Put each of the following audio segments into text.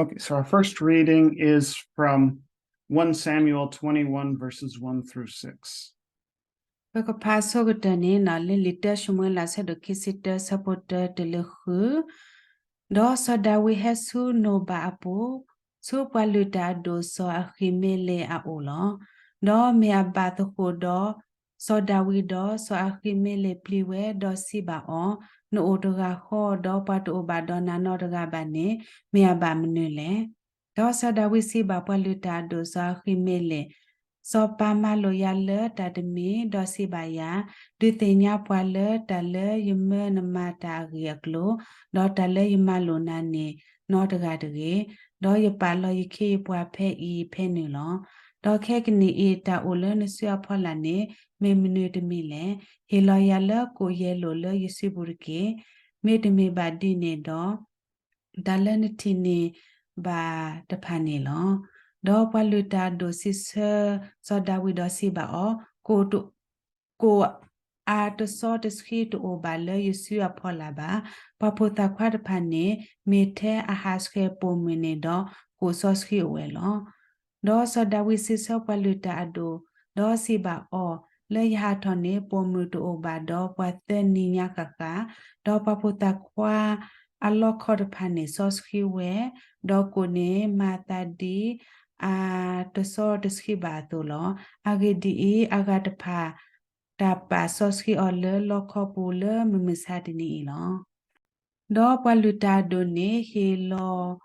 Okay, so our first reading is from First Samuel twenty-one, verses one through six. ပကဖးဆိကတၢၢ်န့ၣ် လၢလံာ်တၢၡမူၤအ့လး အဆၢဒိၣ်ခံဆံတၢ ဆၢဖိတၢတုၤလၢဃု, ဒီးစီၤဒၤဝံးဟဲဆူနိၣ်ဘၤအပူၤ, ဆူပှၤလုၢ်တၢ်အဒိၣ်စီၤအဃံမ့လ့းအအိၣ်လီၤ. ဒီးမ့ၢ်အဘၣ်သဃိာ်ဒီး စီၤဒၤဝံးဒီးစီၤအဃံမ့လ့းပျံၤဝဲ, ဒီးစံးဘၣ်အီၤ, နအိၣ်တဂၤဃီ, ဒီးပှၤတအိၣ်ဘၣ်ဒီးနၤနီတဂၤဘၣ်န့ၣ်, မ့ၢ်အဘၣ်မနုၤလဲၣ်. ဒီးစီၤဒၤဝံးစံးဘၣ်ပှၤလုၢ်တၢ်အဒိၣ်စီၤအဃံမ့လ့း, စီၤပၤမၤလိာ်ယၤလၢတၢ်တမံၤ, ဒီးစံးဘၣ်ယၤ, ဒုးသ့ၣ်ညါပှၤလၢတၢ်လၢယမၢနမၤတၢ်အဂ့ၢ်အကျိၤ, ဒီးတၢ်လၢယမၤလိာ်နၤန့ၣ်နီတဂၤတဂ့ၤ, ဒီးယပာ်လီၤယခ့ယပှၤဖဲအံၤဖဲနုာ်လီၤ. ဒီးခဲကနံၣ်အံၤ တၢ်အိၣ်လၢနစုအဖီလာ်န့ၣ် မ့ၢ်မနုၤတမံၤလဲၣ်. ဟ့ၣ်လီၤယၤလၢကိၣ်ယဲၢ်လိာ်လၢယစုပူၤတက့ၢ်. မ့တမ့ၢ်ဘၣ်ဒ်န့ၣ်ဒီး တၢ်လၢနထံၣ်န့ၢ်ဘၣ်တဖၣ်န့ၣ်လီၤ. ဒီးပှၤလုၢ်တၢ်အဒိၣ်စံးဆၢစီၤဒၤဝံးဒီးစံးဘၣ်အီၤ, ကိၣ်တ- ကိၣ်အတစီတဆှံတအိၣ်ဘၣ်လၢယစုအဖီလာ်ဘၣ်. ပှၤဖိသၣ်ခွါတဖၣ်န့ၣ် မ့ၢ်ထဲအဟးဆှဲးပိာ်မုၣ်န့ၣ်ဒီး ကိၣ်စီဆှံအိၣ်ဝဲလီၤ. ဒီးစီၤဒၤဝံးစံးဆၢပှၤလုၢ်တၢ်အဒိၣ်, ဒီးစံးဘၣ်အီၤ, လၢယဟးထီၣ်န့ၣ် ပိာ်မုၣ်တအိၣ်ဘၣ်ဒီးပှၤသၢနံၤညါဃၣ်ဃၣ်, ဒီးပှၤဖိသၣ်ခွါအလီခီတဖၣ်န့ၣ်စီဆှံဝဲ, ဒီးကိၣ်န့ၣ်မၤအသးဒ်အတစီတဆှံဘၣ်အသိးလီၤ. အဂ့ၢ်ဒ်အံၤ, အဂၤတဖၣ် တၢ်ပာ်စီဆှံအီၤလၢလီခီပူၤလၢမုၢ်မဆါတနံၤအံၤလီၤ. ဒီးပှၤလုၢ်တၢ်အဒိၣ်န့ၣ်ဟ့ၣ်လီၤ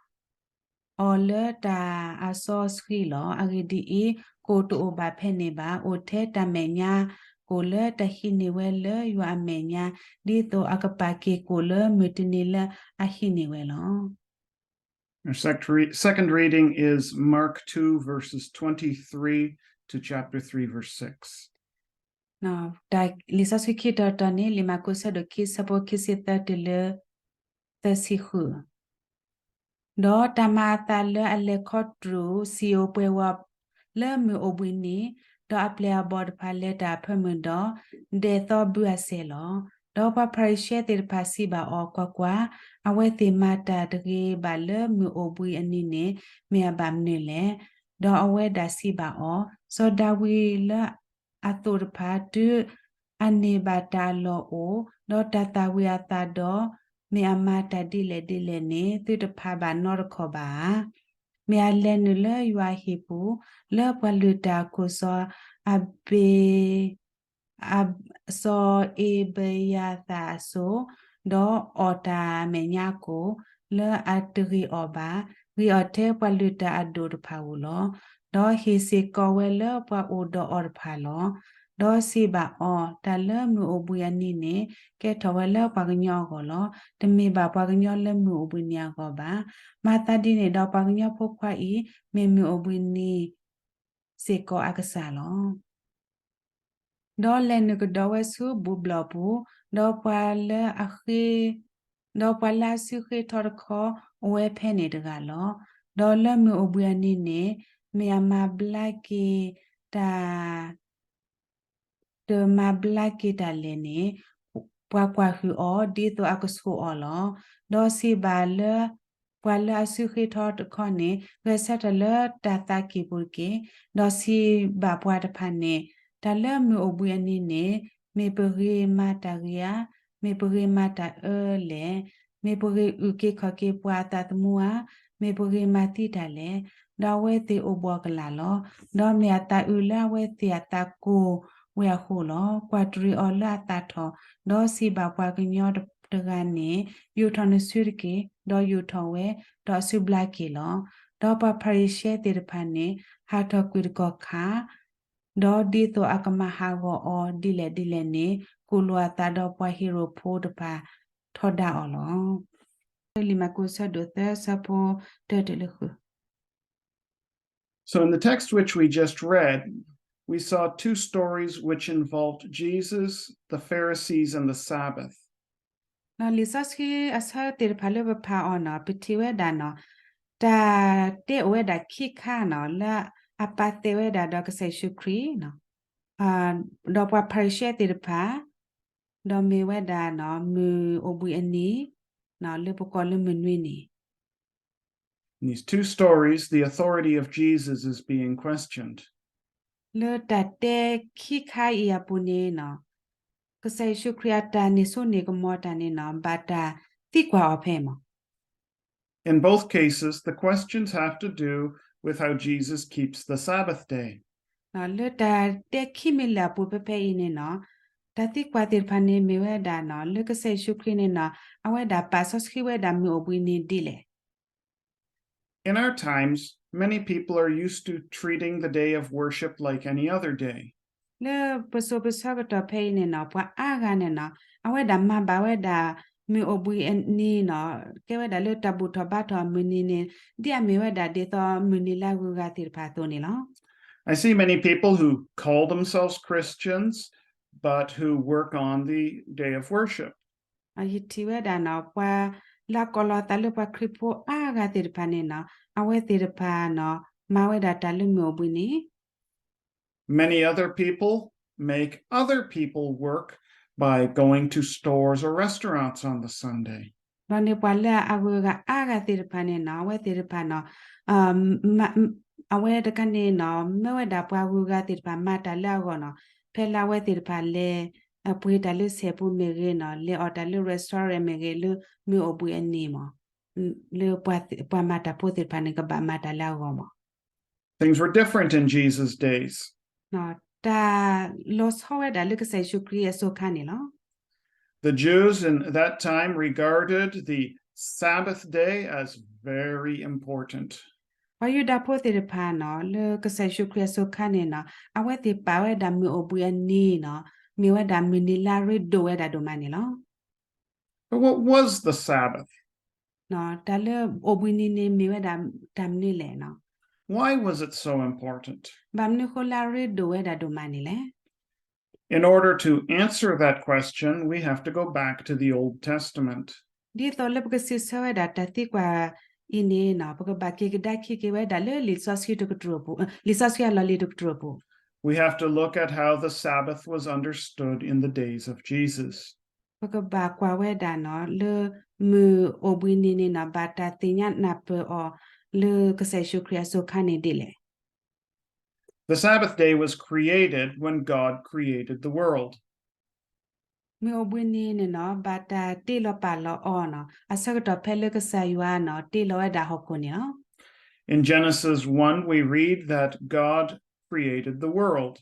အီၤလၢတၢ်အစီဆှံလီၤ. အဂ့ၢ်ဒ်အံၤ, ကိၣ်တအိၣ်ဘၣ်ဖဲန့ၣ်ဘၣ်. အိၣ်ထဲတၢ်မဲာ်ညါကိၣ်လၢတၢ်ဟံးန့ၢ်ဝဲလၢယွၤအမဲာ်ညါ, ဒ်သိးအကပာ်က့ၤကိၣ်လၢမုၢ်တနံၤလၢအဟံးန့ၢ်ဝဲလီၤ. Our sec- re- second reading is Mark two, verses twenty-three to chapter three, verse six. တၢ်လံာ်စီဆှံခံတီၤတီၤန့ၣ် လံာ်မၢ်ကူးဆၢဒိၣ်ခံ ဆၢဖိခံဆံသၢတုၤလၢသၢဆံဃု, ဒီးတၢ်မၤအသးလၢအလဲၤခီတြူာ်စံာ်ဧိၤပှဲၤဧိၤလၢမုၢ်အိၣ်ဘှံးနံၤ, ဒီးအပျဲၢ်အဘီၣ်တဖၣ်လဲၤတၢ်အဖၢမုၢ်ဒီး ဒဲးသီဘုအစဲးလီၤ. ဒီးပှၤဖၤရံၤၡဲသ့ၣ်တဖၣ်စံးဘၣ်အီၤ, ကွၢ်ကွၢ်, အဝဲသ့ၣ်မၤတၢ်တဂ့ၤဘၣ်လၢမုၢ်အိၣ်ဘှံးအနံၤန့ၣ် မ့ၢ်အဘၣ်မနုၤလဲၣ်. ဒီးအဝဲဒၣ်စံးဘၣ်အီၤ, စီၤဒၤဝံးလၢအသိးတဖၣ် တုၤအန့ၢ်ဘၣ်တၢ်အလီၢ်အိၣ်, ဒီးတၢ်သၣ်ဝံၤအသးဒီး မ့ၢ်အမၤတၢ်ဒ်လဲၣ်ဒ်လဲၣ်န့ၣ် သုတဖးဘၣ်နီတခီၣ်ဘၣ်ဧါ. မ့ၢ်အလဲၤနုာ်လၢယွၤအဟံၣ်ပူၤ, လၢပှၤလုၢ်တၢ်အခိၣ်စီၤအဘ့း အ- စီၤအ့ဘယၤသၣ်အစိၤ, ဒီးအီၣ်တၢ်မဲာ်ညါကိၣ်, လၢအတဂ့ၤအီၣ်ဘၣ်, ဂ့ၤအီၣ်ထဲပှၤလုၢ်တၢ်အဒိၣ်တဖၣ်ဧိၤလီၤ. ဒီးဟ့ၣ်စ့ၢ်ကီးဝဲလၢပှၤအိၣ်ဒီးအီၤတဖၣ်လီၤ. ဒီးစံးဘၣ်အီၤ, တၢ်လၢမုၢ်အိၣ်ဘှံးအနံၤန့ၣ် ကဲထီၣ်ဝဲလၢပှၤကညီအဂီၢ်လီၤ. တမ့ၢ်ဘၣ်ပှၤကညီလၢမုၢ်အိၣ်ဘှံးနံၤအဂီၢ်ဘၣ်. မၤသးဒ်န့ၣ်ဒီး ပှၤကညီဖိခွါအံၤ မ့ၢ်မုၢ်အိၣ်ဘှံးနံၤ စ့ၢ်ကီးအကစၢ်လီၤ. ဒီးလဲၤနုာ်ကဒီးဝဲဆူဘူၣ်ဘျီၣ်ပူၤ, ဒီးပှၤလၢအဃ့- ဒီးပှၤလၢအစုဃ့ထီတခီ အိၣ်ဝဲဖဲန့ၣ်တဂၤလီၤ. ဒီးလၢမုၢ်အိၣ်ဘှံးအနံၤန့ၣ် မ့ၢ်အမၤဘျါက့ၤတၢ် တမၤဘျါက့ၤတၢ်လဲၣ်န့ၣ် ပှၤကွၢ်ဟုၣ်အီၤ ဒ်သိးအကဆိၣ်အီၤလီၤ. ဒီးစံးဘၣ်လၢ ပှၤလၢအစုဃ့ထီတခီန့ၣ်, ဂဲၤဆၢထၢၣ်လၢတၢ်သးကံၢ်ပူၤတက့ၢ်. ဒီးစံးဘၣ်ပှၤတဖၣ်န့ၣ်, တၢ်လၢမုၢ်အိၣ်ဘှံးအနံၤန့ၣ် မ့ၢ်ပဂ့ၤမၤတၢ်ဂ့ၤဧါ, မ့ၢ်ပဂ့ၤမၤတၢ်အၢလဲၣ်. မ့ၢ်ပဂ့ၤအုၣ်က့ၤခီၣ်က့ၤပှၤအသးသမူဧါ, မ့ၢ်ပဂ့ၤမၤသံတၢ်လဲၣ်. ဒီးအဝဲသ့ၣ်အိၣ်ဘှီၣ်ကလာ်လီၤ. ဒီးမ့ၢ်အသးအုးလၢအဝဲသ့ၣ်အသးကိၢ်ဝဲအဃိလီၤ. ကွၢ်တရံးအီၤလၢအသးထီၣ်, ဒီးစံးဘၣ်ပှၤကညီတဂၤန့ၣ်, ယူာ်ထီၣ်နစုတက့ၢ်. ဒီးယူာ်ထီၣ်ဝဲ, ဒီးအစုဘျါက့ၤလီၤ. ဒီးပှၤဖၤရံၤၡဲသ့ၣ်တဖၣ်န့ၣ် ဟးထီၣ်ကွံာ်တကီၢ်ခါ, ဒီးဒ်သိးအကမၤဟးဂီၤအီၤဒ်လဲၣ်ဒ်လဲၣ်န့ၣ်, ကူၣ်လိာ်အသးဒီးပှၤဟ့ၤရိာ်ဖိတဖၣ်ထီဒါအီၤလီၤ. လံာ်မၢ်ကူးဆၢဒိၣ်သၢ ဆၢဖိတၢတုၤလၢဃု So in the text which we just read, we saw two stories which involved Jesus, the Pharisees, and the Sabbath. လံာ်စီဆှံအဆၢသ့ၣ်တဖၣ်လၢပဖးအီၤန့ၣ် ပထံၣ်ဝဲဒၣ်န့ၣ် တၢ်တဲအိၣ်ဝဲဒၣ်ခံခါန့ၣ် လၢအပာ်သ့ၣ်ဝဲဒၣ်ဒီးကစၢ်ယ့ၣ်ၡူးခရံာ် ဒီးပှၤဖၤရံၤၡဲသ့ၣ်တဖၣ်, ဒီးမ့ၢ်ဝဲဒၣ်န့ၣ် မုၢ်အိၣ်ဘှံးအနံၤ လၢပကိးလၢမုၢ်နွံနံၤန့ၣ် In these two stories, the authority of Jesus is being questioned. လၢတၢ်တဲခံခါအံၤအပူၤန့ၣ်နီၤ, ကစၢ်ယ့ၣ်ၡူးခရံာ်အတၢ်န့ၢ်စိန့ၢ်ကမီၤတၢ်န့ၣ်နီၤ ဘၣ်တၢ်သံကွၢ်အီၤဖဲမး In both cases, the questions have to do with how Jesus keeps the Sabbath day. လၢတၢ်တဲခံမံၤလၢာ်အပူၤဖဲဖဲအံၤန့ၣ်နီၤ, တၢ်သံကွၢ်သ့ၣ်တဖၣ်န့ၣ်မ့ၢ်ဝဲဒၣ်နီၤ လၢကစၢ်ယ့ၣ်ၡူးခရံာ်န့ၣ်နီၤ အဝဲဒၣ်ပာ်စီဆှံဝဲဒၣ်မုၢ်အိၣ်ဘှံးနံၤဒ်လဲၣ် In our times, many people are used to treating the day of worship like any other day. လၢပစိၤပဆၢကတီၢ်ဖဲအံၤန့ၣ်နီၤ ပှၤအါဂၤန့ၣ်နီၤ အဝဲဒၣ်မၤဘၣ်ဝဲဒၣ် မုၢ်အိၣ်ဘှံးအနံၤနီၤ ကဲဝဲဒၣ်လၢတၢ်ဘူၣ်ထီၣ်ဘါထီၣ်အမုၢ်နံၤန့ၣ် ဒ်အမ့ၢ်ဝဲဒၣ်ဒ်သိးမုၢ်နံၤလၢအဂုၤအဂၤသ့ၣ်တဖၣ်အသိးန့ၣ်လီၤ. I see many people who call themselves Christians, but who work on the day of worship. ယထံၣ်ဝဲဒၣ်နီၤ ပှၤလၢကိးလီၤသးလၢပှၤခရံာ်ဖိအါဂၤသ့ၣ်တဖၣ်န့ၣ်နီၤ အဝဲသ့ၣ်တဖၣ်နီၤ မၤဝဲဒၣ်တၢ်လၢမုၢ်အိၣ်ဘှံးနံၤ Many other people make other people work by going to stores or restaurants on the Sunday. ဒီးန့ၣ်ပှၤလၢအဂုၤအဂၤအါဂၤသ့ၣ်တဖၣ်န့ၣ်နီၤ အဝဲသ့ၣ်တဖၣ်နီၤ အဝဲတခါန့ၣ်နီၤ မ့ၢ်ဝဲဒၣ်ပှၤဂုၤအဂၤသ့ၣ်တဖၣ်မၤတၢ်လၢအဂီၢ်နီၤ ဖဲလၢအဝဲသ့ၣ်တဖၣ်လဲၤ ပှ့ၤတၢ်လၢဆဲးပူၤမ့ၢ်ဂ့ၤနီၤ လဲၤအီၣ်တၢ်လၢ restaurant မ့ၢ်ဂ့ၤ လၢမုၢ်အိၣ်ဘှံးအနံၤမး လၢပှၤမၤတၢ်ဖိသ့ၣ်တဖၣ်န့ၣ် ကဘၣ်မၤတၢ်လၢအဂီၢ်မး Things were different in Jesus' days. တၢ်လီၤဆီဝဲဒၣ်လၢကစၢ်ယ့ၣ်ၡူးခရံာ်အစိၤခါန့ၣ်လီၤ. The Jews in that time regarded the Sabbath day as very important. ပှၤယူဒၤဖိသ့ၣ်တဖၣ်နီၤ လၢကစၢ်ယ့ၣ်ၡူးခရံာ်အစိၤခါန့ၣ်နီၤ အဝဲသ့ၣ်ပာ်ဝဲဒၣ်မုၢ်အိၣ်ဘှံးအနံၤနီၤ မ့ၢ်ဝဲဒၣ်မုၢ်နံၤလၢအရ့ဒိၣ်ဝဲဒၣ်ဒိၣ်မးန့ၣ်လီၤ. But what was the Sabbath? တၢ်လၢအိၣ်ဘှံးနံၤန့ၣ်မ့ၢ်ဝဲဒၣ်တၢ်မနုၤလဲၣ်နီၤ Why was it so important? ဘၣ်မနုၤဃိလၢအရ့ဒိၣ်ဝဲဒၣ်ဒိၣ်မးန့ၣ်လဲၣ် In order to answer that question, we have to go back to the Old Testament. ဒ်သိးလၢပကစံးဆၢဝဲဒၣ်တၢ်သံကွၢ်အံၤန့ၣ်နီၤ ပကဘၣ်က့ၤကဒါခံက့ၤဝဲဒၣ်လၢလံာ်စီဆှံတကတြူၢ်ပူၤ လံာ်စီဆှံအလီၢ်လံၤတကတြူၢ်ပူၤ We have to look at how the Sabbath was understood in the days of Jesus. ပကဘၣ်ကွၢ်ဝဲဒၣ်နီၤ လၢမုၢ်အိၣ်ဘှံးနံၤန့ၣ်နီၤ ဘၣ်တၢ်သ့ၣ်ညါနၢ်ပၢၢ်အီၤ လၢကစၢ်ယ့ၣ်ၡူးခရံာ်အစိၤခါန့ၣ်ဒ်လဲၣ် The Sabbath day was created when God created the world. မုၢ်အိၣ်ဘှံးနံၤန့ၣ်နီၤ ဘၣ်တၢ်တ့လီၤပာ်လီၤအီၤနီၤ အဆၢကတီၢ်ဖဲလၢကစၢ်ယွၤနီၤ တ့လီၤဝဲဒၣ်ဟီၣ်ခိၣ်န့ၣ်လီၤ. In Genesis one, we read that God created the world.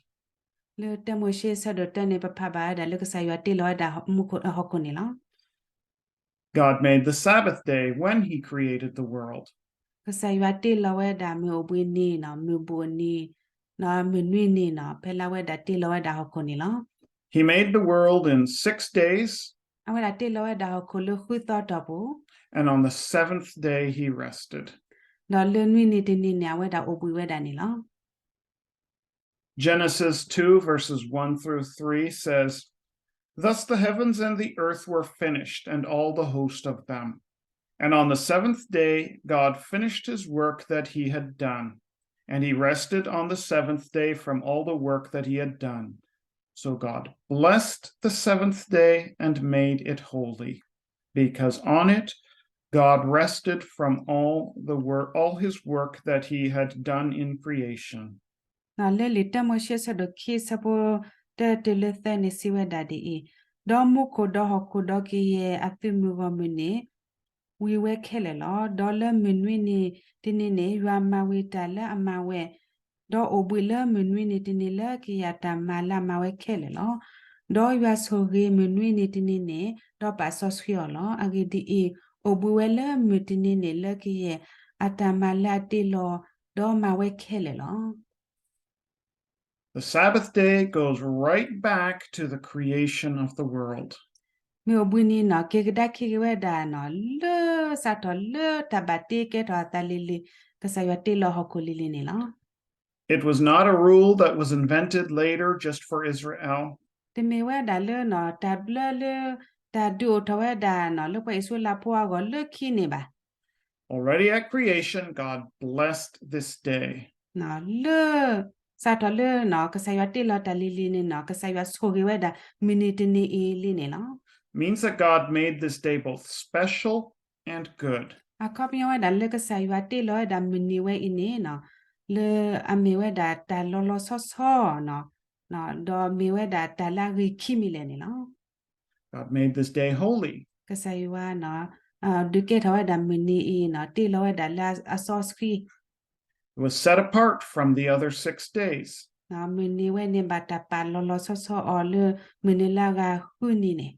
လၢတၢမိၤၡ့ဆၢဒိၣ်တၢန့ၣ် ပဖးဘၣ်ဝဲဒၣ်လၢကစၢ်ယွၤတ့လီၤဝဲဒၣ်မူခိၣ် ဟီၣ်ခိၣ်န့ၣ်လီၤ. God made the Sabbath day when he created the world. ကစၢ်ယွၤတ့လီၤဝဲဒၣ်မုၢ်အိၣ်ဘှံးနံၤနီၤ မုၢ်ဘူၣ်အနံၤ နီၤ မုၢ်နွံနံၤနီၤ ဖဲလၢအဝဲဒၣ်တ့လီၤဝဲဒၣ်ဟီၣ်ခိၣ်န့ၣ်လီၤ. He made the world in six days. အဝဲဒၣ်တ့လီၤဝဲဒၣ်ဟီၣ်ခိၣ်လၢဃုသီအတီၢ်ပူၤ And on the seventh day he rested. ဒီးလၢနွံနံၤတနံၤန့ၣ် အဝဲဒၣ်အိၣ်ဘှံးဝဲဒၣ်န့ၣ်လီၤ. Genesis two, verses one through three says, Thus the heavens and the earth were finished, and all the host of them. And on the seventh day, God finished his work that he had done. And he rested on the seventh day from all the work that he had done. So God blessed the seventh day and made it holy, because on it God rested from all the work, all his work that he had done in creation. လၢလံာ်တၢမိၤၡ့ဆၢဒိၣ်ခံဆၢဖိတၢတုၤလၢသၢန့ၣ် စံးဝဲဒၣ်ဒ်အံၤ, ဒီးမူခိၣ်ဒီးဟီၣ်ခိၣ်ဒီးကယဲၢ်အသုးမုၢ်ဂီၢ်မုၢ်န့ၣ် ဝံၤဝဲခဲလၢာ်လီၤ. ဒီးလၢမုၢ်နွံနံၤတနံၤန့ၣ် ယွၤမၤဝံၤတၢ်လၢအမၤဝဲ, ဒီးအိၣ်ဘှံးလၢမုၢ်နွံနံၤတနံၤလၢကယဲၢ်အတၢ်မၤလၢအမၤဝဲခဲလၢာ်လီၤ. ဒီးယွၤဆိၣ်ဂ့ၤမုၢ်နွံနံၤတနံၤန့ၣ်, ဒီးပာ်စီဆှံအီၤလီၤ. အဂ့ၢ်ဒ်အံၤ, အိၣ်ဘှံးဝဲလၢမုၢ်တနံၤန့ၣ်လၢကယဲၢ်အတၢ်မၤလၢအတ့လီၤ, ဒီးမၤဝဲခဲလၢာ်လီၤ. The Sabbath day goes right back to the creation of the world. မုၢ်အိၣ်ဘှံးနံၤနီၤ က့ၤကဒါခံက့ၤဝဲဒၣ်နီၤ လၢ စးထီၣ်လၢတၢ်ဘၣ်တ့ကဲထီၣ်အသးလံၤလံၤ, ကစၢ်ယွၤတ့လီၤဟီၣ်ခိၣ်လံၤလံၤန့ၣ်လီၤ. It was not a rule that was invented later just for Israel. တမ့ၢ်ဝဲဒၣ်လၢနီၤ တၢ်ဘျၢလၢ တၢ်ဒုးအိၣ်ထီၣ်ဝဲဒၣ်နီၤ လၢပှၤအံၣ်စရ့လးဖိအဂီၢ်လၢခံန့ၣ်ဘၣ်. Already at creation, God blessed this day. လၢ စးထီၣ်လၢနီၤ ကစၢ်ယွၤတ့လီၤတၢ်လံၤလံၤန့ၣ်နီၤ ကစၢ်ယွၤဆိၣ်ဂ့ၤဝဲဒၣ် မုၢ်နံၤတနံၤအံၤလံန့ၣ်လီၤ. Means that God made this day both special and good. အခီပညီဝဲဒၣ်လၢကစၢ်ယွၤတ့လီၤဝဲဒၣ်မုၢ်နံၤဝဲအံၤန့ၣ်နီၤ, လၢအမ့ၢ်ဝဲဒၣ်တၢ်လီၤလီၤဆီဆီနီၤ, ဒီးမ့ၢ်ဝဲဒၣ်တၢ်လၢအဂ့ၤခံမံၤလဲၣ်န့ၣ်လီၤ. God made this day holy. ကစၢ်ယွၤနီၤ, ဒုးကဲထီၣ်ဝဲဒၣ်မုၢ်နံၤအံၤနီၤ တ့လီၤဝဲဒၣ်လၢအစီဆှံ It was set apart from the other six days. မုၢ်နံၤဝဲန့ၣ်ဘၣ်တၢ်ပာ်လီၤလီၤဆီဆီအီၤလၢမုၢ်နံၤလၢအဂၤဃုနံၤန့ၣ်,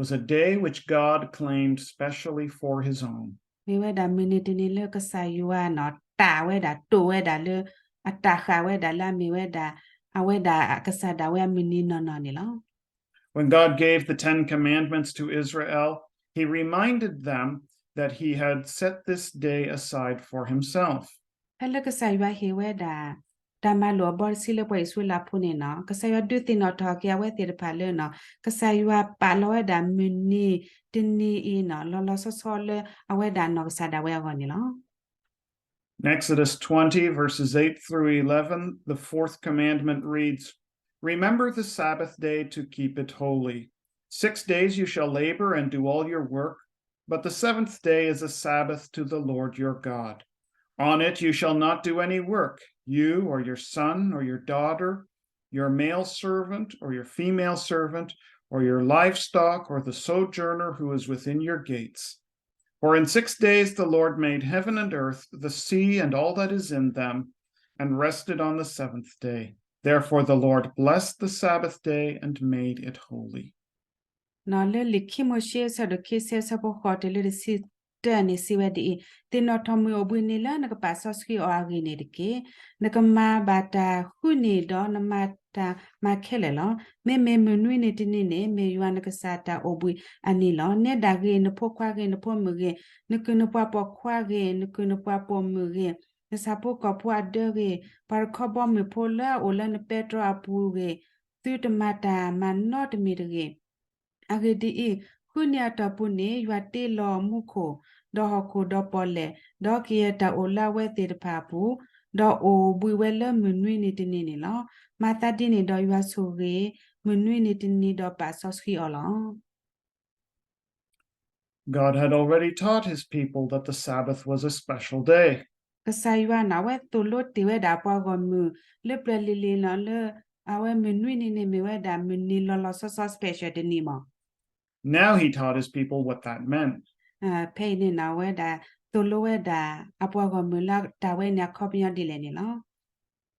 was a day which God claimed specially for his own. မ့ၢ်ဝဲဒၣ်မုၢ်နံၤတနံၤလၢကစၢ်ယွၤနီၤ တၢ်ဝဲဒၣ်တိာ်ဝဲဒၣ်လၢ အတၢ်ဃာ်ဝဲဒၣ်လၢအမ့ၢ်ဝဲဒၣ် အဝဲဒၣ်ကစၢ်ဒၣ်ဝဲအမုၢ်နံၤနီၢ်နီၢ်န့ၣ်လီၤ. When God gave the Ten Commandments to Israel, he reminded them that he had set this day aside for himself. ဖဲလၢကစၢ်ယွၤဟ့ၣ်ဝဲဒၣ် တၢ်မၤလိာ်အဘီတဆံလၢပှၤအံၣ်စရ့လးဖိန့ၣ်နီၤ, ကစၢ်ယွၤဒုးသ့ၣ်နီၣ်ထီၣ်က့ၤအဝဲသ့ၣ်တဖၣ်လၢနီၤ, ကစၢ်ယွၤပာ်လီၤဝဲဒၣ်မုၢ်နံၤတနံၤအံၤနီၤ လီၤလီၤဆီဆီလၢအဝဲဒၣ်နီၢ်ကစၢ်ဒၣ်ဝဲအဂီၢ်န့ၣ်လီၤ. In Exodus twenty, verses eight through eleven, the fourth commandment reads, Remember the Sabbath day to keep it holy. Six days you shall labor and do all your work, but the seventh day is a Sabbath to the Lord your God. On it you shall not do any work, you or your son or your daughter, your male servant or your female servant, or your livestock or the sojourner who is within your gates. For in six days the Lord made heaven and earth, the sea and all that is in them, and rested on the seventh day. Therefore the Lord blessed the Sabbath day and made it holy. နီၤ လၢလံာ်ခံမိၤၡ့ အဆၢဒိၣ်ခံဆံ အဆၢဖိဃိးတုၤလၢတဆံတၢန့ၣ် စံးဝဲဒ်အံၤ, သ့ၣ်နီၣ်ထီၣ်မုၢ်အိၣ်ဘှံးနံၤလၢနကပာ်စီဆှံအီၤအဂ့ၢ်န့ၣ်တက့ၢ်. နကမၤဘၣ်တၢ်ဃုနံၤဒီးနမၤတၢ်မၤခဲလၢာ်လီၤ. မ့မ့ၢ်မုၢ်နွံနံၤတနံၤန့ၣ် မ့ၢ်ယွၤနကစၢ်တၢ်အိၣ်ဘှံးအနံၤလီၤ. နဲဒၣ်ဂ့ၤ, နဖိခွါဂ့ၤ, နဖိမုၣ်ဂ့ၤ, နကုၢ်နပှၤပိာ်ခွါဂ့ၤ, နကုၢ်နပှၤပိာ်မုၣ်ဂ့ၤ, နဆၣ်ဖိကီၢ်ဖိအဒၢဂ့ၤ, ပှၤတခီဘီမုၢ်ဖိလၢအအိၣ်လၢနပဲတြီအပူၤဂ့ၤ, သုတမၤတၢ်မၤနီတမံၤတဂ့ၤ. အဂ့ၢ်ဒ်အံၤ, ဃုနံၤအတီၢ်ပူၤန့ၣ် ယွၤတ့လီၤမူခိၣ်, ဒီးဟီၣ်ခိၣ်ဒီးပီၣ်လဲၣ်, ဒီးကယဲၢ်တၢ်အိၣ်လၢအဝဲသ့ၣ်တဖၣ်အပူၤ, ဒီးအိၣ်ဘှံးဝဲလၢမုၢ်နွံနံၤတနံၤန့ၣ်လီၤ. မၤသးဒ်န့ၣ်ဒီးယွၤဆိၣ်ဂ့ၤ မုၢ်နွံနံၤတနံၤဒီးပာ်စီဆှံအီၤလီၤ. God had already taught his people that the Sabbath was a special day. ကစၢ်ယွၤန့ၣ် အဝဲသိၣ်လိတ့ၢ်ဝဲဒၣ်ပှၤဂီၢ်မုၢ် လၢပျၢၤလံၤလံၤနီၤ လၢအဝဲမုၢ်နွံနံၤန့ၣ်မ့ၢ်ဝဲဒၣ်မုၢ်နံၤလီၤလီၤဆီဆီ special တနံၤမး. Now he taught his people what that meant. ဖဲအံၤန့ၣ်နီၤ အဝဲဒၣ်သိၣ်လိဝဲဒၣ် အပှၤဂီၢ်မုၢ်လၢတၢ်ဝဲန့ၣ်အခီပညီဒ်လဲၣ်န့ၣ်လီၤ.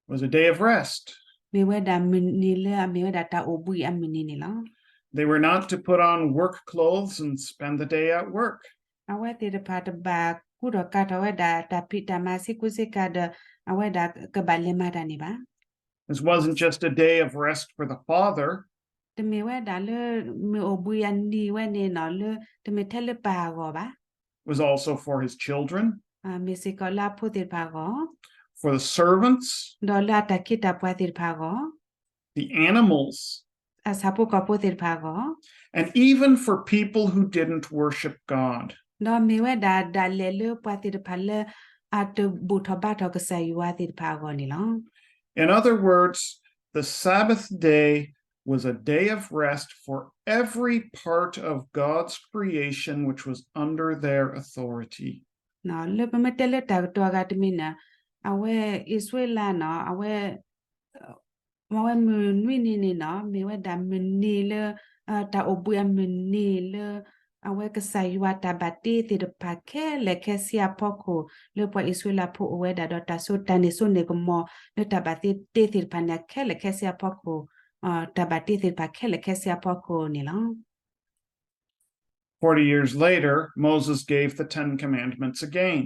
It was a day of rest. မ့ၢ်ဝဲဒၣ်မုၢ်နံၤလၢအမ့ၢ်ဝဲဒၣ်တၢ်အိၣ်ဘှံးအမုၢ်နံၤန့ၣ်လီၤ. They were not to put on work clothes and spend the day at work. အဝဲသ့ၣ်တဖၣ်တဘၣ်ကူထီၣ်ကၤထီၣ်ဝဲဒၣ်တၢ်ဖံးတၢ်မၤဆ့ကူဆ့ကၤဒီး အဝဲဒၣ်ကဘၣ်လဲၤမၤတၢ်န့ၣ်ဘၣ်. This wasn't just a day of rest for the father. တမ့ၢ်ဝဲဒၣ်လၢမုၢ်အိၣ်ဘှံးအနံၤဝဲန့ၣ်နီၤ လၢတမ့ၢ်ထဲလၢပၢ်အဂီၢ်ဘၣ်. It was also for his children, မ့ၢ်စ့ၢ်ကီးလၢအဖိသ့ၣ်တဖၣ်အဂီၢ်, for the servants, ဒီးလၢအတၢ်ခ့တၢ်ပှၤသ့ၣ်တဖၣ်အဂီၢ်, the animals, အဆၣ်ဖိကီၢ်ဖိသ့ၣ်တဖၣ်အဂီၢ်, and even for people who didn't worship God. ဒီးမ့ၢ်ဝဲဒၣ်ဒၣ်လဲာ်လၢပှၤသ့ၣ်တဖၣ်လၢအတဘူၣ်ထီၣ်ဘါထီၣ်ကစၢ်ယွၤသ့ၣ်တဖၣ်အဂီၢ်န့ၣ်လီၤ. In other words, the Sabbath day was a day of rest for every part of God's creation which was under their authority. လၢပမ့ၢ်တဲလၢတၢ်ကတိၤအဂၤတမံၤန့ၣ် အဝဲအံၣ်စရ့လးနီၤ အဝဲ မ့ၢ်ဝဲမုၢ်နွံနံၤန့ၣ်နီၤ မ့ၢ်ဝဲဒၣ်မုၢ်နံၤလၢ တၢ်အိၣ်ဘှံးအမုၢ်နံၤလၢ အဝဲကစၢ်ယွၤတၢ်ဘၣ်တ့သ့ၣ်တဖၣ်ခဲလၢာ်ခဲဆ့အဖီခိၣ် လၢပှၤအံၣ်စရ့လးဖိအိၣ်ဝဲဒၣ်ဒီးတၢ်စိတၢ်န့ၢ်စိန့ၢ်ကမီၤ လၢတၢ်ဘၣ်တ့သ့ၣ်တဖၣ်န့ၣ် ခဲလၢာ်ခဲဆ့အဖီခိၣ် တၢ်ဘၣ်တ့သ့ၣ်တဖၣ်ခဲလၢာ်ခဲဆ့အဖီခိၣ်န့ၣ်လီၤ. Forty years later, Moses gave the Ten Commandments again.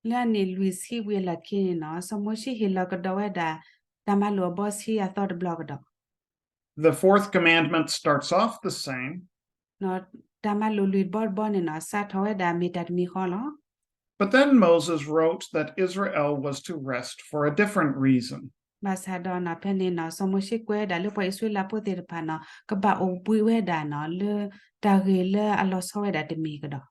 လၢအနံၣ်လွံၢ်ဆံဝံၤအလီၢ်ခံန့ၣ်နီၤ စီၤမိၤၡ့ ဟ့ၣ်လီၤကဒီးဝဲဒၣ် တၢ်မၤလိာ်အဘီဆံအသီတဘျီကဒီး. The fourth commandment starts off the same. တၢ်မၤလိာ်လွံၢ်ဘီတဘီန့ၣ်နီၤ စးထီၣ်ဝဲဒၣ်မ့ၢ်တၢ်တမံၤဃီလီၤ. But then Moses wrote that Israel was to rest for a different reason. ဘၣ်ဆၣ်ဒီးနီၤ ဖဲန့ၣ်နီၤ စီၤမိၤၡ့ကွဲးဝဲဒၣ်လၢပှၤအံၣ်စရ့လးဖိသ့ၣ်တဖၣ်နီၤ ကဘၣ်အိၣ်ဘှံးဝဲဒၣ်နီၤ လၢတၢ်ဂ့ၢ်လၢအလီၤဆီဝဲဒၣ်တမံၤကဒီး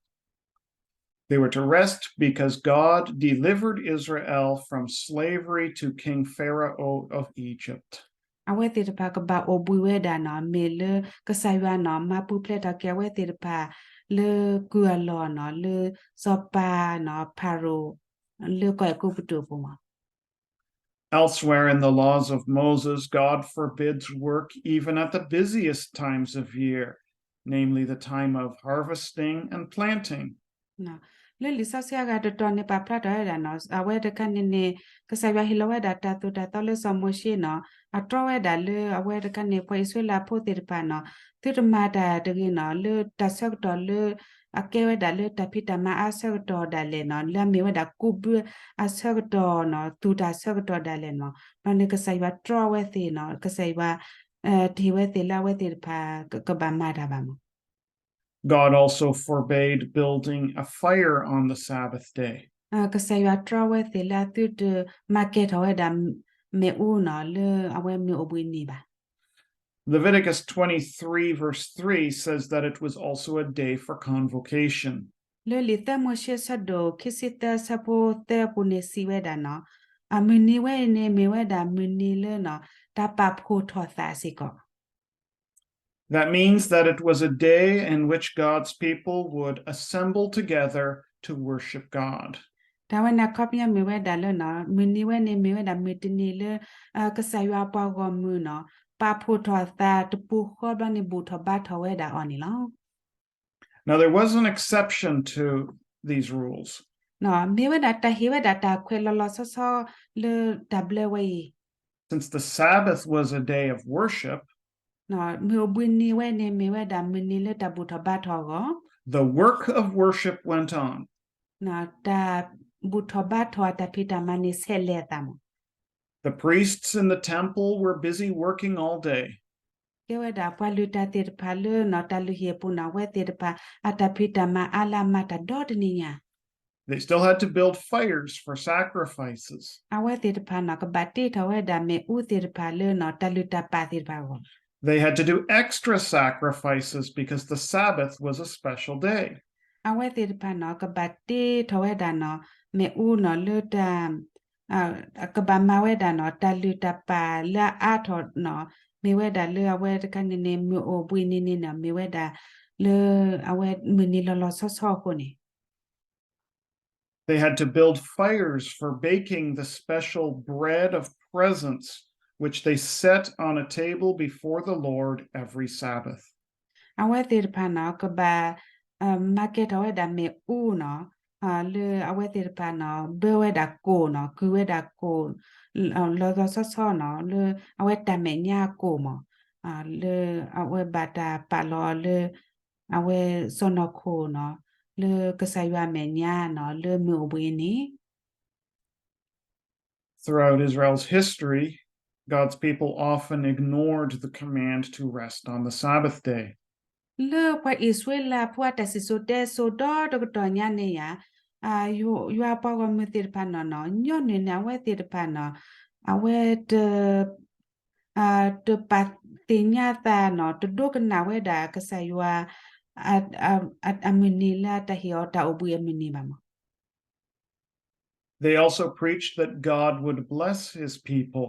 They were to rest because God delivered Israel from slavery to King Pharaoh of Egypt. အဝဲသ့ၣ်တဖၣ်ကဘၣ်အိ�်ဘှံးဝဲဒၣ်နီၤ မ့ၢ်လၢကစၢ်ယွၤနီၤ မၤပူၤဖျဲးထီၣ်က့ၤအဝဲသ့ၣ်တဖၣ် လၢကုၢ်အလီၢ်နီၤ လၢစီၤပၤနီၤ ဖၤရိၤ လၢကီၢ်အဲၤကူပတူးအပူၤမး. Elsewhere in the laws of Moses, God forbids work even at the busiest times of year, namely the time of harvesting and planting. လၢလံာ်စီဆှံအဂၤတတီၤန့ၣ် ပာ်ဖျါထီၣ်ဝဲဒၣ်နီၤ အဝဲတခါန့ၣ်န့ၣ် ကစၢ်ယွၤဟ့ၣ်လီၤဝဲဒၣ်တၢ်သိၣ်တၢ်သီလၢစီၤမိၤၡ့နီၤ အတြီဝဲဒၣ်လၢအဝဲတခါန့ၣ် ပှၤအံၣ်စရ့လးဖိသ့ၣ်တဖၣ်နီၤ သုတမၤတၢ်တဂ့ၤနီၤ လၢတၢ်ဆၢကတီၢ်လၢ အကဲဝဲဒၣ်လၢတၢ်ဖံးတၢ်မၤအါဆၢကတီၢ်ဒၣ်လဲာ်နီၤ လၢအမ့ၢ်ဝဲဒၣ်ကူးဘုအဆၢကတီၢ်နီၤ သူၣ်တၢ်ဆၢကတီၢ်ဒၣ်လဲာ်နီၤ ဘျီန့ၣ်ကစၢ်ယွၤတြီဝဲသ့ၣ်နီၤ ကစၢ်ယွၤ တဟ့ၣ်ဝဲသ့ၣ်လၢအဝဲသ့ၣ်တဖၣ် ကဘၣ်မၤတၢ်ဘၣ်မး. God also forbade building a fire on the Sabbath day. ကစၢ်ယွၤတြီဝဲသ့ၣ်လၢအသုတမၤကဲထီၣ်ဝဲဒၣ် မ့ၣ်အူနီၤ လၢအဝဲမ့ၣ်အူဘှံးနံၤဘၣ်. Leviticus twenty-three verse three says that it was also a day for convocation. လၢလံာ်သၢမိၤၡ့ဆၢဒိၣ်ခံဆံသၢဆၢဖိသၢအပူၤန့ၣ်စံးဝဲဒၣ်နီၤ အမုၢ်နံၤဝဲအံၤန့ၣ် မ့ၢ်ဝဲဒၣ်မုၢ်နံၤလၢနီၤ တၢ်ပာ်ဖှိၣ်ထီၣ်သးစ့ၢ်ကီး That means that it was a day in which God's people would assemble together to worship God. တၢ်ဝဲန့ၣ်အခီပညီမ့ၢ်ဝဲဒၣ်လၢနီၤ မုၢ်နံၤဝဲန့ၣ်မ့ၢ်ဝဲဒၣ်မုၢ်တနံၤလၢ ကစၢ်ယွၤအပှၤဂီၢ်မုၢ်နီၤ ပာ်ဖှိၣ်ထီၣ်သးတပူၤဃီဘျီန့ၣ် ဘူၣ်ထီၣ်ဘါထီၣ်ဝဲဒၣ်အီၤန့ၣ်လီၤ. Now there was an exception to these rules. မ့ၢ်ဝဲဒၣ်တၢ်ဟ့ၣ်ဝဲဒၣ်တၢ်ခွဲးလီၤလီၤဆီဆီလၢတၢ်ဘျၢဝဲအံၤ Since the Sabbath was a day of worship, မုၢ်အိၣ်ဘှံးနံၤဝဲန့ၣ်မ့ၢ်ဝဲဒၣ်မုၢ်နံၤလၢတၢ်ဘူၣ်ထီၣ်ဘါထီၣ်အဂီၢ် the work of worship went on. တၢ်ဘူၣ်ထီၣ်ဘါထီၣ်အတၢ်ဖံးတၢ်မၤန့ၣ်ဆဲးလဲၤအသးမး The priests in the temple were busy working all day. ကဲဝဲဒၣ်ပှၤလုၢ်တၢ်သ့ၣ်တဖၣ်လၢနီၤ တၢ်လုၢ်ဟံၣ်အပူၤနီၤ အဝဲသ့ၣ်တဖၣ် အတၢ်ဖံးတၢ်မၤအါလၢအမၤတၢ်ဒီတနံၤညါ They still had to build fires for sacrifices. အဝဲသ့ၣ်တဖၣ်နီၤ ကဘၣ်တ့ထီၣ်ဝဲဒၣ်မ့ၣ်အူသ့ၣ်တဖၣ်လၢနီၤ တၢ်လုၢ်တၢ်ပာ်သ့ၣ်တဖၣ်အဂီၢ် They had to do extra sacrifices because the Sabbath was a special day. အဝဲသ့ၣ်တဖၣ်နီၤ ကဘၣ်တ့ထီၣ်ဝဲဒၣ်နီၤ မ့ၣ်အူနီၤလၢတၢ် ကဘၣ်မၤဝဲဒၣ်နီၤ တၢ်လုၢ်တၢ်ပာ်လၢအအါထီၣ်နီၤ မ့ၢ်ဝဲဒၣ်လၢအဝဲတခါန့ၣ်န့ၣ် မုၢ်အိၣ်ဘှံးနံၤန့ၣ်နီၤ မ့ၢ်ဝဲဒၣ်လၢအဝဲမုၢ်နံၤလီၤလီၤဆီဆီအဃိန့ၣ် They had to build fires for baking the special bread of presence, which they set on a table before the Lord every Sabbath. အဝဲသ့ၣ်တဖၣ်နီၤ ကဘၣ် မၤကဲထီၣ်ဝဲဒၣ်မ့ၣ်အူနီၤ လၢအဝဲသ့ၣ်တဖၣ်နီၤ ဘၢဝဲဒၣ်ကိၣ်နီၤ ကုၢ်ဝဲဒၣ်ကိၣ် လီၤလီၤဆီဆီနီၤ လၢအဝဲတၢ်မဲာ်ညါအကိၣ်မး လၢအဝဲဘၣ်တၢ်ပာ်လီၤလၢ အဝဲစီၢ်နီၤခိၣ်နီၤ လၢကစၢ်ယွၤအမဲာ်ညါနီၤ လၢမုၢ်အိၣ်ဘှံးနံၤ Throughout Israel's history, God's people often ignored the command to rest on the Sabbath day. လၢပှၤအံၣ်စရ့လးဖိအတၢ်စံၣ်စိၤတဲစိၤဒီတကတီၢ်ညါန့ၣ်ယါ ယွၤပှၤဂီၢ်မုၢ်သ့ၣ်တဖၣ်နီၤ ညီနုၢ်န့ၣ် အဝဲသ့ၣ်တဖၣ်နီၤ အဝဲ တပာ်သ့ၣ်ညါသးနီၤ တဒိကနၣ်ဝဲဒၣ်ကစၢ်ယွၤ အမုၢ်နံၤလၢအတၢ်ဟ့ၣ်အီၤတၢ်အိၣ်ဘှံးအမုၢ်နံၤဘၣ်မး They also preached that God would bless his people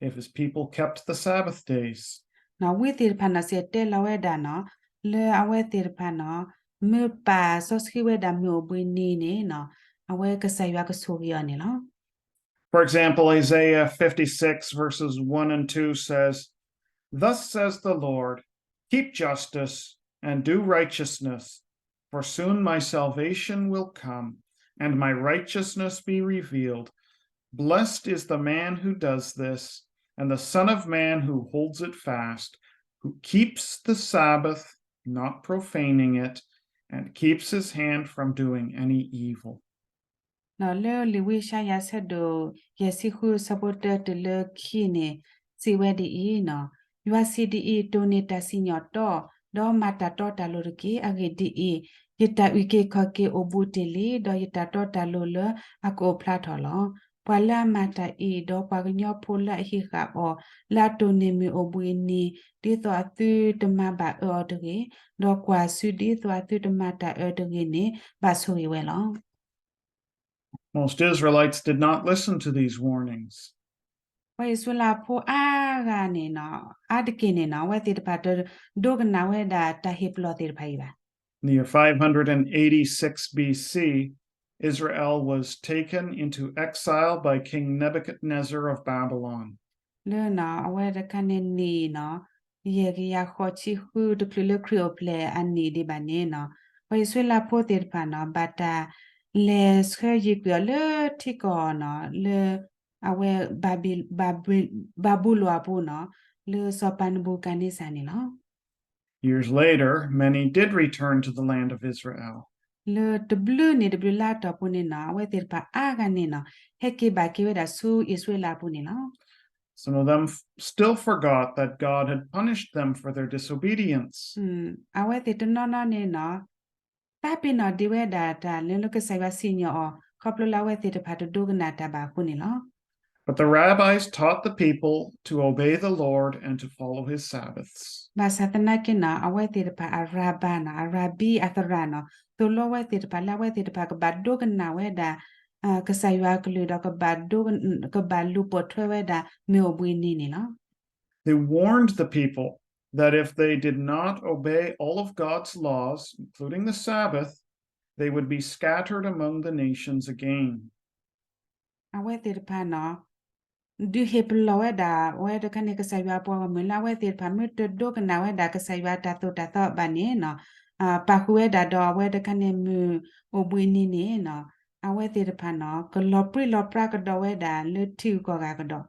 if his people kept the Sabbath days. ဝံသ့ၣ်တဖၣ်နီၤ စံၣ်တဲၤတဲလီၤဝဲဒၣ်နီၤ လၢအဝဲသ့ၣ်တဖၣ်နီၤ မ့ၢ်ပာ်စီဆှံဝဲဒၣ်မုၢ်အိၣ်ဘှံးနံၤန့ၣ်နီၤ အဝဲကစၢ်ယွၤကဆိၣ်ဂ့ၤအီၤန့ၣ်လီၤ For example, Isaiah fifty-six verses one and two says, Thus says the Lord, keep justice and do righteousness, for soon my salvation will come, and my righteousness be revealed. Blessed is the man who does this, and the Son of Man who holds it fast, who keeps the Sabbath, not profaning it, and keeps his hand from doing any evil. လၢလံာ်ဝံယၡါယၤဆၢဒိၣ်ယဲၢ်ဆံဃုဆၢဖိတၢတုၤလၢခံန့ၣ် စံးဝဲဒ်အံၤ, ယွၤစံးဒ်အံၤ, တိၢ်န့ၢ်တၢ်စံၣ်ညီၣ်တီ, ဒီးမၤတၢ်တီတၢ်လိၤတက့ၢ်. အဂ့ၢ်ဒ်အံၤ, ယတၢ်အုၣ်က့ၤခီၣ်က့ၤအိၣ်ဘူးတ့ၢ်လံ, ဒီးယတၢ်တီတၢ်လိၤလၢအကအိၣ်ဖျါထီၣ်လီၤ. ပှၤလၢအမၤတၢ်အံၤ, ဒီးပှၤကညီဖိလၢအဟံးဃာ်အီၤ, လၢအတိၢ်န့ၢ်မုၢ်အိၣ်ဘှံးနံၤ, ဒ်သိးအသုတမၤဘၣ်အၢအီၤတဂ့ၤ, ဒီးကွၢ်ဆူဒ်သိးအသုတမၤတၢ်အၢတဂ့ၤန့ၣ်, ဘၣ်ဆိၣ်ဂ့ၤဝဲလီၤ. Most Israelites did not listen to these warnings. ပှၤအံၣ်စရ့လးဖိအါဂၤန့ၣ်, အါတက့ၢ်န့ၣ်နီၤ, အဝဲသ့ၣ်တဖၣ်တဒိကနၣ်ဝဲဒၣ်တၢ်ဟ့ၣ်ပလီၢ်သ့ၣ်တဖၣ်အံၤဘၣ်. Near five hundred eighty-six B C, Israel was taken into exile by King Nebuchadnezzar of Babylon. လၢနီၤ အဝဲတခါန့ၣ်နံၣ်နီၤ ယဲၢ်ကယၤဃိးဆံဃု တချုးလၢခရံာ်အိၣ်ဖျဲၣ်အနံၣ်ဒံးဘၣ်န့ၣ်နီၤ ပှၤအံၣ်စရ့လးဖိသ့ၣ်တဖၣ်နီၤ ဘၣ်တၢ်လဲၤဆှၢယံၤကွံာ်အီၤလၢထံကီၢ်နီၤ လၢ အဝဲ ဘၤဘူလိၣ်အပူၤနီၤ လၢစီၤပၤနဘူၤခၣ်နံစၢ်န့ၣ်လီၤ. Years later, many did return to the land of Israel. လၢတဘျုးနံၣ်တဘျုးလါအတီၢ်ပူၤန့ၣ်နီၤ အဝဲသ့ၣ်တဖၣ်အါဂၤန့ၣ်နီၤ ဟဲက့ၤဘၣ်က့ၤဝဲဒၣ်ဆူအံၣ်စရ့လးအပူၤန့ၣ်လီၤ. Some of them f- still forgot that God had punished them for their disobedience. အဝဲသ့ၣ်တနီၤနီၤန့ၣ်နီၤ သးပ့ၤနီၣ်ဒံးဝဲဒၣ်တၢ်လၢလၢကစၢ်ယွၤစံၣ်ညီၣ်အီၤ ခီဖျိလၢအဝဲသ့ၣ်တဖၣ်တဒိကနၣ်တၢ်ဘၣ်အဃိန့ၣ်လီၤ. But the rabbis taught the people to obey the Lord and to follow his Sabbaths. ဘၣ်ဆၣ်သနာ်က့နီၤ အဝဲသ့ၣ်တဖၣ်အရၤဘၤနီၤ အရၤဘံအသရၣ်နီၤ သိၣ်လိအဝဲသ့ၣ်တဖၣ်လၢအဝဲသ့ၣ်တဖၣ်ကဘၣ်ဒိကနၣ်ဝဲဒၣ် ကစၢ်ယွၤအကလုၢ်ဒီး ကဘၣ်လူၤပိာ်ထွဲဝဲဒၣ်မုၢ်အိၣ်ဘှံးနံၤန့ၣ်လီၤ. They warned the people that if they did not obey all of God's laws, including the Sabbath, they would be scattered among the nations again. အဝဲသ့ၣ်တဖၣ်နီၤ ဒုးဟ့ၣ်ပလီၢ်ဝဲဒၣ် အဝဲတခါန့ၣ် ကစၢ်ယွၤအပှၤဂီၢ်မုၢ်လၢအဝဲသ့ၣ်တဖၣ် မ့ၢ်တဒိကနၣ်ဝဲဒၣ်ကစၢ်ယွၤတၢ်သိၣ်တၢ်သီဘၣ်န့ၣ်နီၤ ပာ်ဃုာ်ဝဲဒၣ်ဒီးအဝဲတခါန့ၣ် မုၢ်အိၣ်ဘှံးနံၤန့ၣ်နီၤ အဝဲသ့ၣ်တဖၣ်နီၤ ကလီၤပြံလီၤပြါကဒီးဝဲဒၣ်လၢထံဂုၤကီၢ်ဂၤကဒီး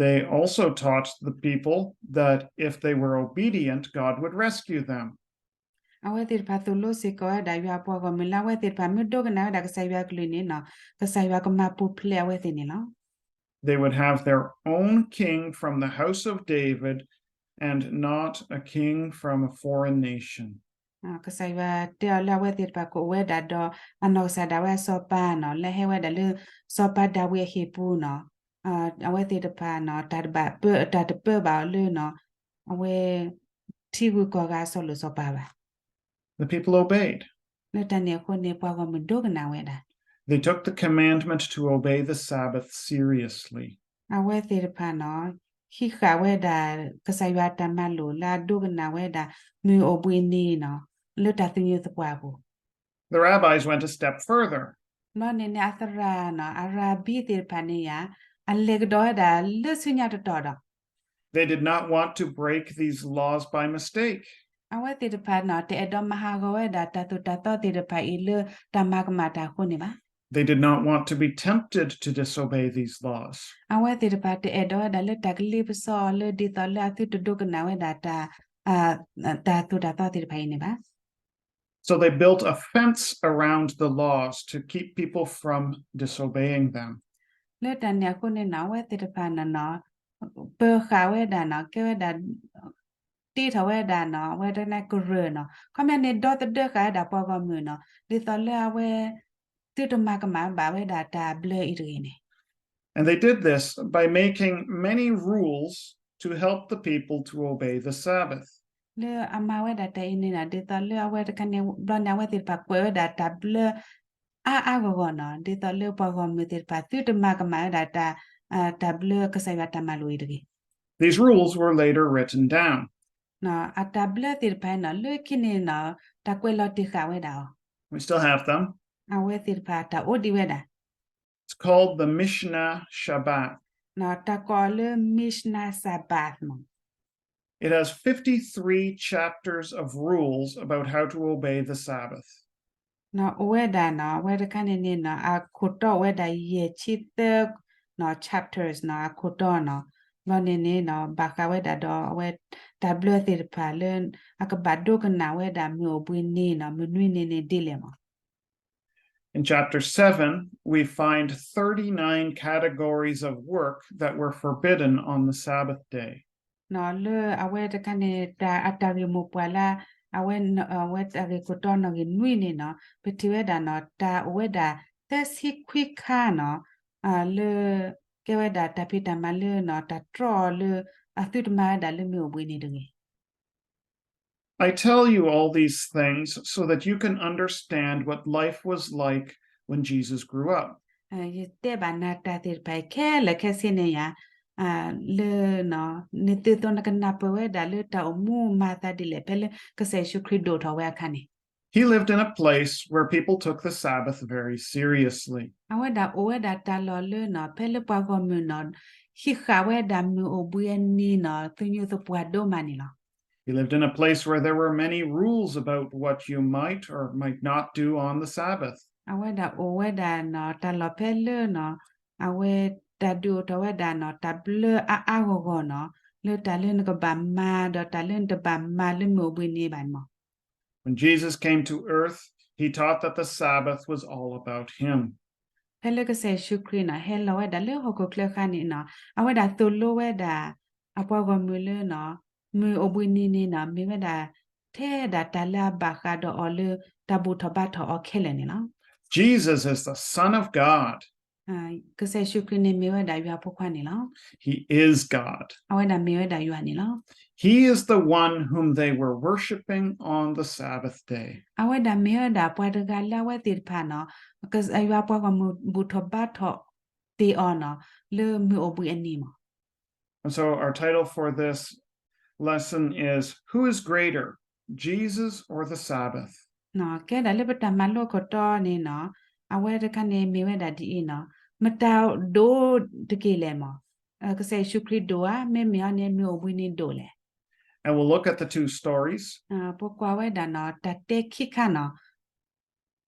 They also taught the people that if they were obedient, God would rescue them. အဝဲသ့ၣ်တဖၣ်သိၣ်လိစ့ၢ်ကီးဝဲဒၣ် ယွၤအပှၤဂီၢ်မုၢ်လၢအဝဲသ့ၣ်တဖၣ် မ့ၢ်ဒိကနၣ်ဝဲဒၣ်ကစၢ်ယွၤအကလုၢ်န့ၣ်နီၤ ကစၢ်ယွၤကမၤပူၤဖျဲးအဝဲသ့ၣ်န့ၣ်လီၤ. They would have their own king from the house of David and not a king from a foreign nation. ကစၢ်ယွၤတဲအီၤလၢအဝဲသ့ၣ်တဖၣ်ကအိၣ်ဝဲဒၣ်ဒီး အနီၢ်ကစၢ်ဒၣ်ဝဲအစီၤပၤနီၤ လၢဟဲဝဲဒၣ်လၢ စီၤပၤဒၤဝံးအဟံၣ်ပူၤနီၤ အဝဲသ့ၣ်တဖၣ်နီၤ တၢ်တဘၣ်ပၢ တၢ်တပၢဘၣ်အီၤလၢနီၤ အဝဲ ထံဂုၤကီၢ်ဂၤအစီၤလိၣ်စီၤပၤဘၣ်. The people obeyed. လၢတၢ်န့ၣ်အဃိန့ၣ် ပှၤဂီၢ်မုၢ်ဒိကနၣ်ဝဲဒၣ်. They took the commandment to obey the Sabbath seriously. အဝဲသ့ၣ်တဖၣ်နီၤ ဟံးဃာ်ဝဲဒၣ် ကစၢ်ယွၤအတၢ်မၤလိာ်လၢအဒိကနၣ်ဝဲဒၣ် မုၢ်အိၣ်ဘှံးနံၤနီၤ လၢတၢ်သူၣ်ညိၣ်သပှၢ်အပူၤ The rabbis went a step further. ဘျီန့ၣ်န့ၣ် အသရၣ်နီၤ အရၤဘံသ့ၣ်တဖၣ်န့ၣ်ယါ အလဲၤကဒီးဝဲဒၣ်လၢဆူညါတတီၤဒီး They did not want to break these laws by mistake. အဝဲသ့ၣ်တဖၣ်နီၤ တအဲၣ်ဒိးမၤဟးဂီၤဝဲဒၣ်တၢ်သိၣ်တၢ်သီသ့ၣ်တဖၣ်အံၤလၢတၢ်မၤကမၣ်တၢ်အဃိန့ၣ်ဘၣ်. They did not want to be tempted to disobey these laws. အဝဲသ့ၣ်တဖၣ်တအဲၣ်ဒိးဝဲဒၣ်လၢတၢ်ကလ့ပစီအီၤလၢဒ်သိးလၢအသုတဒိကနၣ်ဝဲဒၣ်တၢ် တၢ်သိၣ်တၢ်သီသ့ၣ်တဖၣ်အံၤန့ၣ်ဘၣ်. So they built a fence around the laws to keep people from disobeying them. လၢတၢ်န့ၣ်အဃိန့ၣ်နီၤ အဝဲသ့ၣ်တဖၣ်နီၤနီၤ ပၢၤဃာ်ဝဲဒၣ်နီၤ ကဲဝဲဒၣ် တ့ထီၣ်ဝဲဒၣ်နီၤ အဝဲတၢ်န့ၣ်ကရၢၢ်နီၤ ခီပညီန့ၣ် ဒီသဒၢဃာ်ဝဲဒၣ်ပှၤဂီၢ်မုၢ်နီၤ ဒ်သိးလၢအဝဲ သုတမၤကမၣ်ဘၣ်ဝဲဒၣ်တၢ်ဘျၢအံၤတဂ့ၤန့ၣ် And they did this by making many rules to help the people to obey the Sabbath. လၢအမၤဝဲဒၣ်တၢ်အံၤန့ၣ်နီၤ ဒ်သိးလၢအဝဲတခါန့ၣ် ဘျီန့ၣ် အဝဲသ့ၣ်တဖၣ်ကွဲးဝဲဒၣ်တၢ်ဘျၢ အါအါဂီၢ်ဂီၢ်နီၤ ဒ်သိးလၢပှၤဂီၢ်မုၢ်သ့ၣ်တဖၣ် သုတမၤကမၣ်ဝဲဒၣ်တၢ် တၢ်ဘျၢကစၢ်ယွၤတၢ်မၤလိာ်အံၤတဂ့ၤ These rules were later written down. အတၢ်ဘျၢသ့ၣ်တဖၣ်နီၤ လၢခံန့ၣ်နီၤ တၢ်ကွဲးလီၤတ့ၢ်ဃာ်ဝဲဒၣ်အီၤ We still have them. အဝဲသ့ၣ်တဖၣ်တၢ်အိၣ်ဒံးဝဲဒၣ် It's called the Mishnah Shabbat. တၢ်ကိးအီၤလၢ Mishnah Shabbat မး It has fifty-three chapters of rules about how to obey the Sabbath. အိၣ်ဝဲဒၣ်နီၤ အဝဲတခါန့ၣ်န့ၣ်နီၤ အခိၣ်တီအိၣ်ဝဲဒၣ်ယဲၢ်ဆံသၢ chapters နီၤ အခိၣ်တီနီၤ ဘျီန့ၣ်န့ၣ်နီၤ ဘၣ်ဃးဝဲဒၣ်ဒီးအဝဲ တၢ်ဘျၢသ့ၣ်တဖၣ်လၢ အကဘၣ်ဒိကနၣ်ဝဲဒၣ်မုၢ်အိၣ်ဘှံးနံၤနီၤ မုၢ်နွံနံၤန့ၣ်ဒ်လဲၣ်မး In chapter seven, we find thirty-nine categories of work that were forbidden on the Sabbath day. လၢအဝဲတခါန့ၣ် တၢ်အတၢ်ဂ့ၢ်မိၢ်ပှၢ်လၢ အဝဲ အဝဲတၢ်ဂ့ၢ်ခိၣ်တီနီၣ်ဂံၢ်နွံန့ၣ်နီၤ ပထံၣ်ဝဲဒၣ်နီၤ တၢ်အိၣ်ဝဲဒၣ် သၢဆံခွံခါနီၤ လၢ ကဲဝဲဒၣ်တၢ်ဖံးတၢ်မၤလၢနီၤ တၢ်တြီအီၤလၢ အသုတမၤဝဲဒၣ်လၢမုၢ်အိၣ်ဘှံးနံၤတဂ့ၤ I tell you all these things so that you can understand what life was like when Jesus grew up. ယတဲဘၣ်နၤတၢ်သ့ၣ်တဖၣ်အံၤခဲလၢာ်ခဲဆ့န့ၣ်ယါ လၢ နသုသိးနကနၢ်ပၢၢ်ဝဲဒၣ်လၢတၢ်အိၣ်မူမၤအသးဒ်လဲၣ် ဖဲလၢကစၢ်ယ့ၣ်ၡူးခရံာ်ဒိၣ်ထီၣ်ဝဲအခါန့ၣ် He lived in a place where people took the Sabbath very seriously. အဝဲဒၣ်အိၣ်ဝဲဒၣ်တၢ်လီၢ်လၢနီၤ ဖဲလၢပှၤဂီၢ်မုၢ်နီၤ ဟံးဃာ်ဝဲဒၣ်မုၢ်အိၣ်ဘှံးအနံၤနီၤ သုညိသပှၢ်ဒိၣ်မးန့ၣ်လီၤ. He lived in a place where there were many rules about what you might or might not do on the Sabbath. အဝဲဒၣ်အိၣ်ဝဲဒၣ်နီၤ တၢ်လီၢ်ဖဲလၢနီၤ အဝဲတၢ်ဒုးအိၣ်ထီၣ်ဝဲဒၣ်နီၤ တၢ်ဘျၢအါအါဂီၢ်ဂီၢ်နီၤ လၢတၢ်လၢနကဘၣ်မၤ ဒီးတၢ်လၢနတဘၣ်မၤလၢမုၢ်အိၣ်ဘှံးနံၤဘၣ်န့ၣ်မး When Jesus came to earth, he taught that the Sabbath was all about him. ဖဲလၢကစၢ်ယ့ၣ်ၡူးခရံာ်နီၤ ဟဲလီၤဝဲဒၣ်လၢဟီၣ်ခိၣ်ချၢအခါန့ၣ်နီၤ အဝဲဒၣ်သိၣ်လိဝဲဒၣ် အပှၤဂီၢ်မုၢ်လၢနီၤ မုၢ်အိၣ်ဘှံးနံၤန့ၣ်နီၤ မ့ၢ်ဝဲဒၣ် ထဲဒၣ်တၢ်လၢအဘၣ်ဃးဒီးအီၤလၢ တၢ်ဘူၣ်ထီၣ်ဘါထီၣ်အီၤခဲလၢာ်န့ၣ်လီၤ. Jesus is the Son of God. ကစၢ်ယ့ၣ်ၡူးခရံာ်န့ၣ်မ့ၢ်ဝဲဒၣ်ယွၤဖိခွါန့ၣ်လီၤ. He is God. အဝဲဒၣ်မ့ၢ်ဝဲဒၣ်ယွၤန့ၣ်လီၤ. He is the one whom they were worshiping on the Sabbath day. အဝဲဒၣ်မ့ၢ်ဝဲဒၣ်ပှၤတဂၤလၢအဝဲသ့ၣ်တဖၣ်နီၤ ယွၤပှၤဂီၢ်မုၢ်ဘူၣ်ထီၣ်ဘါထီၣ်တ့ၢ်အီၤနီၤ လၢမုၢ်အိၣ်ဘှံးအနံၤမး And so our title for this lesson is Who is Greater, Jesus or the Sabbath? ကဲဒၣ်လၢပတၢ်မၤလိခိၣ်တီန့ၣ်နီၤ အဝဲတခါန့ၣ်မ့ၢ်ဝဲဒၣ်ဒ်အံၤနီၤ မတၤဒိၣ်တက့ၢ်လဲၣ်မး ကစၢ်ယ့ၣ်ၡူးခရံာ်ဒိၣ်ဧါ မ့မ့ၢ်အီၤန့ၣ် မုၢ်အိၣ်ဘှံးနံၤဒိၣ်လဲၣ် And we'll look at the two stories. ပကွၢ်ဝဲဒၣ်နီၤ တၢ်တဲခံခါနီၤ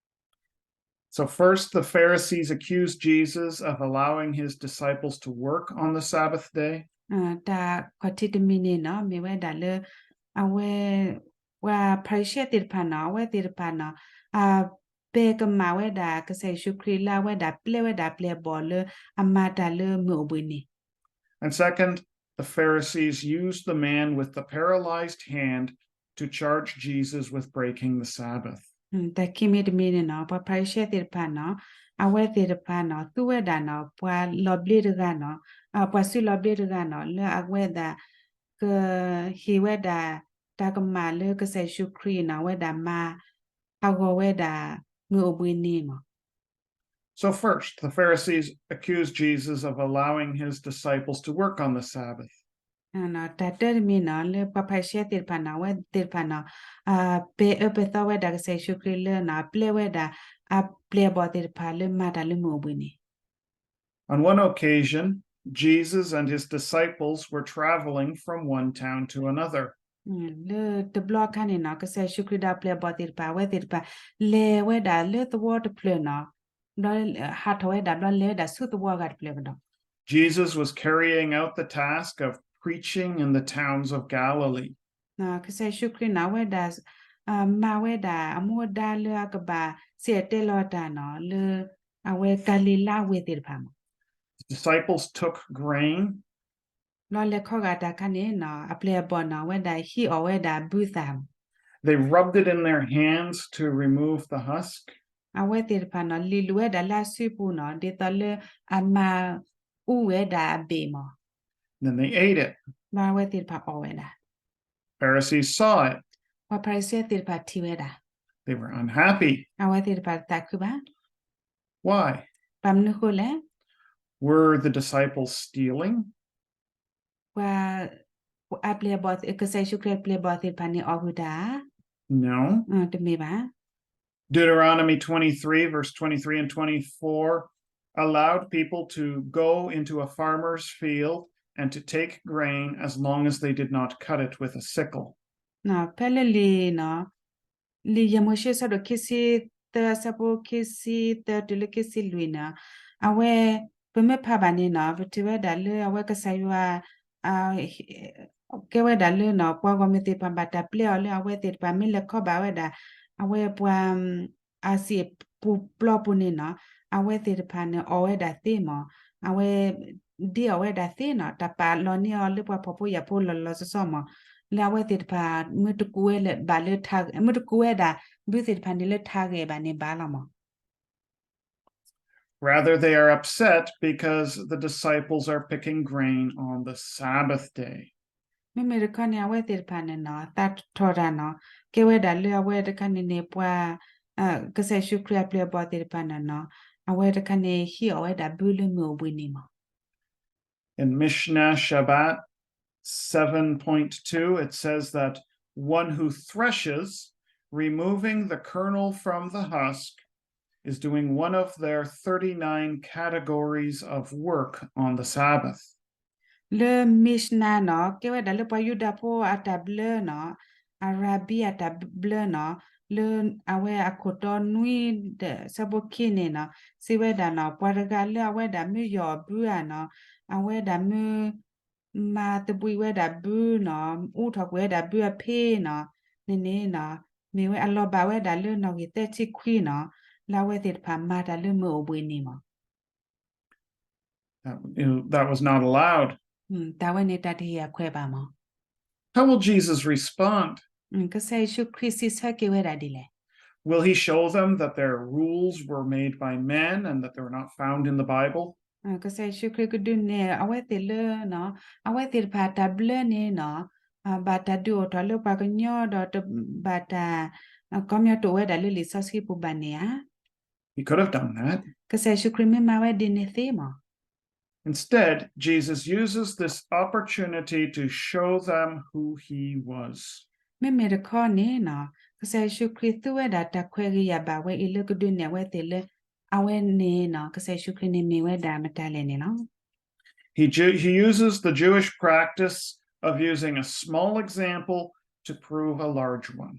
So first, the Pharisees accused Jesus of allowing his disciples to work on the Sabbath day. တၢ်ခီၣ်ထံးတမံၤန့ၣ်နီၤ မ့ၢ်ဝဲဒၣ်လၢ အဝဲ ပှၤဖၤရံၤၡဲသ့ၣ်တဖၣ်နီၤ အဝဲသ့ၣ်တဖၣ်နီၤ အပဲာ်ကမၣ်ဝဲဒၣ် ကစၢ်ယ့ၣ်ၡူးခရံာ်လၢအဝဲဒၣ်ပျဲဝဲဒၣ်ပျဲၢ်ဘီၣ်လၢအမၤတၢ်လၢမုၢ်အိၣ်ဘှံးနံၤ And second, the Pharisees used the man with the paralyzed hand to charge Jesus with breaking the Sabbath. တၢ်ခံမံၤတမံၤန့ၣ်နီၤ ပှၤဖၤရံၤၡဲသ့ၣ်တဖၣ်န့ၣ်နီၤ အဝဲသ့ၣ်တဖၣ်နီၤ သူဝဲဒၣ်နီၤ ပှၤလီၤဘျ့တဂၤနီၤ ပှၤစုလီၤဘျ့တဂၤနီၤ လၢအဝဲဒၣ် ကဟ့ၣ်ဝဲဒၣ် တၢ်ကမၣ်လၢကစၢ်ယ့ၣ်ၡူးခရံာ်နီၤ အဝဲဒၣ်မၤ အဂီၢ်ဝဲဒၣ် မုၢ်အိၣ်ဘှံးနံၤမး So first, the Pharisees accused Jesus of allowing his disciples to work on the Sabbath. တၢ်တၢတမံၤနီၤ လၢပှၤဖၤရံၤၡဲသ့ၣ်တဖၣ်နီၤ အဝဲသ့ၣ်တဖၣ်နီၤ ပဲာ်အၢပဲာ်သီဝဲဒၣ်ကစၢ်ယ့ၣ်ၡူးခရံာ်လၢနီၤ အပျဲဝဲဒၣ် အပျဲၢ်အဘီၣ်သ့ၣ်တဖၣ်လၢမၤတၢ်လၢမုၢ်အိၣ်ဘှံးနံၤ On one occasion, Jesus and his disciples were traveling from one town to another. လၢတဘျီအခါန့ၣ်နီၤ ကစၢ်ယ့ၣ်ၡူးခရံာ်ဒီးအပျဲၢ်အဘီၣ်သ့ၣ်တဖၣ် အဝဲသ့ၣ်တဖၣ် လဲၤဝဲဒၣ်လၢသဝီတဖျၢၣ်နီၤ ဘျီ ဟးထီၣ်ဝဲဒၣ် ဘျီလဲၤဝဲဒၣ်ဆူသဝီအဂၤတဖျၢၣ်ကဒီး Jesus was carrying out the task of preaching in the towns of Galilee. ကစၢ်ယ့ၣ်ၡူးခရံာ်န့ၣ် အဝဲဒၣ် မၤဝဲဒၣ်အမူအဒါလၢအကဘၣ်စံၣ်တဲၤတဲလီၤတၢ်နီၤ လၢအဝဲကၤလံၤလါဝ့ၢ်သ့ၣ်တဖၣ်မး The disciples took grain. ဘျီလဲၤခီဂာ်တၢ်အခါန့ၣ်နီၤ အပျဲၢ်အဘီၣ်နီၤ အဝဲဒၣ်ဟံးအီၣ်ဝဲဒၣ်ဘုသၣ်မး They rubbed it in their hands to remove the husk. အဝဲသ့ၣ်တဖၣ်နီၤ လံၣ်လူၤဝဲဒၣ်လၢအစုပူၤနီၤ ဒ်သိးလၢအမၤ အူဝဲဒၣ်အဘ့ၣ်မး Then they ate it. ဘျီအဝဲသ့ၣ်တဖၣ်အီၣ်ဝဲဒၣ် Pharisees saw it. ပှၤဖၤရံၤၡဲသ့ၣ်တဖၣ်ထံၣ်ဝဲဒၣ် They were unhappy. အဝဲသ့ၣ်တဖၣ်တသးခုဘၣ် Why? ဘၣ်မနုၤဃိလဲၣ် Were the disciples stealing? ပှၤ အပျဲၢ်အဘီၣ် ကစၢ်ယ့ၣ်ၡူးခရံာ်အပျဲၢ်အဘီၣ်သ့ၣ်တဖၣ်န့ၣ် အီၣ်ဟုၣ်တၢ်ဧါ No. တမ့ၢ်ဘၣ် Deuteronomy twenty-three, verse twenty-three and twenty-four allowed people to go into a farmer's field and to take grain as long as they did not cut it with a sickle. ဖဲလၢလံာ် လံာ်ယဲၢ်မိၤၡ့ အဆၢဒိၣ်ခံဆံသၢ အဆၢဖိခံဆံသၢတုၤလၢခံဆံလွံၢ်န့ၣ် အဝဲ ပမ့ၢ်ဖးဘၣ်န့ၣ်နီၤ ပထံၣ်ဝဲဒၣ်လၢအဝဲကစၢ်ယွၤ ကဲဝဲဒၣ်လၢနီၤ ပှၤဂီၢ်မုၢ်သ့ၣ်တဖၣ်ဘၣ်တၢ်ပျဲအီၤလၢအဝဲသ့ၣ်တဖၣ်မ့ၢ်လဲၤခီဘၣ်ဝဲဒၣ် အဝဲပှၤ အစံာ်ပူၤပျီပူၤန့ၣ်နီၤ အဝဲသ့ၣ်တဖၣ်န့ၣ်အီၣ်ဝဲဒၣ်သ့မး အဝဲ ဒ်အီၣ်ဝဲဒၣ်သ့နီၤ တၢ်ပာ်လီၤန့ၢ်အီၤလၢပှၤဖှီၣ်ဖိယာ်ဖိလီၤလီၤဆီဆီမး လၢအဝဲသ့ၣ်တဖၣ် မ့ၢ်တကူးဝဲဘၣ်လၢ မ့ၢ်တကူးဝဲဒၣ် ဘုသ့ၣ်တဖၣ်န့ၣ်လၢထးဂဲၤဘၣ်န့ၣ်ဘၣ်လီၤမး Rather, they are upset because the disciples are picking grain on the Sabbath day. မ့မ့ၢ်တခီန့ၣ် အဝဲသ့ၣ်တဖၣ်န့ၣ်နီၤ သးထီၣ်တၢ်နီၤ ကဲဝဲဒၣ်လၢအဝဲတခါန့ၣ်န့ၣ် ပှၤ ကစၢ်ယ့ၣ်ၡူးခရံာ်အပျဲၢ်အဘီၣ်သ့ၣ်တဖၣ်န့ၣ်နီၤ အဝဲတခါန့ၣ် ဟံးအီၣ်ဝဲဒၣ်ဘုလၢမုၢ်အိၣ်ဘှံးနံၤမး In Mishnah Shabbat seven point two, it says that one who threshes, removing the kernel from the husk, is doing one of their thirty-nine categories of work on the Sabbath. လၢ Mishnah နီၤ ကဲဝဲဒၣ်လၢပှၤယူဒၤဖိအတၢ်ဘျၢနီၤ အရၤဘံအတၢ်ဘျၢနီၤ လၢအဝဲအခိၣ်တီနွံဒီးဆၢဖိခံန့ၣ်နီၤ စံးဝဲဒၣ်နီၤ ပှၤတဂၤလၢအဝဲဒၣ်မ့ၢ်ယီၢ်အဘုဧါနီၤ အဝဲဒၣ်မ့ၢ် မၤသဘှံးဝဲဒၣ်ဘုနီၤ အူထီၣ်ကွံာ်ဝဲဒၣ်ဘုအဖ့နီၤ န့ၣ်န့ၣ်နီၤ မ့ၢ်ဝဲအလီၤဘၣ်ဝဲဒၣ်လၢနီၣ်ဂံၢ်သၢဆံခွံနီၤ လၢအဝဲသ့ၣ်တဖၣ်မၤတၢ်လၢမုၢ်အိၣ်ဘှံးနံၤမး That, that was not allowed. တၢ်ဝဲန့ၣ်တၢ်တဟ့ၣ်အခွဲးဘၣ်မး How will Jesus respond? ကစၢ်ယ့ၣ်ၡူးခရံာ်စံးဆၢက့ၤဝဲဒၣ်ဒ်လဲၣ် Will he show them that their rules were made by men and that they were not found in the Bible? ကစၢ်ယ့ၣ်ၡူးခရံာ်ကဒုးနဲၣ်အဝဲသ့ၣ်လၢနီၤ အဝဲသ့ၣ်တဖၣ်တၢ်ဘျၢန့ၣ်နီၤ ဘၣ်တၢ်ဒုးအိၣ်ထီၣ်လၢပှၤကညီဒီးတဘၣ်တၢ် ကီမညီတအိၣ်ဝဲဒၣ်လၢလံာ်စီဆှံပူၤဘၣ်န့ၣ်ဧါ He could have done that. ကစၢ်ယ့ၣ်ၡူးခရံာ်မ့ၢ်မၤဝဲဒ်န့ၣ်သ့မး Instead, Jesus uses this opportunity to show them who he was. မ့မ့ၢ်တခီန့ၣ်နီၤ ကစၢ်ယ့ၣ်ၡူးခရံာ်သူဝဲဒၣ်တၢ်ခွဲးဂ့ၤယာ်ဘၣ်ဝဲအံၤလၢကဒုးနဲၣ်အဝဲသ့ၣ်လၢ အဝဲန့ၣ်နီၤ ကစၢ်ယ့ၣ်ၡူးခရံာ်န့ၣ်မ့ၢ်ဝဲဒၣ်မတၤလဲၣ်န့ၣ်လီၤ He, ju- he uses the Jewish practice of using a small example to prove a large one.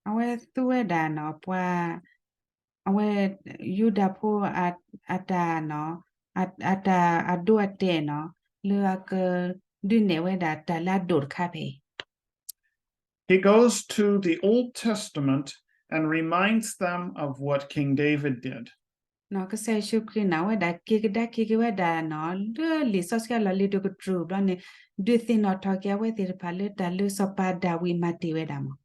အဝဲသူဝဲဒၣ်နီၤ ပှၤ အဝဲ ယူဒၤဖိ အ အတၢ်နီၤ အ အတၢ်အဒိအတဲာ်နီၤ လၢအက ဒုးနဲၣ်ဝဲဒၣ်တၢ်လၢအဒိၣ်တခါဖဲအံၤ He goes to the Old Testament and reminds them of what King David did. နီၤ ကစၢ်ယ့ၣ်ၡူးခရံာ်န့ၣ် အဝဲဒၣ်က့ၤကဒါက့ၤက့ၤဝဲဒၣ်နီၤ လၢလံာ်စီဆှံအလီၢ်လံၤတကတြူၢ်ဘျီန့ၣ် ဒုးသ့ၣ်နီၣ်ထီၣ်က့ၤအဝဲသ့ၣ်တဖၣ်လၢတၢ်လၢစီၤပၤဒၤဝံးမၤတ့ၢ်ဝဲဒၣ်မး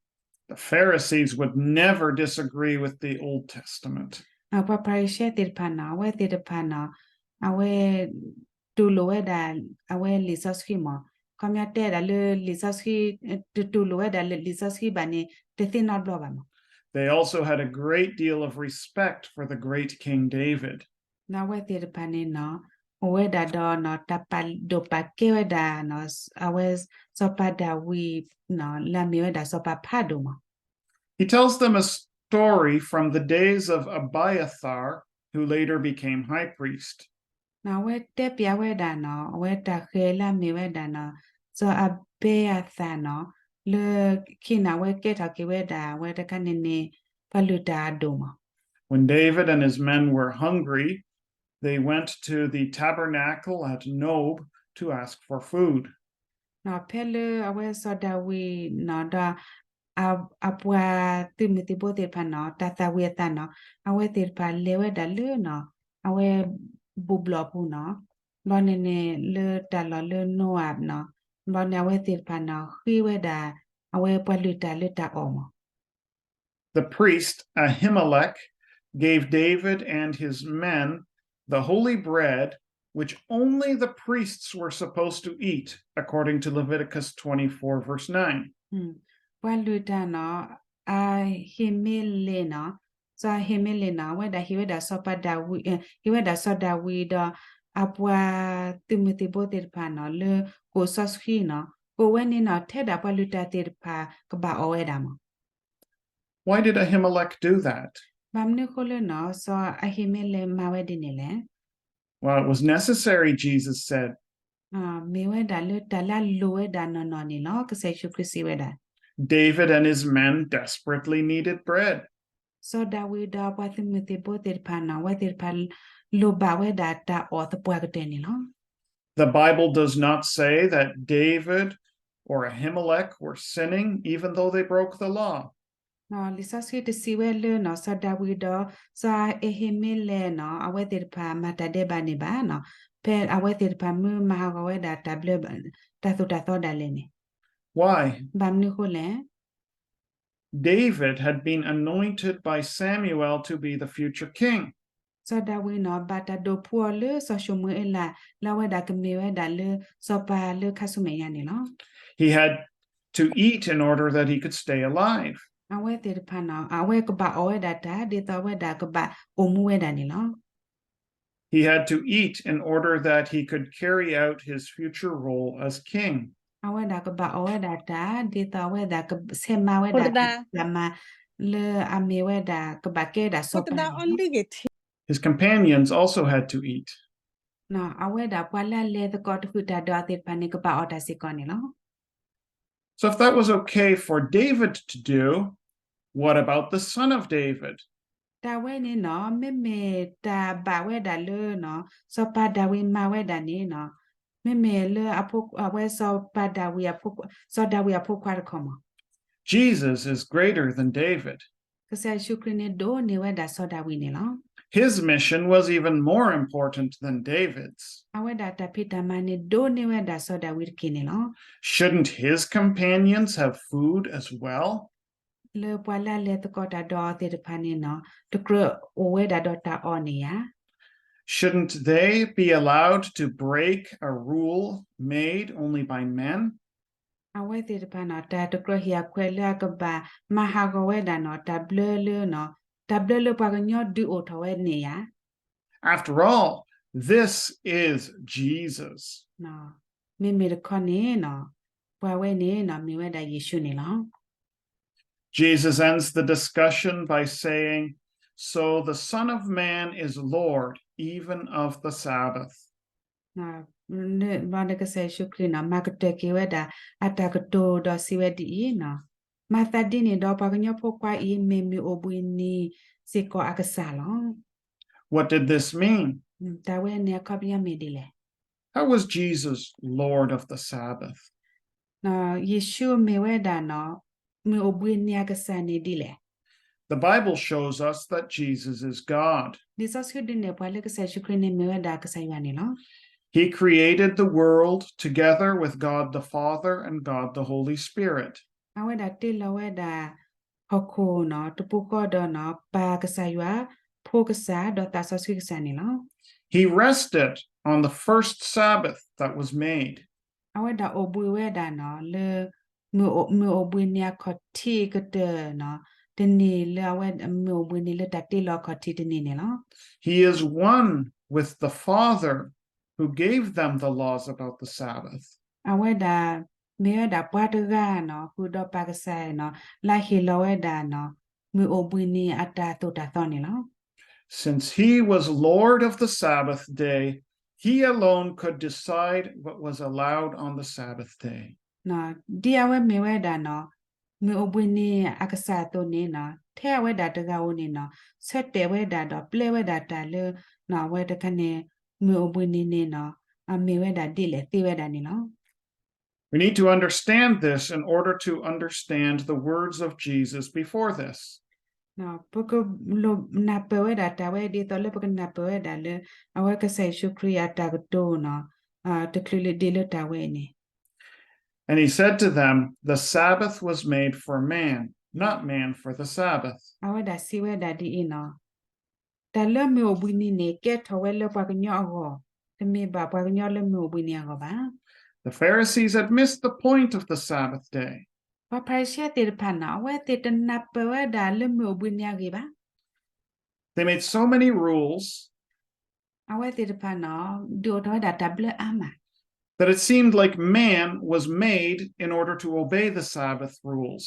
The Pharisees would never disagree with the Old Testament. ပှၤဖၤရံၤၡဲသ့ၣ်တဖၣ်နီၤ အဝဲသ့ၣ်တဖၣ်နီၤ အဝဲ တူၢ်လိာ်ဝဲဒၣ် အဝဲလံာ်စီဆှံမး ခီပညီတဲဒၣ်လၢလံာ်စီဆှံ တတူၢ်လိာ်ဝဲဒၣ်လၢလံာ်စီဆှံဘၣ်န့ၣ် တသ့နီတဘျီဘၣ်မး They also had a great deal of respect for the great King David. နီၤ အဝဲသ့ၣ်တဖၣ်န့ၣ်နီၤ အိၣ်ဝဲဒၣ်ဒီးနီၤ တၢ်ပာ်ဒိၣ်ပာ်ကဲဝဲဒၣ်နီၤ အဝဲ စီၤပၤဒၤဝံးနီၤ လၢအမ့ၢ်ဝဲဒၣ်စီၤပၤဖးဒိၣ်မး He tells them a story from the days of Abiathar, who later became high priest. နီၤ အဝဲတဲပျးဝဲဒၣ်နီၤ အဝဲတၢ်ဃၤလၢအမ့ၢ်ဝဲဒၣ်နီၤ စီၤအဘ့ယၤသၣ်နီၤ လၢခံန့ၣ် အဝဲကဲထီၣ်က့ၤဝဲဒၣ် အဝဲတခါန့ၣ်န့ၣ် ပှၤလုၢ်တၢ်အဒိၣ်မး When David and his men were hungry, they went to the tabernacle at Nob to ask for food. နီၤ ဖဲလၢအဝဲစီၤဒၤဝံးနီၤ ဒီး အ အပှၤသုးမုၢ်သံၣ်ဘိသ့ၣ်တဖၣ်နီၤ တၢ်သၣ်ဝံၤအသးနီၤ အဝဲသ့ၣ်တဖၣ်လဲၤဝဲဒၣ်လၢနီၤ အဝဲ ဘူၣ်ဘျီၣ်ပူၤနီၤ ဘျီန့ၣ်န့ၣ် လၢတၢ်လီၢ်လၢနိအၤနီၤ ဘျီန့ၣ် အဝဲသ့ၣ်တဖၣ်နီၤ ဃ့ဝဲဒၣ် အဝဲပှၤလုၢ်တၢ်လၢတၢ်အီၣ်မး The priest Ahimelech gave David and his men the holy bread which only the priests were supposed to eat, according to Leviticus twenty-four, verse nine. ပှၤလုၢ်တၢ်နီၤ အဟ့ၣ်မ့ၢ်လဲၣ်နီၤ စီၤအဟ့ၣ်မ့ၢ်လဲၣ်နီၤ အဝဲဒၣ်ဟ့ၣ်ဝဲဒၣ်စီၤပၤဒၤဝံး ဟ့ၣ်ဝဲဒၣ်စီၤဒၤဝံးဒီး အပှၤသုးမုၢ်သံၣ်ဘိသ့ၣ်တဖၣ်နီၤ လၢကိၣ်စီဆှံနီၤ ကိၣ်ဝဲန့ၣ်နီၤ ထဲဒၣ်ပှၤလုၢ်တၢ်သ့ၣ်တဖၣ်ကဘၣ်အီၣ်ဝဲဒၣ်မး Why did Ahimelech do that? ဘၣ်မနုၤအဃိလၢနီၤ စီၤအဟ့ၣ်မ့ၢ်လဲၣ်မၤဝဲဒ်န့ၣ်လဲၣ် Well, it was necessary, Jesus said. မ့ၢ်ဝဲဒၣ်လၢတၢ်လၢအလိၣ်ဝဲဒၣ်နီၢ်နီၢ်န့ၣ်လီၤ. ကစၢ်ယ့ၣ်ၡူးခရံာ်စံးဝဲဒၣ် David and his men desperately needed bread. စီၤဒၤဝံးဒီးပှၤသုးမုၢ်သံၣ်ဘိသ့ၣ်တဖၣ်နီၤ အဝဲသ့ၣ်တဖၣ်လိၣ်ဘၣ်ဝဲဒၣ်တၢ်အီၣ်သပှၢ်ကတၢၢ်န့ၣ်လီၤ. The Bible does not say that David or Ahimelech were sinning even though they broke the law. လံာ်စီဆှံတစံးဝဲလၢနီၤ စီၤဒၤဝံးဒီး စီၤအဟ့ၣ်မ့ၢ်လဲၣ်နီၤ အဝဲသ့ၣ်တဖၣ်မၤတၢ်ဒဲးဘးန့ၣ်ဘၣ်နီၤ ဖဲအဝဲသ့ၣ်တဖၣ်မ့ၢ်မၤဟးဂီၤဝဲဒၣ်တၢ်ဘျၢ တၢ်သိၣ်တၢ်သီဒၣ်လဲာ်န့ၣ် Why? ဘၣ်မနုၤအဃိလဲၣ် David had been anointed by Samuel to be the future king. စီၤဒၤဝံးနီၤ ဘၣ်တၢ်ဒိးဖှူအီၤလၢစီၤၡမူၤအ့လး လၢအဝဲဒၣ်ကမ့ၢ်ဝဲဒၣ်လၢစီၤပၤလၢခါဆူမဲာ်ညါန့ၣ်လီၤ. He had to eat in order that he could stay alive. အဝဲသ့ၣ်တဖၣ်နီၤ အဝဲကဘၣ်အီၣ်ဝဲဒၣ်တၢ် ဒ်သိးအဝဲဒၣ်ကဘၣ်အိၣ်မူဝဲဒၣ်န့ၣ်လီၤ. He had to eat in order that he could carry out his future role as king. အဝဲဒၣ်ကဘၣ်အီၣ်ဝဲဒၣ်တၢ် ဒ်သိးအဝဲဒၣ်ကဆဲးမၤဝဲဒၣ်တၢ်မၤ လၢအမ့ၢ်ဝဲဒၣ် ကဘၣ်ကဲဒၣ်စီၤပၤန့ၣ်လီၤ. His companions also had to eat. အဝဲဒၣ်ပှၤလၢအလဲၤသကိးတဃုာ်တၢ်ဒီးအီၤသ့ၣ်တဖၣ်န့ၣ် ကဘၣ်အီၣ်တၢ်စ့ၢ်ကီးန့ၣ်လီၤ. So if that was okay for David to do, what about the son of David? တၢ်ဝဲန့ၣ်နီၤ မ့မ့ၢ်တၢ်ဘၣ်ဝဲဒၣ်လၢနီၤ စီၤပၤဒၤဝံးမၤဝဲဒၣ်န့ၣ်နီၤ မ့မ့ၢ်လၢအဖိ အဝဲစီၤပၤဒၤဝံးအဖိ စီၤဒၤဝံးအဖိခွါတခီမး Jesus is greater than David. ကစၢ်ယ့ၣ်ၡူးခရံာ်န့ၣ် ဒိၣ်န့ၢ်ဝဲဒၣ်စီၤဒၤဝံးန့ၣ်လီၤ. His mission was even more important than David's. အဝဲဒၣ်တၢ်ဖံးတၢ်မၤန့ၣ် ဒိၣ်န့ၢ်ဝဲဒၣ်စီၤဒၤဝံးတက့ၢ်န့ၣ်လီၤ. Shouldn't his companions have food as well? လၢပှၤလၢအလဲၤသကိးတၢ်ဒီးအီၤသ့ၣ်တဖၣ်န့ၣ်နီၤ တကြၢးအိၣ်ဝဲဒၣ်ဒီးတၢ်အီၣ်န့ၣ်ဧါ. Shouldn't they be allowed to break a rule made only by men? အဝဲသ့ၣ်တဖၣ်နီၤ တၢ်တကြၢးဟ့ၣ်အခွဲးလၢအကဘၣ် မၤဟးဂီၤဝဲဒၣ်နီၤ တၢ်ဘျၢလၢနီၤ တၢ်ဘျၢလၢပှၤကညီဒုးအိၣ်ထီၣ်ဝဲန့ၣ်ဧါ. After all, this is Jesus. မ့မ့ၢ်တခီန့ၣ်နီၤ ပှၤဝဲန့ၣ်နီၤ မ့ၢ်ဝဲဒၣ်ယ့ၣ်ၡူးန့ၣ်လီၤ. Jesus ends the discussion by saying, So the Son of Man is Lord even of the Sabbath. ဘျီန့ၣ်ကစၢ်ယ့ၣ်ၡူးခရံာ်နီၤ မၤကတၢၢ်က့ၤဝဲဒၣ် အတၢ်ကတိၤဒီးစံးဝဲဒ်အံၤနီၤ မၤသးဒ်န့ၣ်ဒီးပှၤကညီဖိခွါအံၤ မ့ၢ်မုၢ်အိၣ်ဘှံးနံၤစ့ၢ်ကီးအကစၢ်လီၤ. What did this mean? တၢ်ဝဲန့ၣ်အခီပညီမ့ၢ်ဒ်လဲၣ်. How was Jesus Lord of the Sabbath? ယ့ၣ်ၡူးမ့ၢ်ဝဲဒၣ်နီၤ မုၢ်အိၣ်ဘှံးနံၤအကစၢ်န့ၣ်ဒ်လဲၣ်. The Bible shows us that Jesus is God. လံာ်စီဆှံဒုးနဲၣ်ပှၤလၢကစၢ်ယ့ၣ်ၡူးခရံာ်န့ၣ်မ့ၢ်ဝဲဒၣ်ကစၢ်ယွၤန့ၣ်လီၤ. He created the world together with God the Father and God the Holy Spirit. အဝဲဒၣ်တ့လီၤဝဲဒၣ် ဟီၣ်ခိၣ်နီၤ တပူၤဃီဒီးနီၤ ပၢ်ကစၢ်ယွၤ, ဖိကစၢ်, ဒီးသးစီဆှံကစၢ်န့ၣ်လီၤ. He rested on the first Sabbath that was made. အဝဲဒၣ်အိၣ်ဘှံးဝဲဒၣ်နီၤ လၢ မုၢ်အိၣ်ဘှံးနံၤအခီၣ်ထံးကတၢၢ်နီၤ တနံၤလၢအဝဲ မုၢ်အိၣ်ဘှံးနံၤလၢတၢ်တ့လီၤအခီၣ်ထံးတနံၤန့ၣ်လီၤ. He is one with the Father who gave them the laws about the Sabbath. အဝဲဒၣ် မ့ၢ်ဝဲဒၣ်ပှၤတဂၤနီၤ ဃုာ်ဒီးပၢ်ကစၢ်နီၤ လၢဟ့ၣ်လီၤဝဲဒၣ်နီၤ မုၢ်အိၣ်ဘှံးနံၤအတၢ်သိၣ်တၢ်သီန့ၣ်လီၤ. Since he was Lord of the Sabbath day, he alone could decide what was allowed on the Sabbath day. ဒ်အဝဲမ့ၢ်ဝဲဒၣ်နီၤ မုၢ်အိၣ်ဘှံးနံၤအကစၢ်အသိးန့ၣ်နီၤ ထဲအဝဲဒၣ်တဂၤဧိၤန့ၣ်နီၤ ဆၢတဲာ်ဝဲဒၣ်ဒီးပျဲဝဲဒၣ်တၢ်လၢ အဝဲတခါန့ၣ် မုၢ်အိၣ်ဘှံးနံၤန့ၣ်နီၤ အမ့ၢ်ဝဲဒၣ်ဒ်လဲၣ်သ့ဝဲဒၣ်န့ၣ်လီၤ. We need to understand this in order to understand the words of Jesus before this. ပကလိၣ်နၢ်ပၢၢ်ဝဲဒၣ်တၢ်ဝဲ ဒ်သိးလၢပကနၢ်ပၢၢ်ဝဲဒၣ်လၢ အဝဲကစၢ်ယ့ၣ်ၡူးခရံာ်အတၢ်ကတိၤနီၤ တချုးလၢဒ်လၢတၢ်ဝဲအံၤန့ၣ် And he said to them, The Sabbath was made for man, not man for the Sabbath. အဝဲဒၣ်စံးဝဲဒၣ်ဒ်အံၤနီၤ တၢ်လၢမုၢ်အိၣ်ဘှံးနံၤန့ၣ် ကဲထီၣ်ဝဲလၢပှၤကညီအဂီၢ်, တမ့ၢ်ဘၣ်ပှၤကညီလၢမုၢ်အိၣ်ဘှံးနံၤအဂီၢ်ဘၣ်. The Pharisees had missed the point of the Sabbath day. ပှၤဖၤရံၤၡဲသ့ၣ်တဖၣ်န့ၣ် အဝဲသ့ၣ်တနၢ်ပၢၢ်ဝဲဒၣ်လၢမုၢ်အိၣ်ဘှံးနံၤအဂ့ၢ်ဘၣ်. They made so many rules အဝဲသ့ၣ်တဖၣ်န့ၣ် ဒုးအိၣ်ထီၣ်ဝဲဒၣ်တၢ်ဘျၢအါမး that it seemed like man was made in order to obey the Sabbath rules.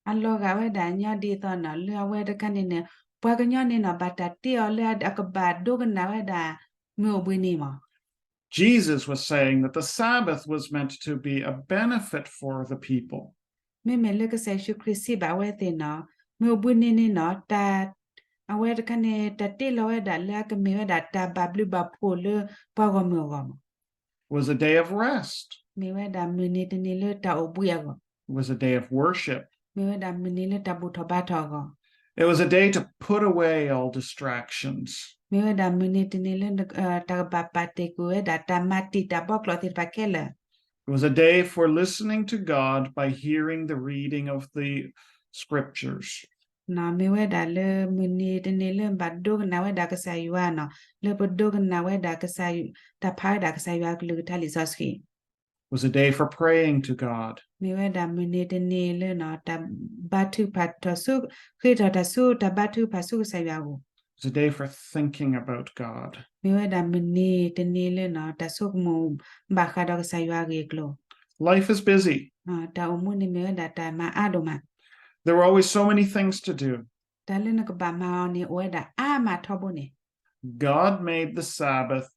အလီၤဂာ်ဝဲဒၣ်ညီဒ်သိးန့ၣ် လၢအဝဲတခါန့ၣ်န့ၣ် ပှၤကညီန့ၣ်န့ၣ် ဘၣ်တၢ်တ့အီၤလၢအကဘၣ်ဒိကနၣ်ဝဲဒၣ် မုၢ်အိၣ်ဘှံးနံၤမး Jesus was saying that the Sabbath was meant to be a benefit for the people. မ့မ့ၢ်လၢကစၢ်ယ့ၣ်ၡူးခရံာ်စံးဘၣ်ဝဲသ့ၣ်န့ၣ် မုၢ်အိၣ်ဘှံးနံၤန့ၣ်န့ၣ် တၢ် အဝဲတခါန့ၣ် တၢ်တ့လီၤဝဲဒၣ်လၢအကမ့ၢ်ဝဲဒၣ်တၢ်ဘၣ်ဘျုးဘၣ်ဖှိၣ်လၢပှၤဂီၢ်မုၢ်အဂီၢ်မး It was a day of rest. မ့ၢ်ဝဲဒၣ်မုၢ်နံၤတနံၤလၢတၢ်အိၣ်ဘှံးအဂီၢ် It was a day of worship. မ့ၢ်ဝဲဒၣ်မုၢ်နံၤလၢတၢ်ဘူၣ်ထီၣ်ဘါထီၣ်အဂီၢ် It was a day to put away all distractions. မ့ၢ်ဝဲဒၣ်မုၢ်နံၤတနံၤလၢ တၢ်ကဘၣ်ပာ်တ့ၢ်ကွံာ်ဝဲဒၣ် တၢ်မၤတံာ်တာ်ဘီကျိာ်သ့ၣ်တဖၣ်ခဲလၢာ် It was a day for listening to God by hearing the reading of the scriptures. မ့ၢ်ဝဲဒၣ်လၢမုၢ်နံၤတနံၤလၢဘၣ်ဒိကနၣ်ဝဲဒၣ်ကစၢ်ယွၤန့ၣ် လၢပဒိကနၣ်ဝဲဒၣ်ကစၢ် တၢ်ဖးဝဲဒၣ်ကစၢ်ယွၤအကလုၢ်ကထါလံာ်စီဆှံ It was a day for praying to God. မ့ၢ်ဝဲဒၣ်မုၢ်နံၤတနံၤလၢ တၢ်ဘါထုကဖၣ်ထီၣ်ဆူ ဃ့ထီၣ်တၢ်ဆူ တၢ်ဘါထုကဖၣ်ဆူကစၢ်ယွၤအအိၣ် It's a day for thinking about God. မ့ၢ်ဝဲဒၣ်မုၢ်နံၤတနံၤလၢနီၤ တၢ်ဆိကမိၣ်ဘၣ်ဃးဒီးကစၢ်ယွၤအဂ့ၢ်အကျိၤ Life is busy. တၢ်အိၣ်မူန့ၣ် မ့ၢ်ဝဲဒၣ်တၢ်မၤအါဒိၣ်မး There are always so many things to do. တၢ်လၢနကဘၣ်မၤအီၤန့ၣ် အိၣ်ဝဲဒၣ်အါမးထီဘိန့ၣ် God made the Sabbath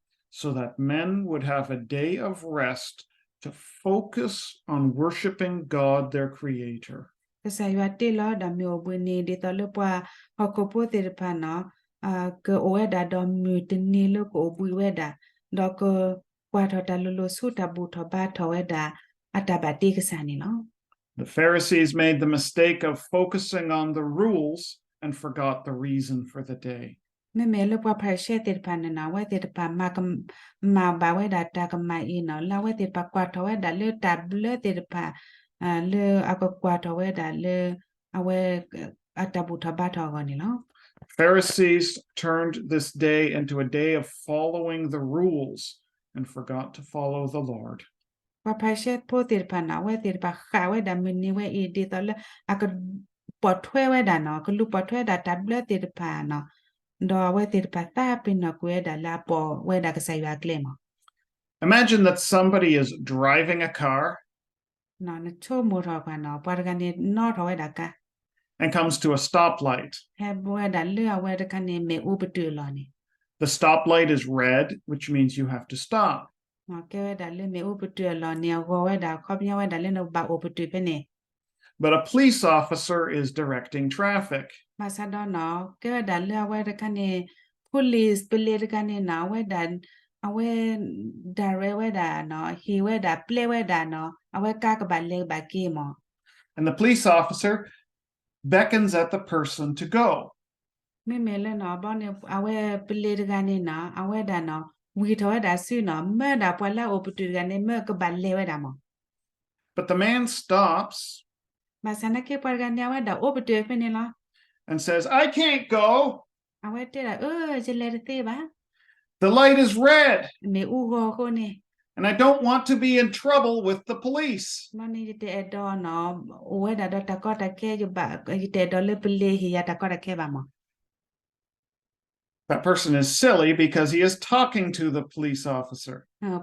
so that men would have a day of rest to focus on worshiping God, their Creator. ကစၢ်ယွၤတ့လီၤဝဲဒၣ်မုၢ်အိၣ်ဘှံးနံၤ ဒ်သိးလၢပှၤဟီၣ်ခိၣ်ဖိသ့ၣ်တဖၣ်နီၤ ကအိၣ်ဝဲဒၣ်ဒီးမုၢ်တနံၤလၢကအိၣ်ဘှံးဝဲဒၣ် ဒီးကကွၢ်ထီၣ်တၢ်လိၤလိၤဆူ တၢ်ဘူၣ်ထီၣ်ဘါထီၣ်ဝဲဒၣ် အတၢ်ဘၣ်တ့ကစၢ်န့ၣ်လီၤ. The Pharisees made the mistake of focusing on the rules and forgot the reason for the day. မ့မ့ၢ်လၢပှၤဖၤရံၤၡဲသ့ၣ်တဖၣ်န့ၣ်နီၤ အဝဲသ့ၣ်တဖၣ် မၤဘၣ်ဝဲဒၣ်တၢ်ကမၣ်အံၤနီၤ လၢအဝဲသ့ၣ်တဖၣ်ကွၢ်ထီၣ်ဝဲဒၣ်လၢတၢ်ဘျၢသ့ၣ်တဖၣ် လၢအကကွၢ်ထီၣ်ဝဲဒၣ်လၢ အဝဲ အတၢ်ဘူၣ်ထီၣ်ဘါထီၣ်အဂီၢ်န့ၣ်လီၤ. Pharisees turned this day into a day of following the rules and forgot to follow the Lord. ပှၤဖၤရံၤၡဲဖိသ့ၣ်တဖၣ်န့ၣ် အဝဲသ့ၣ်တဖၣ်ဃၣ်ဝဲဒၣ်မုၢ်နံၤဝဲအံၤ ဒ်သိးလၢအကပိာ်ထွဲဝဲဒၣ်နီၤ ကလူၤပိာ်ထွဲဝဲဒၣ်တၢ်ဘျၢသ့ၣ်တဖၣ်နီၤ ဒီးအဝဲသ့ၣ်တဖၣ်သးပ့ၤနီၣ်ကွံာ်ဝဲဒၣ်လၢအပိာ်ဝဲဒၣ်ကစၢ်ယွၤအကျဲမး Imagine that somebody is driving a car နဆိကမိၣ်ထီၣ်ကွၢ်နီၤ ပှၤတဂၤန့ၣ်နီၣ်ထီၣ်ဝဲဒၣ်ကါ and comes to a stoplight. ဟဲဝဲဒၣ်လၢအဝဲတခါန့ၣ် မ့ၣ်အူပတုာ်အလီၢ်န့ၣ် The stoplight is red, which means you have to stop. ကဲဝဲဒၣ်လၢမ့ၣ်အူပတုာ်အလီၢ်န့ၣ် အဂီၤဝဲဒၣ် အခီပညီဝဲဒၣ်လၢနဘၣ်အိၣ်ပတုာ်ဖဲန့ၣ် But a police officer is directing traffic. ဘၣ်ဆၣ်ဒီးနီၤ ကဲဝဲဒၣ်လၢအဝဲတခါန့ၣ် police ပလံၤတဂၤန့ၣ်နီၤ အဝဲဒၣ် အဝဲ direct ဝဲဒၣ်နီၤ ဟ့ၣ်ဝဲဒၣ် ပျဲဝဲဒၣ်နီၤ အဝဲကါကဘၣ်လဲၤကဘၣ်က့ၤမး And the police officer beckons at the person to go. မ့မ့ၢ်လၢနီၤ ဘီန့ၣ် အဝဲပလံၤတဂၤန့ၣ်နီၤ အဝဲဒၣ်နီၤ ဝံၤထီၣ်ဝဲဒၣ်ဆူနီၤ မၢဒၣ်ပှၤလၢအအိၣ်ပတုာ်တဂၤန့ၣ် မၢကဘၣ်လဲၤဝဲဒၣ်မး But the man stops ဘၣ်ဆၣ်သနာ်က့ ပှၤတဂၤန့ၣ် အဝဲဒၣ်အိၣ်ပတုာ်ဖဲန့ၣ်လီၤ and says, I can't go. အဝဲတဲဒၣ် အၢ ယလဲၤတသ့ဘၣ် The light is red. မ့ၣ်အူဂီၤအဃိန့ၣ် And I don't want to be in trouble with the police. ဘီန့ၣ် ယတအဲၣ်ဒိးနီၤ အိၣ်ဝဲဒၣ်ဒီးတၢ်ကီတၢ်ခဲ ယဘၣ် ယတအဲၣ်ဒိးလၢပလံၤဟ့ၣ်ယၤတၢ်ကီတၢ်ခဲဘၣ်မး That person is silly because he is talking to the police officer.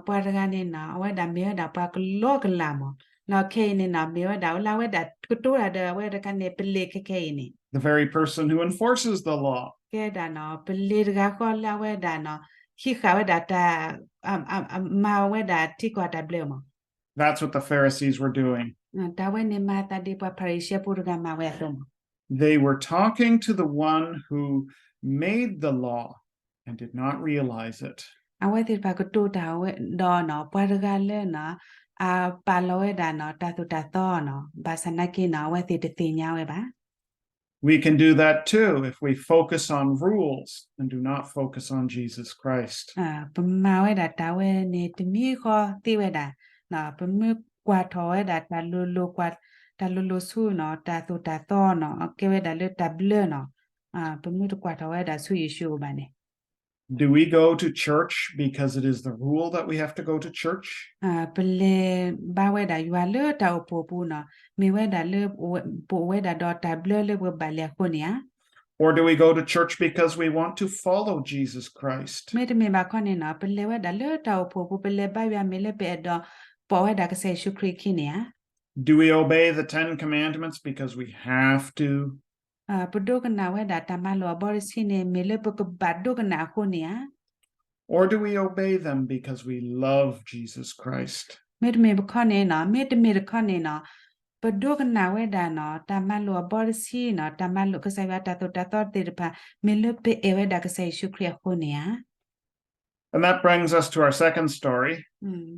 ပှၤတဂၤန့ၣ်နီၤ အဝဲဒၣ်မ့ၢ်ဝဲဒၣ်ပှၤကလီကလးမး ဒီးခဲအံၤန့ၣ်နီၤ မ့ၢ်ဝဲဒၣ်လၢအဝဲဒၣ်ကတိၤတၢ်ဒီးအဝဲတခါန့ၣ် ပလံၤခဲခဲအံၤန့ၣ် The very person who enforces the law. ကဲဒၣ်နီၤ ပလံၤတဂၤဃီလၢအဝဲဒၣ်နီၤ ဟံးဃာ်ဝဲဒၣ်တၢ် မၤဝဲဒၣ်ထံကီၢ်တၢ်ဘျၢမး That's what the Pharisees were doing. တၢ်ဝဲန့ၣ်မၤသးဒ်ပှၤဖၤရံၤၡဲဖိတဂၤမၤဝဲအသိးမး They were talking to the one who made the law and did not realize it. အဝဲသ့ၣ်တဖၣ်ကတိၤတၢ်ဝဲဒီးနီၤ ပှၤတဂၤလၢနီၤ အပာ်လီၤဝဲဒၣ်နီၤ တၢ်သိၣ်တၢ်သီနီၤ ဘၣ်ဆၣ်သနာ်က့နီၤ အဝဲသ့ၣ်တသ့ၣ်ညါဝဲဘၣ် We can do that too if we focus on rules and do not focus on Jesus Christ. ပမၤဝဲဒၣ်တၢ်ဝဲန့ၣ် တမံၤဃီသ့ဝဲဒၣ် ပမ့ၢ်ကွၢ်ထီၣ်ဝဲဒၣ် တၢ်လိၤလိၤဆူနီၤ တၢ်သိၣ်တၢ်သီနီၤ ကဲဝဲဒၣ်လၢတၢ်ဘျၢနီၤ ပမ့ၢ်တကွၢ်ထီၣ်ဝဲဒၣ်ဆူယ့ၣ်ၡူးအအိၣ်ဘၣ်န့ၣ် Do we go to church because it is the rule that we have to go to church? ပလဲၤဘါဝဲဒၣ်ယွၤလၢတၢ်အိၣ်ဖှိၣ်အပူၤနီၤ မ့ၢ်ဝဲဒၣ်လၢ ပအိၣ်ဝဲဒၣ်ဒီးတၢ်ဘျၢလၢပကဘၣ်လဲၤအဃိန့ၣ်ဧါ Or do we go to church because we want to follow Jesus Christ? မ့တမ့ၢ်ဘၣ်ခီန့ၣ်နီၤ ပလဲၤဝဲဒၣ်လၢတၢ်အိၣ်ဖှိၣ်အပူၤ ပလဲၤဘါယွၤမ့ၢ်လၢပအဲၣ်ဒိးပိာ်ဝဲဒၣ်ကစၢ်ယ့ၣ်ၡူးခရံာ်အခံန့ၣ်ဧါ Do we obey the Ten Commandments because we have to? ပဒိကနၣ်ဝဲဒၣ်တၢ်မၤလိာ်အဘီတဆံန့ၣ် မ့ၢ်လၢပကဘၣ်ဒိကနၣ်အဃိန့ၣ်ဧါ Or do we obey them because we love Jesus Christ? မ့တမ့ၢ်ဘၣ်ခီန့ၣ်နီၤ မ့တမ့ၢ်တခီန့ၣ်နီၤ ပဒိကနၣ်ဝဲဒၣ်နီၤ တၢ်မၤလိာ်အဘီတဆံနီၤ တၢ်မၤလိာ်ကစၢ်ယွၤတၢ်သိၣ်တၢ်သီသ့ၣ်တဖၣ် မ့ၢ်လၢပအဲၣ်ဝဲဒၣ်ကစၢ်ယ့ၣ်ၡူးခရံာ်အဃိန့ၣ်ဧါ And that brings us to our second story.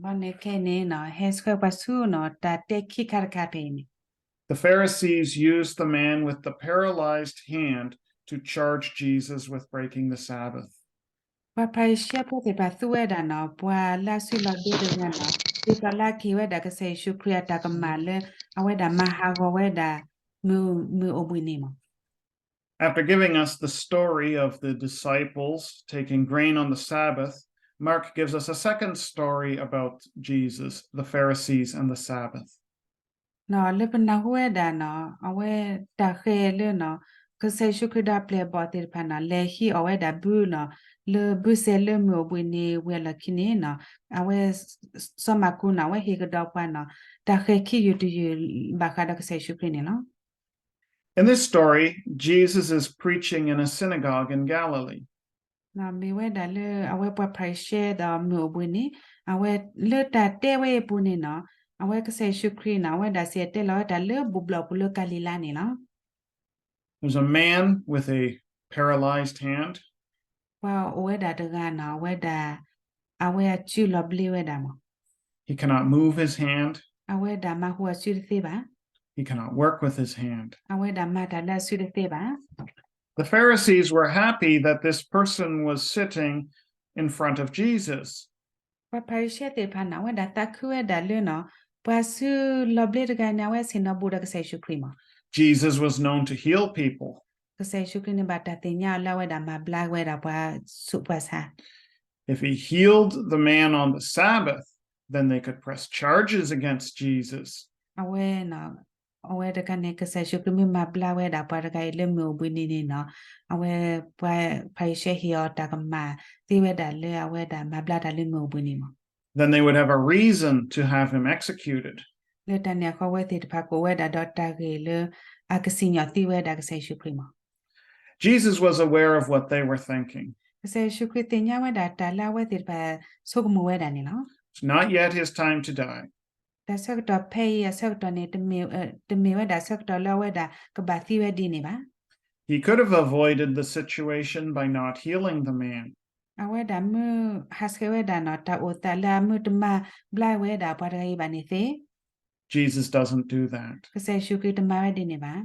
ဘီန့ၣ်ခဲအံၤန့ၣ်နီၤ ဟဲဆှၢပှၤဆူနီၤ တၢ်တဲခံခါတခါဖဲအံၤန့ၣ် The Pharisees used the man with the paralyzed hand to charge Jesus with breaking the Sabbath. ပှၤဖၤရံၤၡဲဖိသ့ၣ်တဖၣ်သူဝဲဒၣ်နီၤ ပှၤလၢအစုလီၤဒ့တဂၤနီၤ ဒ်သိးလၢအကဟ့ၣ်ဝဲဒၣ်ကစၢ်ယ့ၣ်ၡူးခရံာ်အတၢ်ကမၣ်လၢ အဝဲဒၣ်မၤဟးဂီၤဝဲဒၣ် မုၢ်အိၣ်ဘှံးနံၤမး After giving us the story of the disciples taking grain on the Sabbath, Mark gives us a second story about Jesus, the Pharisees, and the Sabbath. လၢပနၢ်ဟူဝဲဒၣ်နီၤ အဝဲတၢ်ဃဲၤလၢနီၤ ကစၢ်ယ့ၣ်ၡူးခရံာ်ဒီးအပျဲၢ်အဘီၣ်သ့ၣ်တဖၣ်န့ၣ် လဲၤဟံးအီၣ်ဝဲဒၣ်ဘုန့ၣ် လၢဘုစဲးလၢမုၢ်အိၣ်ဘှံးနံၤဝံၤအလီၢ်ခံန့ၣ်န့ၣ် အဝဲ စီၤမၢ်ကူးန့ၣ် အဝဲဟ့ၣ်ကဒီးပှၤန့ၣ် တၢ်ဃဲၤခံယူၢ်တယူၢ်ဘၣ်ဃးဒီးကစၢ်ယ့ၣ်ၡူးခရံာ်န့ၣ်လီၤ. In this story, Jesus is preaching in a synagogue in Galilee. မ့ၢ်ဝဲဒၣ်လၢအဝဲပှၤဖၤရံၤၡဲဒီးမုၢ်အိၣ်ဘှံးနံၤ အဝဲလၢတၢ်တဲဝဲအံၤအပူၤန့ၣ်န့ၣ် အဝဲကစၢ်ယ့ၣ်ၡူးခရံာ်န့ၣ် အဝဲဒၣ်စံၣ်တဲၤတဲလီၤဝဲဒၣ်လၢဘူၣ်ဘျီၣ်ပူၤလၢကၤလံၤလါန့ၣ်လီၤ. There's a man with a paralyzed hand. ပှၤအိၣ်ဝဲဒၣ်တဂၤန့ၣ် အဝဲဒၣ် အဝဲအစုလီၤဘျ့ဝဲဒၣ်မး He cannot move his hand. အဝဲဒၣ်မၤဟူးအစုတသ့ဘၣ် He cannot work with his hand. အဝဲဒၣ်မၤတၢ်လၢအစုတသ့ဘၣ် The Pharisees were happy that this person was sitting in front of Jesus. ပှၤဖၤရံၤၡဲသ့ၣ်တဖၣ်န့ၣ် အဝဲဒၣ်သးခုဝဲဒၣ်လၢန့ၣ် ပှၤစုလီၤဘျ့တဂၤန့ၣ် အဝဲဆ့ၣ်နီၤဘူးဒီးကစၢ်ယ့ၣ်ၡူးခရံာ်မး Jesus was known to heal people. ကစၢ်ယ့ၣ်ၡူးခရံာ်န့ၣ် ဘၣ်တၢ်သ့ၣ်ညါအီၤလၢအဝဲဒၣ်မၤဘျါဝဲဒၣ်ပှၤဆူးပှၤဆါ If he healed the man on the Sabbath, then they could press charges against Jesus. အဝဲ အဝဲတခါန့ၣ် ကစၢ်ယ့ၣ်ၡူးခရံာ်မ့ၢ်မၤဘျါဝဲဒၣ်ပှၤတဂၤအံၤလၢမုၢ်အိၣ်ဘှံးနံၤန့ၣ်န့ၣ် အဝဲပှၤဖၤရံၤၡဲဟ့ၣ်အီၤတၢ်ကမၣ်သ့ဝဲဒၣ်လၢအဝဲဒၣ်မၤဘျါတၢ်လၢမုၢ်အိၣ်ဘှံးနံၤမး Then they would have a reason to have him executed. လၢတၢ်န့ၣ်အဃိ အဝဲသ့ၣ်တဖၣ်ကအိၣ်ဝဲဒၣ်ဒီးတၢ်ဂ့ၢ်လၢ အကစံၣ်ညီၣ်သံဝဲဒၣ်ကစၢ်ယ့ၣ်ၡူးခရံာ်မး Jesus was aware of what they were thinking. ကစၢ်ယ့ၣ်ၡူးခရံာ်သ့ၣ်ညါဝဲဒၣ်တၢ်လၢအဝဲသ့ၣ်တဖၣ်ဆိကမိၣ်ဝဲဒၣ်န့ၣ်လီၤ. It's not yet his time to die. တၢ်ဆၢကတီၢ်ဖဲအံၤအဆၢကတီၢ်န့ၣ် တမ့ၢ်ဝဲဒၣ်ဆၢကတီၢ်လၢအဝဲဒၣ်ကဘၣ်သံဝဲဒ်န့ၣ်ဘၣ်. He could have avoided the situation by not healing the man. အဝဲဒၣ်မ့ၢ်ဟးဆှဲးဝဲဒၣ်န့ၣ် တၢ်အိၣ်သးလၢအမ့ၢ်တမၤဘျါဝဲဒၣ်ပှၤတဂၤအံၤဘၣ်န့ၣ်သ့ Jesus doesn't do that. ကစၢ်ယ့ၣ်ၡူးခရံာ်တမၤဝဲဒ်န့ၣ်ဘၣ်.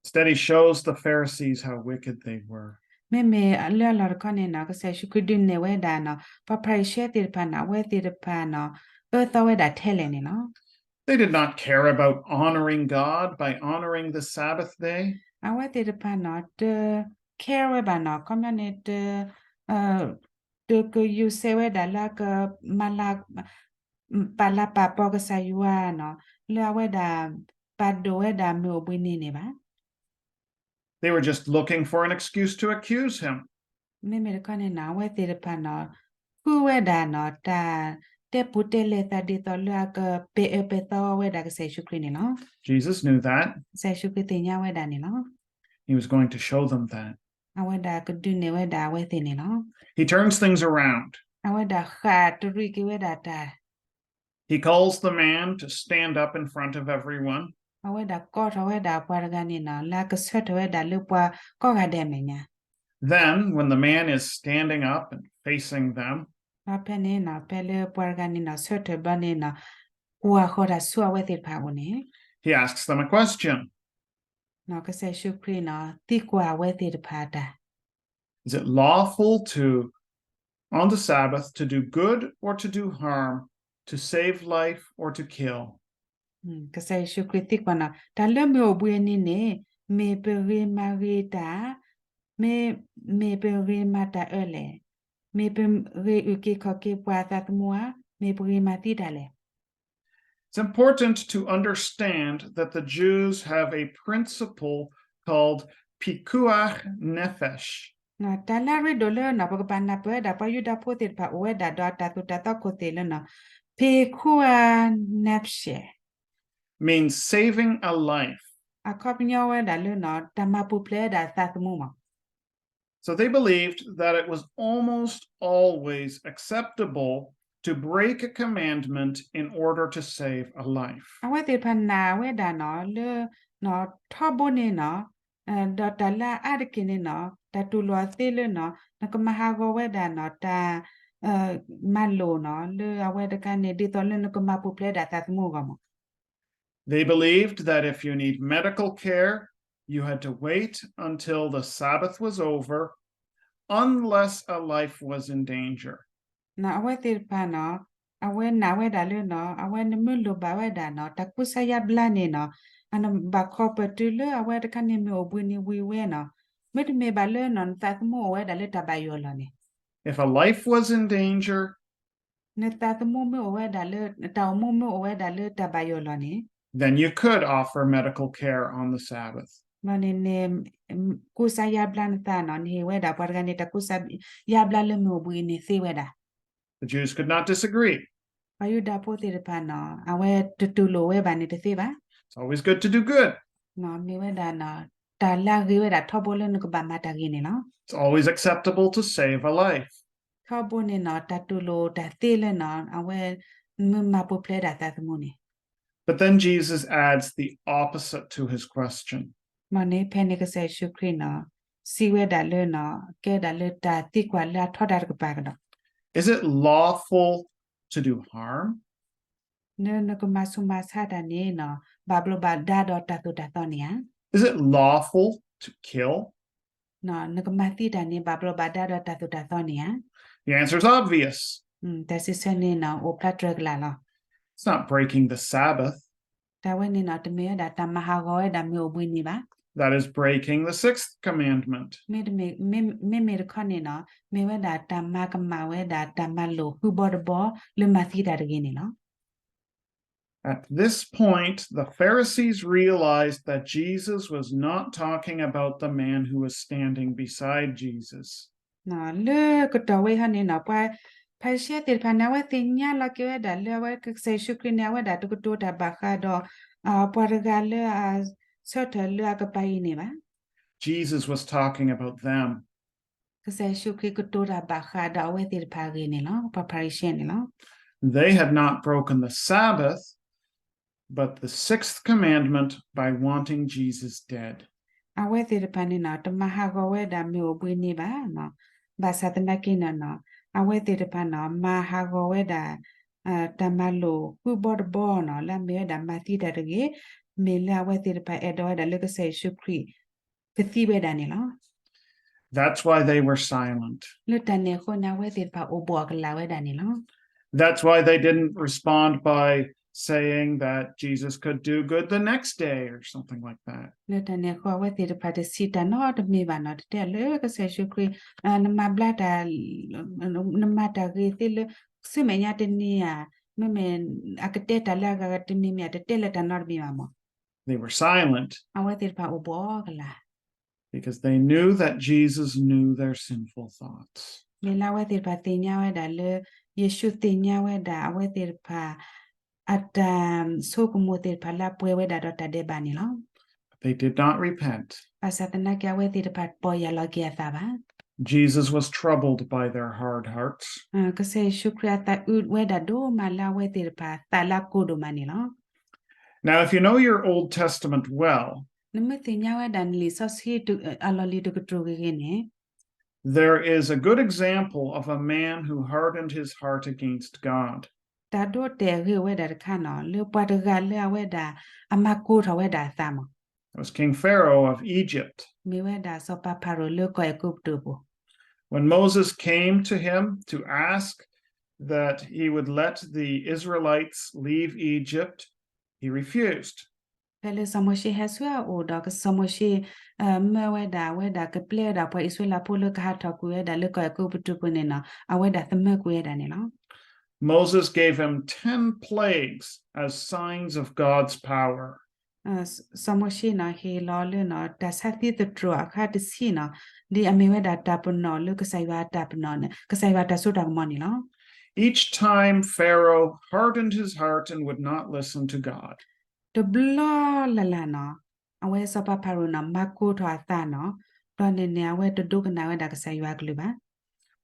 Instead, he shows the Pharisees how wicked they were. မ့မ့ၢ်လၢအလီၢ်တခီန့ၣ်န့ၣ် ကစၢ်ယ့ၣ်ၡူးခရံာ်ဒုးနဲၣ်ဝဲဒၣ်န့ၣ် ပှၤဖၤရံၤၡဲသ့ၣ်တဖၣ်န့ၣ် အဝဲသ့ၣ်တဖၣ်န့ၣ် အၢသီဝဲဒၣ်ထဲလဲၣ်န့ၣ်လီၤ. They did not care about honoring God by honoring the Sabbath day. အဝဲသ့ၣ်တဖၣ်န့ၣ် တ care ဝဲဘၣ်န့ၣ် ခီပညီန့ၣ် တ တကယူၤစဲးဝဲဒၣ်လၢအကမၤလၤ ပာ်လၤပာ်ပီၤကစၢ်ယွၤန့ၣ် လၢအဝဲဒၣ်ပာ်ဒိၣ်ဝဲဒၣ်မုၢ်အိၣ်ဘှံးနံၤန့ၣ်ဘၣ်. They were just looking for an excuse to accuse him. မ့မ့ၢ်တခီန့ၣ်န့ၣ် အဝဲသ့ၣ်တဖၣ်န့ၣ် ဃုဝဲဒၣ်န့ၣ် တၢ်တဲပူၤတဲလဲၢ်သး ဒ်သိးလၢအကပဲာ်အၢပဲာ်သီဝဲဒၣ်ကစၢ်ယ့ၣ်ၡူးခရံာ်န့ၣ်လီၤ. Jesus knew that. ကစၢ်ယ့ၣ်ၡူးခရံာ်သ့ၣ်ညါဝဲဒၣ်န့ၣ်လီၤ. He was going to show them that. အဝဲဒၣ်ကဒုးနဲၣ်ဝဲဒၣ်အဝဲသ့ၣ်န့ၣ်လီၤ. He turns things around. အဝဲဒၣ်ဃၣ်တရံးက့ၤဝဲဒၣ်တၢ် He calls the man to stand up in front of everyone. အဝဲဒၣ်ကိးထီၣ်ဝဲဒၣ်ပှၤတဂၤန့ၣ်န့ၣ် လၢအကဆၢထၢၣ်ဝဲဒၣ်လၢပှၤကိးဂၤဒဲးအမဲာ်ညါ Then, when the man is standing up and facing them, ဒီးဖဲန့ၣ်န့ၣ် ဖဲလၢပှၤတဂၤန့ၣ်န့ၣ် ဆၢထၢၣ်ဘျီန့ၣ်န့ၣ် ကွၢ်ဃီၤတၢ်ဆူအဝဲသ့ၣ်တဖၣ်အအိၣ်န့ၣ် he asks them a question. ကစၢ်ယ့ၣ်ၡူးခရံာ်န့ၣ် သံကွၢ်အဝဲသ့ၣ်တဖၣ်အတၢ် Is it lawful to, on the Sabbath, to do good or to do harm, to save life or to kill? ကစၢ်ယ့ၣ်ၡူးခရံာ်သံကွၢ်န့ၣ် တၢ်လၢမုၢ်အိၣ်ဘှံးအနံၤန့ၣ် မ့ၢ်ပဂ့ၤမၤဂ့ၤတၢ်, မ့ၢ်, မ့ၢ်ပဂ့ၤမၤတၢ်အၢလဲၣ်, မ့ၢ်ပဂ့ၤအုၣ်က့ၤခီၣ်က့ၤပှၤအသးသမူဧါ, မ့ၢ်ပဂ့ၤမၤသံတၢ်လဲၣ်. It's important to understand that the Jews have a principle called pikuach nefesh. တၢ်လၢအရ့ဒိၣ်လၢန့ၣ် ပကဘၣ်နၢ်ပၢၢ်ဝဲဒၣ်ပှၤယူဒၤဖိသ့ၣ်တဖၣ်အိၣ်ဝဲဒၣ်ဒီးတၢ်သိၣ်တၢ်သီခိၣ်သ့ၣ်လၢန့ၣ် pikuach nefesh means saving a life. အခီပညီဝဲဒၣ်လၢန့ၣ် တၢ်မၤပူၤဖျဲးဝဲဒၣ်သးသမူမး So they believed that it was almost always acceptable to break a commandment in order to save a life. အဝဲသ့ၣ်တဖၣ်နာ်ဝဲဒၣ်န့ၣ် လၢန့ၣ် ထီဘိန့ၣ်န့ၣ် ဒီးတၢ်လၢအအါတက့ၢ်န့ၣ်န့ၣ် တၢ်တူၢ်လိာ်အီၤသ့လၢန့ၣ် နကမၤဟးဂီၤဝဲဒၣ်န့ၣ် တၢ် မၤလိာ်န့ၣ် လၢအဝဲတခါန့ၣ် ဒ်သိးလၢနကမၤပူၤဖျဲးဒၣ်သးသမူအဂီၢ်မး They believed that if you need medical care, you had to wait until the Sabbath was over, unless a life was in danger. အဝဲသ့ၣ်တဖၣ်န့ၣ် အဝဲနာ်ဝဲဒၣ်လၢန့ၣ် အဝဲနမ့ၢ်လိၣ်ဘၣ်ဝဲဒၣ်န့ၣ် တၢ်ကူစါယါဘျါန့ၣ်န့ၣ် အနဘၣ်ခီပၢ်တုၤလၢအဝဲတခါန့ၣ်မ့ၢ်အိၣ်ဘှံးနံၤဝံၤဝဲန့ၣ် မ့တမ့ၢ်ဘၣ်လၢန့ၣ် နသးသမူအိၣ်ဝဲဒၣ်လၢတၢ်ဘၣ်ယိၣ်အလီၢ်န့ၣ် If a life was in danger, နသးသမူမ့ၢ်အိၣ်ဝဲဒၣ်လၢ နတၢ်အိၣ်မူမ့ၢ်အိၣ်ဝဲဒၣ်လၢတၢ်ဘၣ်ယိၣ်အလီၢ်န့ၣ် then you could offer medical care on the Sabbath. ဘျီန့ၣ်န့ၣ် ကူစါယါဘျါနသးနီၤ, နဟ့ၣ်ဝဲဒၣ်ပှၤတဂၤန့ၣ် တၢ်ကူစါယါဘျါလၢမ့ၣ်အူဘှံးအံၤန့ၣ်သ့ဝဲဒၣ်. The Jews could not disagree. ပှၤယူဒၤဖိသ့ၣ်တဖၣ်နီၤ အဝဲတတူၢ်လိာ်ဝဲဘၣ်န့ၣ်တသ့ဘၣ်. It's always good to do good. မ့ၢ်ဝဲဒၣ်နီၤ တၢ်လၢအဂ့ၤဝဲဒၣ်ထီဘိလၢနကဘၣ်မၤတၢ်ဂ့ၤန့ၣ်လီၤ. It's always acceptable to save a life. ထီဘိန့ၣ်နီၤ တၢ်တူၢ်လိာ်တၢ်သ့လၢနီၤ အဝဲ မ့ၢ်မၤပူၤဖျဲးဒၣ်သးသမူန့ၣ် But then Jesus adds the opposite to his question. မ့ၢ်န့ၣ် ဖဲန့ၣ်ကစၢ်ယ့ၣ်ၡူးခရံာ်နီၤ စံးဝဲဒၣ်လၢနီၤ ကဲဒၣ်လၢတၢ်သံကွၢ်လၢအထီဒါတကပၤကဒီး Is it lawful to do harm? န နကမၤဆူးမၤဆါတၢ်န့ၣ်နီၤ ဘၣ်ဘျီးဘၣ်ဒါဒီးတၢ်သိၣ်တၢ်သီန့ၣ်ဧါ. Is it lawful to kill? နကမၤသံတၢ်န့ၣ် ဘၣ်ဘျီးဘၣ်ဒါဒီးတၢ်သိၣ်တၢ်သီန့ၣ်ဧါ. The answer is obvious. တၢ်စံးဆၢန့ၣ်နီၤ အိၣ်ဖျါတြၢၤကလာ်လီၤ. It's not breaking the Sabbath. တၢ်ဝဲန့ၣ်နီၤ တမ့ၢ်ဝဲဒၣ်တၢ်မၤဟးဂီၤဝဲဒၣ်မ့ၣ်အူဘှံးန့ၣ်ဘၣ်. That is breaking the sixth commandment. မ့မ့ၢ်တခီန့ၣ်နီၤ မ့ၢ်ဝဲဒၣ်တၢ်မၤကမၣ်ဝဲဒၣ်တၢ်မၤလိာ်ဃုဘီတဘီလၢမၤသံတၢ်တဂ့ၤန့ၣ်လီၤ. At this point, the Pharisees realized that Jesus was not talking about the man who was standing beside Jesus. လၢကတီၢ်ဝဲဟီန့ၣ်နီၤ ပှၤဖၤရံၤၡဲသ့ၣ်တဖၣ်န့ၣ် အဝဲသ့ၣ်ညါလီၤက့ၤဝဲဒၣ်လၢအဝဲကစၢ်ယ့ၣ်ၡူးခရံာ်န့ၣ် အဝဲဒၣ်တကတိၤတၢ်ဘၣ်ဃးဒီး ပှၤတဂၤလၢအဆၢထၢၣ်လၢအကပၤအံၤန့ၣ်ဘၣ်. Jesus was talking about them. ကစၢ်ယ့ၣ်ၡူးခရံာ်ကတိၤတၢ်ဘၣ်ဃးဒီးအဝဲသ့ၣ်တဖၣ်အဂ့ၢ်န့ၣ်လီၤ. ပှၤဖၤရံၤၡဲန့ၣ်လီၤ. They had not broken the Sabbath, but the sixth commandment by wanting Jesus dead. အဝဲသ့ၣ်တဖၣ်န့ၣ်နီၤ တမၤဟးဂီၤဝဲဒၣ်မ့ၣ်အူဘှံးန့ၣ်ဘၣ်. ဘၣ်ဆၣ်သနာ်က့န့ၣ်နီၤ အဝဲသ့ၣ်တဖၣ်နီၤ မၤဟးဂီၤဝဲဒၣ် တၢ်မၤလိာ်ဃုဘီတဘီနီၤ လၢအမ့ၢ်ဝဲဒၣ်မၤသံတၢ်တဂ့ၤ, မ့ၢ်လၢအဝဲသ့ၣ်တဖၣ်အဲၣ်ဒိးဝဲဒၣ်လၢကစၢ်ယ့ၣ်ၡူးခရံာ် ကသံဝဲဒၣ်န့ၣ်လီၤ. That's why they were silent. လၢတၢ်န့ၣ်အဃိန့ၣ် အဝဲသ့ၣ်တဖၣ်အိၣ်ဘူးအကလၤဝဲဒၣ်န့ၣ်လီၤ. That's why they didn't respond by saying that Jesus could do good the next day or something like that. လၢတၢ်န့ၣ်အဃိ အဝဲသ့ၣ်တဖၣ်တစံးတၢ်နီတမံၤဘၣ်နီၤ တတဲလၢကစၢ်ယ့ၣ်ၡူးခရံာ် နမၤဘျါတၢ် နမၤတၢ်ဂ့ၤသ့လၢ ဆူမဲာ်ညါတနံၤဧါ, မ့မ့ၢ်အကတဲတၢ်လၢအဂၤတမံၤမံၤ အတတဲလၢတၢ်နီတမံၤဘၣ်မး. They were silent အဝဲသ့ၣ်တဖၣ်အိၣ်ဘူးအကလၤ because they knew that Jesus knew their sinful thoughts. မ့ၢ်လၢအဝဲသ့ၣ်တဖၣ်သ့ၣ်ညါဝဲဒၣ်လၢ ယ့ၣ်ၡူးသ့ၣ်ညါဝဲဒၣ် အဝဲသ့ၣ်တဖၣ် အတၢ်ဆိကမိၣ်သ့ၣ်တဖၣ်လၢအပှဲၤဝဲဒၣ်ဒီးတၢ်ဒဲးဘးန့ၣ်လီၤ. They did not repent. ဘၣ်ဆၣ်သနာ်က့ အဝဲသ့ၣ်တဖၣ်တပီၢ်ယၢ်လီၤက့ၤအသးဘၣ်. Jesus was troubled by their hard hearts. ကစၢ်ယ့ၣ်ၡူးခရံာ်အသးအုးဝဲဒၣ်ဒိၣ်မးလၢအဝဲသ့ၣ်တဖၣ်သးလၢအကိၢ်ဒိၣ်မးန့ၣ်လီၤ. Now, if you know your Old Testament well, နမ့ၢ်သ့ၣ်ညါဝဲဒၣ်နလံာ်စီဆှံအလီၢ်လံၤတကတြူၢ်ဂ့ၤဂ့ၤန့ၣ် there is a good example of a man who hardened his heart against God. တၢ်ဒိတဲာ်အဂ့ၢ်ဝဲဒၣ်တခါနီၤ လၢပှၤတဂၤလၢအဝဲဒၣ် အမၤကိၢ်ထီၣ်ဝဲဒၣ်အသးမး. That was King Pharaoh of Egypt. မ့ၢ်ဝဲဒၣ်စီၤပၤဖၤရိၤလၢကီၢ်အဲၤကူပတူးပူၤ. When Moses came to him to ask that he would let the Israelites leave Egypt, he refused. ဖဲလၢစီၤမိၤၡ့ဟဲဆူအအိၣ်ဒီး စီၤမိၤၡ့ မၢဝဲဒၣ် အဝဲဒၣ်ကပျဲဝဲဒၣ်ပှၤအံၣ်စရ့လးဖိလၢကဟးထီၣ်ကွံာ်ဝဲဒၣ်လၢကီၢ်အဲၤကူပတူးပူၤန့ၣ်နီၤ အဝဲဒၣ်သမၢကွံာ်ဝဲဒၣ်န့ၣ်လီၤ. Moses gave him ten plagues as signs of God's power. စီၤမိၤၡ့နီၤ ဟ့ၣ်လီၤလၢနီၤ တၢ်ဆါသံသတြိာ်အခါတဆံနီၤ ဒ်အမ့ၢ်ဝဲဒၣ်တၢ်ပနီၣ်လၢကစၢ်ယွၤ တၢ်ပနီၣ်န့ၣ် ကစၢ်ယွၤတၢ်စိတၢ်ကမီၤန့ၣ်လီၤ. Each time Pharaoh hardened his heart and would not listen to God. တဘျီလၢ်လၢ်နီၤ အဝဲစီၤပၤဖၤရိၤနီၤ မၤကိၢ်ထီၣ်အသးနီၤ ဒီးန့ၣ်န့ၣ် အဝဲတဒိကနၣ်ဝဲဒၣ်ကစၢ်ယွၤအကလုၢ်ဘၣ်.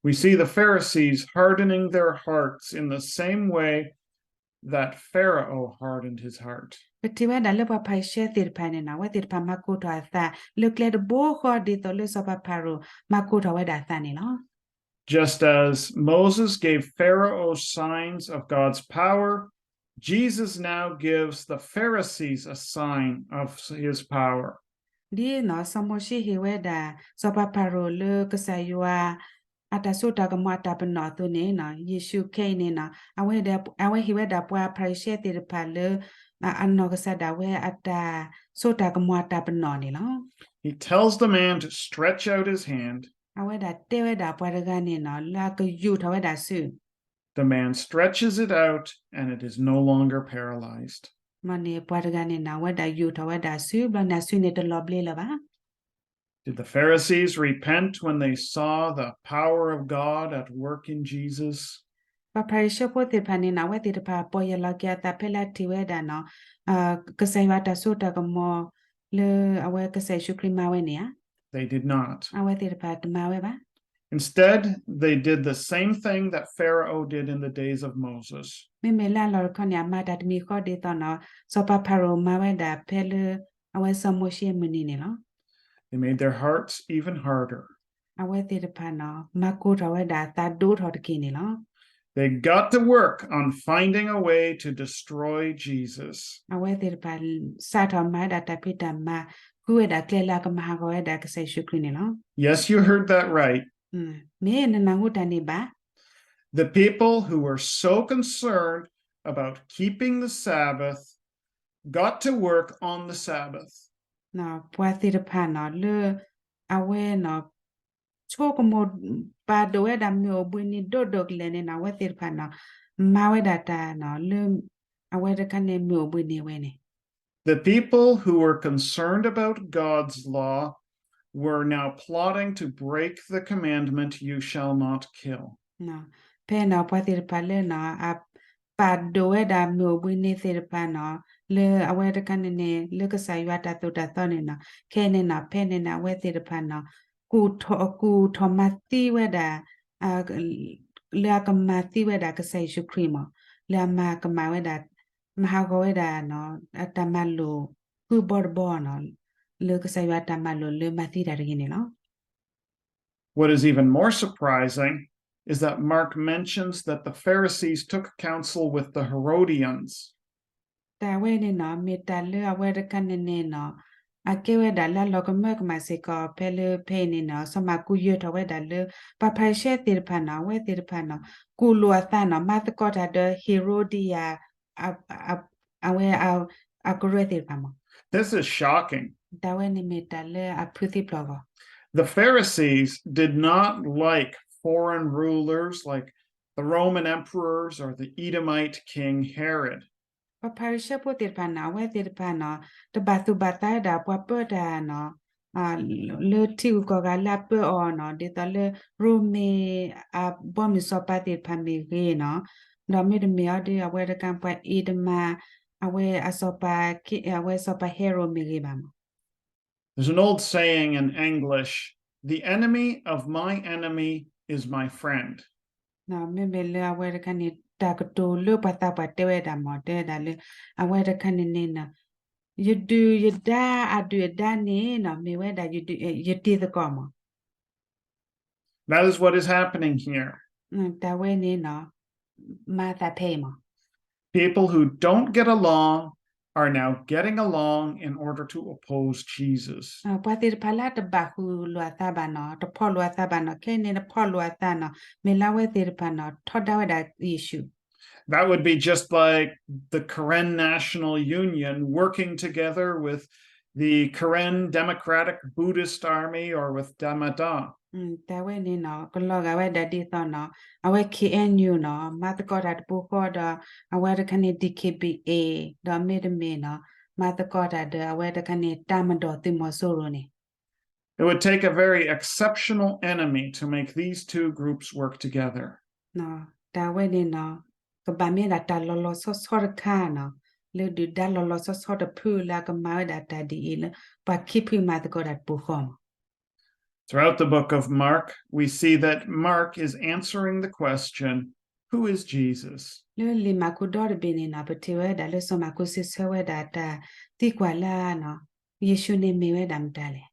We see the Pharisees hardening their hearts in the same way that Pharaoh hardened his heart. ပထံၣ်ဝဲဒၣ်လၢပှၤဖၤရံၤၡဲသ့ၣ်တဖၣ်န့ၣ်နီၤ အဝဲသ့ၣ်တဖၣ်မၤကိၢ်ထီၣ်အသး လၢကျဲတဘိဃီဒ်သိးလၢစီၤပၤဖၤရိၤ မၤကိၢ်ထီၣ်ဝဲဒၣ်အသးန့ၣ်လီၤ. Just as Moses gave Pharaoh signs of God's power, Jesus now gives the Pharisees a sign of his power. ဒ်နီၤ စီၤမိၤၡ့ဟ့ၣ်ဝဲဒၣ် စီၤပၤဖၤရိၤလၢကစၢ်ယွၤ အတၢ်စိတၢ်ကမီၤအတၢ်ပနီၣ်အသိးန့ၣ်နီၤ ယ့ၣ်ၡူးခဲအံၤန့ၣ်နီၤ အဝဲဟ့ၣ်ဝဲဒၣ်ပှၤဖၤရံၤၡဲသ့ၣ်တဖၣ်လၢ အနီၢ်ကစၢ်ဒၣ်ဝဲအတၢ်စိတၢ်ကမီၤအတၢ်ပနီၣ်န့ၣ်လီၤ. He tells the man to stretch out his hand. အဝဲဒၣ်တဲဝဲဒၣ်ပှၤတဂၤန့ၣ်နီၤ လၢအကယူာ်ထီၣ်ဝဲဒၣ်အစု The man stretches it out and it is no longer paralyzed. မ့ၢ်န့ၣ် ပှၤတဂၤန့ၣ်နီၤ အဝဲဒၣ်ယူာ်ထီၣ်ဝဲဒၣ်အစုဘျီန့ၣ် အစုန့ၣ်တလီၤဘျ့လၢၤဘၣ်. Did the Pharisees repent when they saw the power of God at work in Jesus? ပှၤဖၤရံၤၡဲဖိသ့ၣ်တဖၣ်န့ၣ်နီၤ အဝဲသ့ၣ်တဖၣ်ပီၢ်ယၢ်လီၤက့ၤအသးဖဲလၢအထံၣ်ဝဲဒၣ်နီၤ ကစၢ်ယွၤတၢ်စိတၢ်ကမီၤ လၢအဝဲကစၢ်ယ့ၣ်ၡူးခရံာ်မၤဝဲန့ၣ်ဧါ. They did not. အဝဲသ့ၣ်တဖၣ်တမၤဝဲဘၣ်. Instead, they did the same thing that Pharaoh did in the days of Moses. မ့မ့ၢ်လၢအလီၢ်တခီန့ၣ် အမၤတၢ်တမံၤဃီဒ်သိးနီၤ စီၤပၤဖၤရိၤမၤဝဲဒၣ်ဖဲလၢ အဝဲစီၤမိၤၡ့အမုၢ်နံၤန့ၣ်လီၤ. They made their hearts even harder. အဝဲသ့ၣ်တဖၣ်နီၤ မၤကိၤထီၣ်ဝဲဒၣ်အသးဒိၣ်ထီၣ်တက့ၢ်န့ၣ်လီၤ. They got to work on finding a way to destroy Jesus. အဝဲသ့ၣ်တဖၣ် စးထီၣ်မၤဝဲဒၣ်တၢ်ဖံးတၢ်မၤ ဃုဝဲဒၣ်ကျဲလၢအကမၤဟးဂီၤဝဲဒၣ်ကစၢ်ယ့ၣ်ၡူးခရံာ်န့ၣ်လီၤ. Yes, you heard that right. မ့ၢ်နနၢ်ဟူတၢ်န့ၣ်ဘၣ်. The people who were so concerned about keeping the Sabbath got to work on the Sabbath. ပှၤသ့ၣ်တဖၣ်နီၤ လၢအဝဲနီၤ ဆိကမိၣ် ပာ်ဒိၣ်ဝဲဒၣ်မုၢ်အိၣ်ဘှံးနံၤဒိၣ်ဒိၣ်ကလဲာ်န့ၣ်နီၤ အဝဲသ့ၣ်တဖၣ်နီၤ မၤဝဲဒၣ်တၢ်နီၤ လၢအဝဲတခါန့ၣ်မုၢ်အိၣ်ဘှံးနံၤဝဲန့ၣ် The people who were concerned about God's law were now plotting to break the commandment, You shall not kill. ဖဲနီၤ ပှၤသ့ၣ်တဖၣ်လၢနီၤ အပာ်ဒိၣ်ဝဲဒၣ်မုၢ်အိၣ်ဘှံးနံၤသ့ၣ်တဖၣ်နီၤ လၢအဝဲတခါန့ၣ်န့ၣ် လၢကစၢ်ယွၤတၢ်သိၣ်တၢ်သီန့ၣ်နီၤ ခဲအံၤန့ၣ်နီၤ ဖဲန့ၣ်န့ၣ် အဝဲသ့ၣ်တဖၣ်နီၤ ကူၣ်ထီၣ်မၤသံဝဲဒၣ် လၢအကမၤသံဝဲဒၣ်ကစၢ်ယ့ၣ်ၡူးခရံာ်မး လၢအမၤကမၣ်ဝဲဒၣ် မၤဟးဂီၤဝဲဒၣ် အတၢ်မၤလိာ်ဃုဘီတဘီနီၤ လၢကစၢ်ယွၤတၢ်မၤလိာ်လၢမၤသံတၢ်တဂ့ၤန့ၣ်လီၤ. What is even more surprising is that Mark mentions that the Pharisees took counsel with the Herodians. တၢ်ဝဲန့ၣ်နီၤ မ့ၢ်တၢ်လၢအဝဲတခါန့ၣ်န့ၣ်နီၤ အကဲဝဲဒၣ်လၢအလီၤကမၢကမၣ်စ့ၢ်ကီး ဖဲလၢဖဲအံၤန့ၣ်နီၤ စီၤမၢ်ကူးယဲၤထီၣ်ဝဲဒၣ်လၢ ပှၤဖၤရံၤၡဲသ့ၣ်တဖၣ်နီၤ အဝဲသ့ၣ်တဖၣ်နီၤ ကူၣ်လိာ်အသးနီၤ မၤသကိးတၢ်ဒီး ဟ့ၤရိဒံယၤ အဝဲ အကရၢသ့ၣ်တဖၣ်မး This is shocking. တၢ်ဝဲန့ၣ်မ့ၢ်တၢ်လၢအဖုးသံဖျိးဂီၢ် The Pharisees did not like foreign rulers like the Roman emperors or the Edomite king Herod. ပှၤဖၤရံၤၡဲဖိသ့ၣ်တဖၣ်န့ၣ် အဝဲသ့ၣ်တဖၣ်န့ၣ် တဘၣ်သူၣ်ဘၣ်သးဝဲဒၣ်ပှၤပၢတၢ်န့ၣ် လၢထံဂုၤကီၢ်ဂၤလၢအပၢအီၤန့ၣ် ဒ်သိးလၢ ရိမ့ၤ အဘီမုၢ်စီၤပၤသ့ၣ်တဖၣ်မ့ၢ်ဂ့ၤန့ၣ် ဒီးမ့တမ့ၢ်အီၤဒီး အဝဲတခါပှၤအ့တမၤ အဝဲအစီၤပၤ အဝဲစီၤပၤဟ့ရိးမ့ၢ်ဂ့ၤဘၣ်မး There's an old saying in English, The enemy of my enemy is my friend. မ့မ့ၢ်လၢအဝဲတခါန့ၣ် တၢ်ကတိၤလၢပှၤသးပှၢ်တဲဝဲဒၣ်မး တဲဝဲဒၣ်လၢ အဝဲတခါန့ၣ်န့ၣ် ယဒုၣ်ယဒါ အဒုၣ်အဒါန့ၣ် မ့ၢ်ဝဲဒၣ် ယတံၤသကိးမး That is what is happening here. တၢ်ဝဲန့ၣ် မၤသးဖဲအံၤမး People who don't get along are now getting along in order to oppose Jesus. ပှၤသ့ၣ်တဖၣ်လၢတဘၣ်ဃုာ်လိာ်အသးဘၣ်န့ၣ် တဖီၣ်လိာ်အသးဘၣ်န့ၣ် ခဲအံၤန့ၣ် တဖီၣ်လိာ်အသးန့ၣ် မ့ၢ်လၢအဝဲသ့ၣ်တဖၣ်န့ၣ် ထီဒါဝဲဒၣ်ယ့ၣ်ၡူး That would be just like the Karen National Union working together with the Karen Democratic Buddhist Army or with Dhamma Da. တၢ်ဝဲန့ၣ်န့ၣ် ကလီၤဂာ်ဝဲဒၣ်ဒ်သိးန့ၣ် အဝဲ K N U န့ၣ် မၤသကိးတၢ်တပူၤဃီဒီး အဝဲတခါန့ၣ် D K B A ဒီးမ့တမ့ၢ်န့ၣ် မၤသကိးတၢ်ဒီးအဝဲတခါန့ၣ် တၢ်မၤဒီးသုးမီၤစိရိၤန့ၣ် It would take a very exceptional enemy to make these two groups work together. တၢ်ဝဲန့ၣ်န့ၣ် ကဘၣ်မ့ၢ်ဒၣ်တၢ်လီၤလီၤဆီဆီတခါန့ၣ် လၢဒုၣ်ဒါလီၤလီၤဆီဆီတဖုလၢအကမၤဝဲဒၣ်တၢ်ဒ်အံၤလၢ ပှၤခံဖုမၤသကိးတၢ်တပူၤဃီန့ၣ် Throughout the book of Mark, we see that Mark is answering the question, Who is Jesus? လၢလံာ်မၢ်ကူးဒီတဘ့ၣ်န့ၣ်န့ၣ် ပထံၣ်ဝဲဒၣ်လၢစီၤမၢ်ကူးစံးဆၢဝဲဒၣ်တၢ်သံကွၢ်လၢ ယ့ၣ်ၡူးန့ၣ်မ့ၢ်ဝဲဒၣ်မတၤလဲၣ်.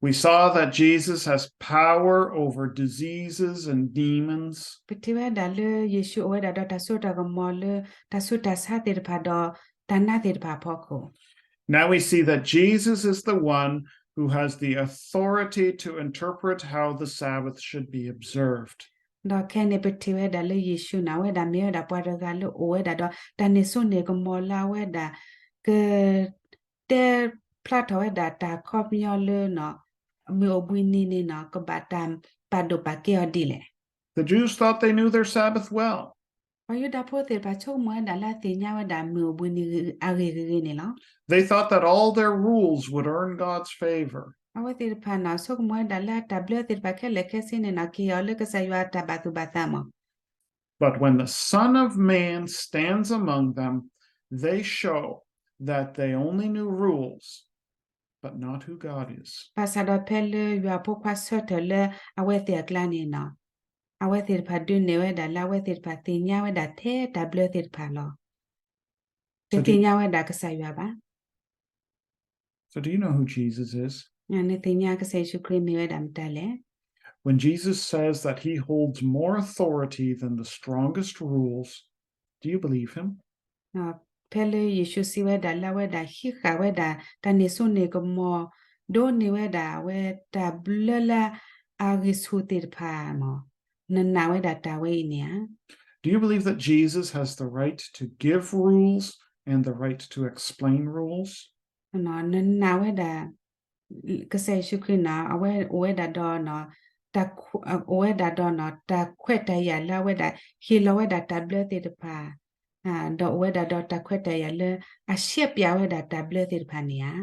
We saw that Jesus has power over diseases and demons. ပထံၣ်ဝဲဒၣ်လၢယ့ၣ်ၡူးအိၣ်ဝဲဒၣ်ဒီးတၢ်စိတၢ်ကမီၤလၢ တၢ်ဆူးတၢ်ဆါသ့ၣ်တဖၣ်ဒီးတၢ်နါသ့ၣ်တဖၣ်အဖီခိၣ် Now we see that Jesus is the one who has the authority to interpret how the Sabbath should be observed. ဒီးခဲအံၤန့ၣ် ပထံၣ်ဝဲဒၣ်လၢယ့ၣ်ၡူးန့ၣ် အဝဲဒၣ်မ့ၢ်ဝဲဒၣ်ပှၤတဂၤလၢအိၣ်ဝဲဒၣ်ဒီး တၢ်န့ၢ်စိန့ၢ်ကမီၤလၢအဝဲဒၣ် က တဲဖျါထီၣ်ဝဲဒၣ်တၢ်ခီပညီလၢ မုၢ်အိၣ်ဘှံးနံၤန့ၣ်န့ၣ် ကဘၣ်တၢ်ပာ်ဒိၣ်ပာ်ကဲအီၤဒ်လဲၣ်. The Jews thought they knew their Sabbath well. ပှၤယူဒၤဖိသ့ၣ်တဖၣ်ဆိကမိၣ်ဝဲဒၣ်လၢအသ့ၣ်ညါဝဲဒၣ်မုၢ်အိၣ်ဘှံးနံၤအဂ့ၢ်ဂ့ၤဂ့ၤန့ၣ်လီၤ. They thought that all their rules would earn God's favor. အဝဲသ့ၣ်တဖၣ်န့ၣ် ဆိကမိၣ်ဝဲဒၣ်လၢတၢ်ဘျၢသ့ၣ်တဖၣ်ခဲလၢာ်ခဲဆ့န့ၣ်လီၤ ကဟ့ၣ်အီၤလၢကစၢ်ယွၤအတၢ်ဘၣ်သူၣ်ဘၣ်သးမး But when the Son of Man stands among them, they show that they only knew rules, but not who God is. ဘၣ်ဆၣ်ဒီးဖဲလၢယွၤဖိခွါဆၢထၢၣ်လၢအဝဲသ့ၣ်အကျါန့ၣ်လီၤ, အဝဲသ့ၣ်တဖၣ်ဒုးနဲၣ်ဝဲဒၣ်လၢအဝဲသ့ၣ်တဖၣ်သ့ၣ်ညါဝဲဒၣ်ထဲတၢ်ဘျၢသ့ၣ်တဖၣ်လီၤ. တသ့ၣ်ညါဝဲဒၣ်ကစၢ်ယွၤဘၣ်. So do you know who Jesus is? နသ့ၣ်ညါကစၢ်ယ့ၣ်ၡူးခရံာ်မ့ၢ်ဝဲဒၣ်မတၤလဲၣ်. When Jesus says that he holds more authority than the strongest rules, do you believe him? ဖဲလၢယ့ၣ်ၡူးစံးဝဲဒၣ်လၢအဝဲဒၣ်ဟံးဃာ်ဝဲဒၣ် တၢ်န့ၢ်စိန့ၢ်ကမီၤ ဒိးန့ၢ်ဝဲဒၣ်အဝဲတၢ်ဘျၢလၢအဂံၢ်ဆူၣ်သ့ၣ်တဖၣ်မး, နနာ်ဝဲဒၣ်တၢ်ဝဲအံၤန့ၣ်ဧါ. Do you believe that Jesus has the right to give rules and the right to explain rules? နနာ်ဝဲဒၣ် ကစၢ်ယ့ၣ်ၡူးခရံာ်န့ၣ် အဝဲအိၣ်ဝဲဒၣ်ဒီး အိၣ်ဝဲဒၣ်ဒီး တၢ်ခွဲးတၢ်ယာ်လၢအဝဲဒၣ် ဟ့ၣ်လီၤဝဲဒၣ်တၢ်ဘျၢသ့ၣ်တဖၣ်, ဒီးအိၣ်ဝဲဒၣ်ဒီးတၢ်ခွဲးတၢ်ယာ်လၢ အရှဲပၠးဝဲဒၣ်တၢ်ဘျၢသ့ၣ်တဖၣ်န့ၣ်ဧါ.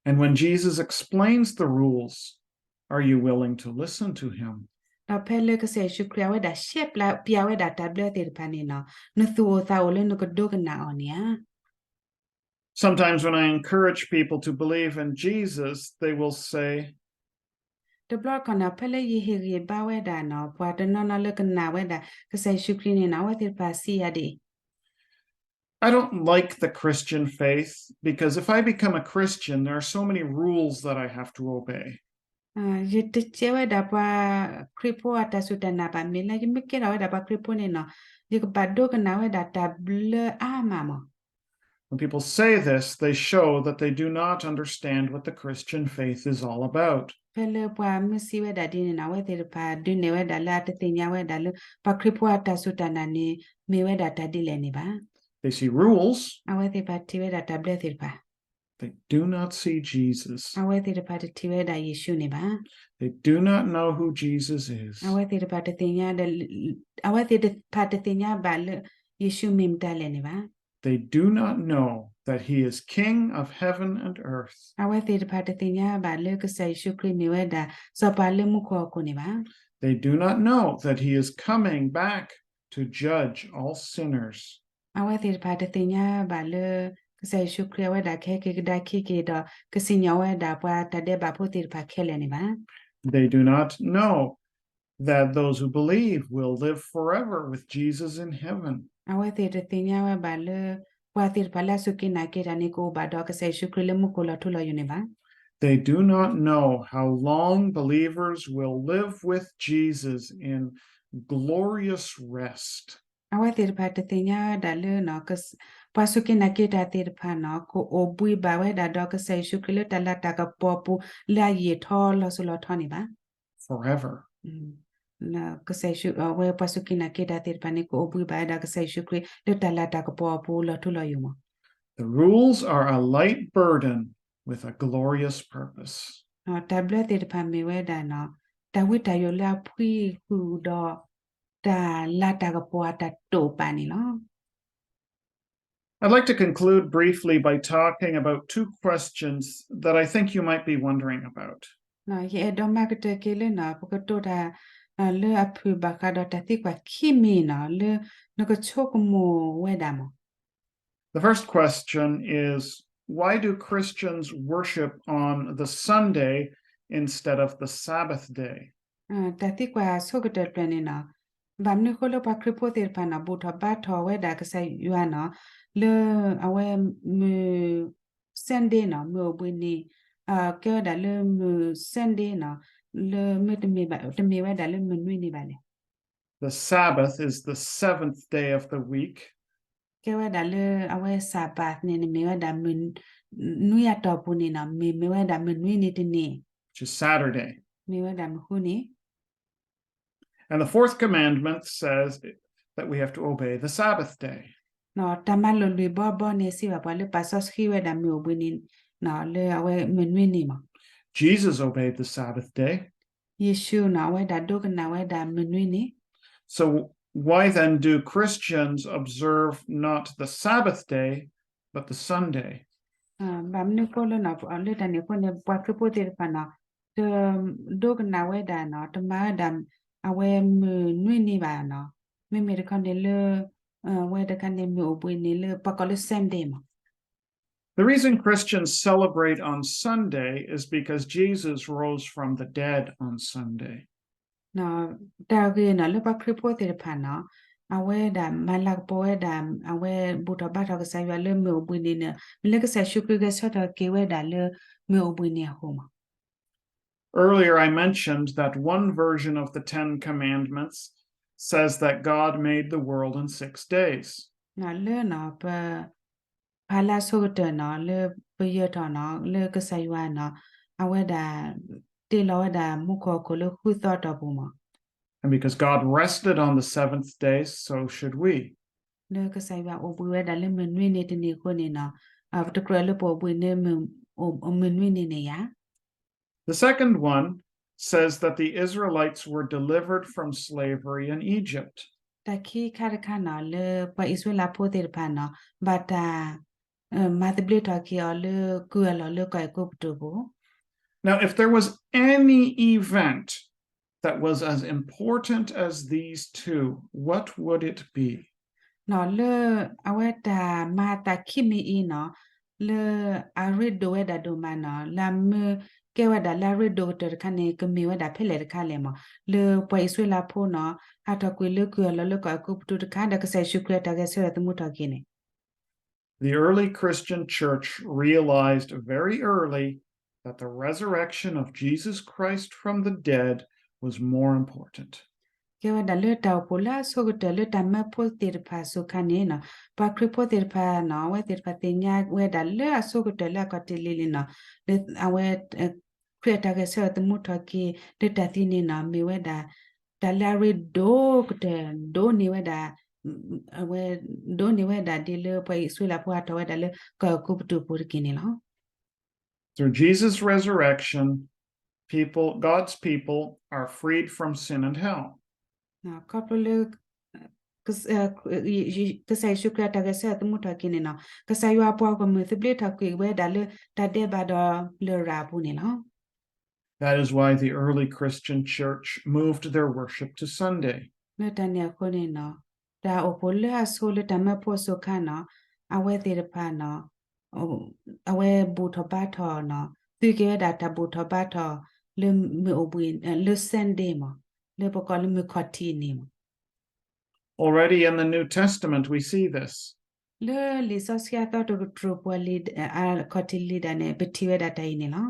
And when Jesus explains the rules, are you willing to listen to him? ဒီးဖဲလၢကစၢ်ယ့ၣ်ၡူးခရံာ်အဝဲဒၣ်ရှဲပျးဝဲဒၣ်တၢ်ဘျၢသ့ၣ်တဖၣ်န့ၣ်လီၤ, နသူၣ်အိၣ်သးအိၣ်လၢနကဒိကနၣ်အီၤန့ၣ်ဧါ. Sometimes when I encourage people to believe in Jesus, they will say, တဘျီခီန့ၣ် ဖဲလၢယဟ့ၣ်ဂံၢ်ဘါဝဲဒၣ်န့ၣ် ပှၤတနီၤနီၤလၢကနၣ်ဝဲဒၣ် ကစၢ်ယ့ၣ်ၡူးခရံာ်န့ၣ် အဝဲသ့ၣ်တဖၣ်စံးယၤဒ်အံၤ, I don't like the Christian faith because if I become a Christian, there are so many rules that I have to obey. ယတကဲဝဲဒၣ်ပှၤခရံာ်ဖိအတၢ်စူၢ်တၢ်နာ်ဘၣ်, မ့ၢ်လၢယမ့ၢ်ကဲထီၣ်ဝဲဒၣ်ပှၤခရံာ်ဖိန့ၣ်လီၤ, ယကဘၣ်ဒိကနၣ်ဝဲဒၣ်တၢ်ဘျၢအါမးမး. When people say this, they show that they do not understand what the Christian faith is all about. ဖဲလၢပှၤမ့ၢ်စံးဝဲဒၣ်ဒ်န့ၣ်လီၤ, အဝဲသ့ၣ်တဖၣ်ဒုးနဲၣ်ဝဲဒၣ်လၢအတသ့ၣ်ညါဝဲဒၣ်လၢ ပှၤခရံာ်ဖိအတၢ်စူၢ်တၢ်နာ်န့ၣ် မ့ၢ်ဝဲဒၣ်တၢ်ဒ်လဲၣ်န့ၣ်ဘၣ်. They see rules. အဝဲသ့ၣ်တဖၣ်ထံၣ်ဝဲဒၣ်တၢ်ဘျၢသ့ၣ်တဖၣ် They do not see Jesus. အဝဲသ့ၣ်တဖၣ်တထံၣ်ဝဲဒၣ်ယ့ၣ်ၡူးန့ၣ်ဘၣ်. They do not know who Jesus is. အဝဲသ့ၣ်တဖၣ်တသ့ၣ်ညါဒီး အဝဲသ့ၣ်တဖၣ်တသ့ၣ်ညါဘၣ်လၢ ယ့ၣ်ၡူးမ့ၢ်မတၤလဲၣ်န့ၣ်ဘၣ်. They do not know that he is King of heaven and earth. အဝဲသ့ၣ်တဖၣ်တသ့ၣ်ညါဘၣ်လၢကစၢ်ယ့ၣ်ၡူးခရံာ်မ့ၢ်ဝဲဒၣ် စီၤပၤလၢမူခိၣ်ဟီၣ်ခိၣ်န့ၣ်ဘၣ်. They do not know that he is coming back to judge all sinners. အဝဲသ့ၣ်တဖၣ်တသ့ၣ်ညါဘၣ်လၢ ကစၢ်ယ့ၣ်ၡူးခရံာ်အဝဲဒၣ်ကဟဲက့ၤကဒါက့ၤကဒါက့ၤဒီး ကစံၣ်ညီၣ်ဝဲဒၣ်ပှၤတၢ်ဒဲးဘးဖိသ့ၣ်တဖၣ်ခဲလၢာ်န့ၣ်ဘၣ်. They do not know that those who believe will live forever with Jesus in heaven. အဝဲသ့ၣ်တသ့ၣ်ညါဝဲဘၣ်လၢ ပှၤသ့ၣ်တဖၣ်လၢအစူၢ်က့ၤနာ်က့ၤတၢ်န့ၣ် ကအိၣ်ဘၣ်ဒီးကစၢ်ယ့ၣ်ၡူးခရံာ်လၢမူခိၣ်လီၤထူလီၤယိာ်န့ၣ်ဘၣ်. They do not know how long believers will live with Jesus in glorious rest. အဝဲသ့ၣ်တဖၣ်တသ့ၣ်ညါဝဲဒၣ်လၢ ပှၤစူၢ်က့ၤနာ်က့ၤတၢ်သ့ၣ်တဖၣ်န့ၣ် ကအိၣ်ဘှံးဘၣ်ဝဲဒၣ်ဒီးကစၢ်ယ့ၣ်ၡူးခရံာ်လၢတၢ်လၤတၢ်ကပီၤအပူၤ လၢအယံာ်ထီၣ်လီၤစိၤလီၤထီန့ၣ်ဘၣ်. Forever. ကစၢ်ယ့ၣ်ၡူး အဝဲပှၤစူၢ်က့ၤနာ်က့ၤတၢ်သ့ၣ်တဖၣ်န့ၣ် ကအိၣ်ဘှံးဘၣ်ဝဲဒၣ်ကစၢ်ယ့ၣ်ၡူးခရံာ်လၢတၢ်လၤတၢ်ကပီၤအပူၤလီၤထူလီၤယိာ်မး. The rules are a light burden with a glorious purpose. တၢ်ဘျၢသ့ၣ်တဖၣ်မ့ၢ်ဝဲဒၣ် တၢ်ဝံတၢ်ယိးလၢအဖှံဃုာ်ဒီး တၢ်လၤတၢ်ကပီၤအတၢ်တိာ်ပာ်န့ၣ်လီၤ. I'd like to conclude briefly by talking about two questions that I think you might be wondering about. ယအဲၣ်ဒိးမၤကတၢၢ်က့ၤလၢ ပကတိၤတၢ်လၢအဖုၣ်ဘၣ်ဃးဒီးတၢ်သံကွၢ်ခံမံၤန့ၣ် လၢနကဆိကမိၣ်ဝဲဒၣ်မး. The first question is, why do Christians worship on the Sunday instead of the Sabbath day? တၢ်သံကွၢ်ဆိကတၢၢ်တဖျၢၣ်န့ၣ် ဘၣ်မနုၤဃိလၢပှၤခရံာ်ဖိသ့ၣ်တဖၣ်န့ၣ် ဘူၣ်ထီၣ်ဘါထီၣ်ဝဲဒၣ်ကစၢ်ယွၤန့ၣ် လၢအဝဲမုၢ် Sunday န့ၣ် မုၢ်အိၣ်ဘှံးနံၤ ကဲဝဲဒၣ်လၢမုၢ် Sunday န့ၣ် လၢမ့ၢ်တမ့ၢ်ဝဲဒၣ်လၢမုၢ်နွံနံၤဘၣ်လဲၣ်. The Sabbath is the seventh day of the week. ကဲဝဲဒၣ်လၢအဝဲ Sabbath န့ၣ် မ့ၢ်ဝဲဒၣ်မုၢ်နွံအတီၢ်ပူၤန့ၣ် မ့ၢ်မ့ၢ်ဝဲဒၣ်မုၢ်နွံနံၤတနံၤ Saturday. မ့ၢ်ဝဲဒၣ်မုၢ်ဃုနံၤ And the fourth commandment says that we have to obey the Sabbath day. တၢ်မၤလိာ်လွံၢ်ဘီဘီန့ၣ် စံးဘၣ်ပှၤလၢပာ်စီဆှံဝဲဒၣ်မုၢ်အိၣ်ဘှံးနံၤ လၢအဝဲမုၢ်နွံနံၤမး. Jesus obeyed the Sabbath day. ယ့ၣ်ၡူးန့ၣ် အဝဲဒၣ်ဒိကနၣ်ဝဲဒၣ်မုၢ်နွံနံၤ So Why then do Christians observe not the Sabbath day, but the Sunday? ဘၣ်မနုၤအဃိလၢနီၤ လၢတၢ်န့ၣ်အဃိန့ၣ် ပှၤခရံာ်ဖိသ့ၣ်တဖၣ်နီၤ တဒိကနၣ်ဝဲဒၣ်နီၤ တမၤဝဲဒၣ် အဝဲမုၢ်နွံနံၤဘၣ်နီၤ မ့မ့ၢ်တခီန့ၣ်လၢ အဝဲတခါန့ၣ်မုၢ်အိၣ်ဘှံးနံၤလၢပှၤကိးလၢ Sunday မး The reason Christians celebrate on Sunday is because Jesus rose from the dead on Sunday. တၢ်ဂ့ၢ်နီၤ လၢပှၤခရံာ်ဖိသ့ၣ်တဖၣ်နီၤ အဝဲဒၣ်မၤလၤကပီၤဝဲဒၣ် အဝဲဘူၣ်ထီၣ်ဘါထီၣ်ကစၢ်ယွၤလၢမုၢ်အိၣ်ဘှံးနံၤန့ၣ် မ့ၢ်လၢကစၢ်ယ့ၣ်ၡူးခရံာ်ဂဲၤဆၢထၢၣ်က့ၤဝဲဒၣ်လၢမုၢ်အိၣ်ဘှံးနံၤအဃိမး Earlier I mentioned that one version of the Ten Commandments says that God made the world in six days. လၢနီၤ ပ ဖးလၢအဆိကတၢၢ်နီၤ လၢပယၢၤထီၣ်နီၤ လၢကစၢ်ယွၤနီၤ အဝဲဒၣ် တ့လီၤဝဲဒၣ်မူခိၣ်ဟီၣ်ခိၣ်လၢဃုသီအတီၢ်ပူၤမး And because God rested on the seventh day, so should we. လၢကစၢ်ယွၤအိၣ်ဘှံးဝဲဒၣ်လၢမုၢ်နွံနံၤတနံၤအဃိန့ၣ်နီၤ ပတကြၢးလၢပအိၣ်ဘှံးလၢမုၢ်နွံနံၤန့ၣ်ယါ The second one says that the Israelites were delivered from slavery in Egypt. တၢ်ခံခါတခါနီၤ လၢပှၤအံၣ်စရ့လးဖိသ့ၣ်တဖၣ်နီၤ ဘၣ်တၢ် မၤသဘျ့ထီၣ်က့ၤအီၤလၢကုၢ်အလီၢ်လၢကီၢ်အဲၤကူပတူးပူၤ Now, if there was any event that was as important as these two, what would it be? နီၤ လၢအဝဲတၢ်မၤအသးခံမံၤအံၤနီၤ လၢအရ့ဒိၣ်ဝဲဒၣ်ဒိၣ်မးနီၤ လၢအမ့ၢ်ကဲဝဲဒၣ်လၢအရ့ဒိၣ်ကတၢၢ်တခါန့ၣ် ကမ့ၢ်ဝဲဒၣ်ဖဲလဲၣ်တခါလဲၣ်မး လၢပှၤအံၣ်စရ့လးဖိနီၤ ဟးထီၣ်ကွံာ်လၢကုၢ်အလီၢ်လၢကီၢ်အဲၤကူပတူးတခါ ဒီးကစၢ်ယ့ၣ်ၡူးခရံာ်အတၢ်ဂဲၤဆၢထၢၣ်သမူထီၣ်က့ၤန့ၣ် The early Christian church realized very early that the resurrection of Jesus Christ from the dead was more important. ကဲဝဲဒၣ်လၢတၢ်အိၣ်ဖှိၣ်လၢအဆိကတၢၢ်လၢတၢ်မၢဖိသ့ၣ်တဖၣ်အစိၤခါန့ၣ်နီၤ ပှၤခရံာ်ဖိသ့ၣ်တဖၣ်နီၤ အဝဲသ့ၣ်တဖၣ်သ့ၣ်ညါဝဲဒၣ်လၢအဆိကတၢၢ်လၢအခီၣ်ထံးလံၤလံၤနီၤ လၢအဝဲ ခရံာ်အတၢ်ဂဲၤဆၢထၢၣ်သမူထီၣ်က့ၤ လၢတၢ်သံန့ၣ်နီၤ မ့ၢ်ဝဲဒၣ် တၢ်လၢအရ့ဒိၣ်ကတၢၢ် ဒိၣ်န့ၢ်ဝဲဒၣ် အဝဲ ဒိၣ်န့ၢ်ဝဲဒၣ်ဒ်လၢပှၤအံၣ်စရ့လးဖိဟးထီၣ်ဝဲဒၣ်လၢကီၢ်အဲၤကူပတူးပူၤတက့ၢ်န့ၣ်လီၤ. Through Jesus' resurrection, people, God's people are freed from sin and hell. ခီဖျိလၢ ကစၢ်ယ့ၣ်ၡူးခရံာ်အတၢ်ဂဲၤဆၢထၢၣ်သမူထီၣ်က့ၤန့ၣ်နီၤ ကစၢ်ယွၤအပှၤဂီၢ်မုၢ်သဘျ့ထီၣ်ကွံာ်ဝဲဒၣ်လၢတၢ်ဒဲးဘးဒီးလရာ်အပူၤန့ၣ်လီၤ. That is why the early Christian church moved their worship to Sunday. လၢတၢ်န့ၣ်အဃိန့ၣ်နီၤ တၢ်အိၣ်ဖှိၣ်လၢအဆိလၢတၢ်မၢဖိအစိၤခါနီၤ အဝဲသ့ၣ်တဖၣ်နီၤ အဝဲဘူၣ်ထီၣ်ဘါထီၣ်နီၤ သုးက့ၤဝဲဒၣ်တၢ်ဘူၣ်ထီၣ်ဘါထီၣ် လၢမုၢ်အိၣ်ဘှံး လၢ Sunday မး လၢပကိးလၢမုၢ်ခီၣ်ထံးအနံၤမး Already in the New Testament we see this. လၢလံာ်စီဆှံအသီတကတြူၢ်ပူၤ အခီၣ်ထံးလံာ်ဒၣ်န့ၣ် ပထံၣ်ဝဲဒၣ်တၢ်အံၤန့ၣ်လီၤ.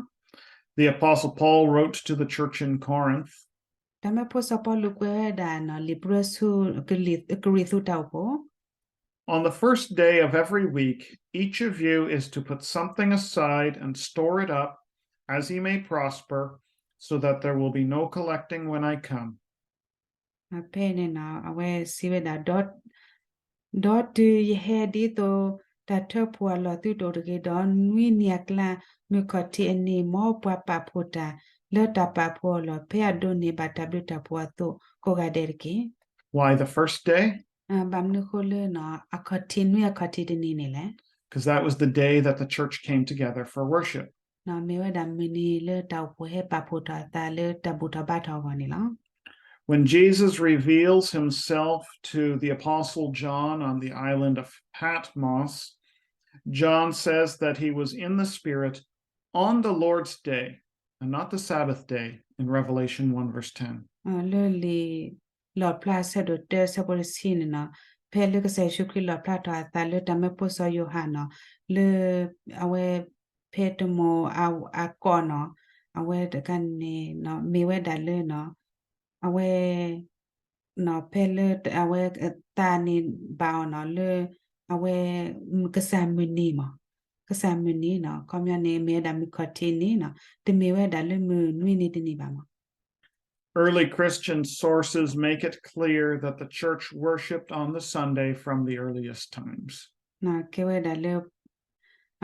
The Apostle Paul wrote to the church in Corinth, တၢ်မၢဖိစီၤပီလူးကွဲးဝဲဒၣ်နီၤ လံာ်ပြၢဆူ ကရံၣ်သူးတၢ်အိၣ်ဖှိၣ် On the first day of every week, each of you is to put something aside and store it up, as he may prosper, so that there will be no collecting when I come. ဖဲန့ၣ်နီၤ အဝဲစံးဝဲဒၣ် ဒီးတုၤယဟဲဒ်သိး တၢ်ထၢဖှိၣ်အလီၢ်သုတအိၣ်တဂ့ၤဒီး နွံနံၤအကျါ မုၢ်ခီၣ်ထံးအနံၤ မ်ပှၤပာ်ဖှိၣ်တၢ် လၢတၢ်ပာ်ဖှိၣ်အလီၢ် ဖဲအဒိးန့ၢ်ဘၣ်တၢ်ဘျုးတၢ်ဖှိၣ်အသိး ကိးဂၤဒဲးတက့ၢ်. Why the first day? ဘၣ်မနုၤအဃိလၢ အခီၣ်ထံးနွံအခီၣ်ထံးတနံၤန့ၣ်လဲၣ်. Because that was the day that the church came together for worship. မ့ၢ်ဝဲဒၣ်မုၢ်နံၤလၢတၢ်အိၣ်ဖှိၣ်ဟဲပာ်ဖှိၣ်ထီၣ်အသးလၢတၢ်ဘူၣ်ထီၣ်ဘါထီၣ်အဂီၢ်န့ၣ်လီၤ. When Jesus reveals himself to the Apostle John on the island of Patmos, John says that he was in the Spirit on the Lord's day, and not the Sabbath day, in Revelation one verse ten. လၢလံာ် လီၣ်ဖျါဆၢဒိၣ်တၢဆၢဖိတဆံန့ၣ်နီၤ ဖဲလၢကစၢ်ယ့ၣ်ၡူးခရံာ်လီၣ်ဖျါထီၣ်အသးလၢတၢ်မၢဖိစီၤယိၤဟၣ်နီၤ လၢ အဝဲ ဖဲတမိၢ်အကီၢ်နီၤ အဝဲတခါန့ၣ် မ့ၢ်ဝဲဒၣ်လၢ အဝဲ ဖဲလၢအဝဲသးန့ၢ်ဘၣ်အီၤနီၤ လၢ အဝဲ ကစၢ်မုၢ်နံၤမး ကစၢ်မုၢ်နံၤနီၤ ခီပညီန့ၣ် မ့ၢ်ဝဲဒၣ်မုၢ်ခီၣ်ထံးနံၤနီၤ တမ့ၢ်ဝဲဒၣ်လၢမုၢ်နွံနံၤတနံၤဘၣ်မး Early Christian sources make it clear that the church worshipped on the Sunday from the earliest times. ကဲဝဲဒၣ်လၢ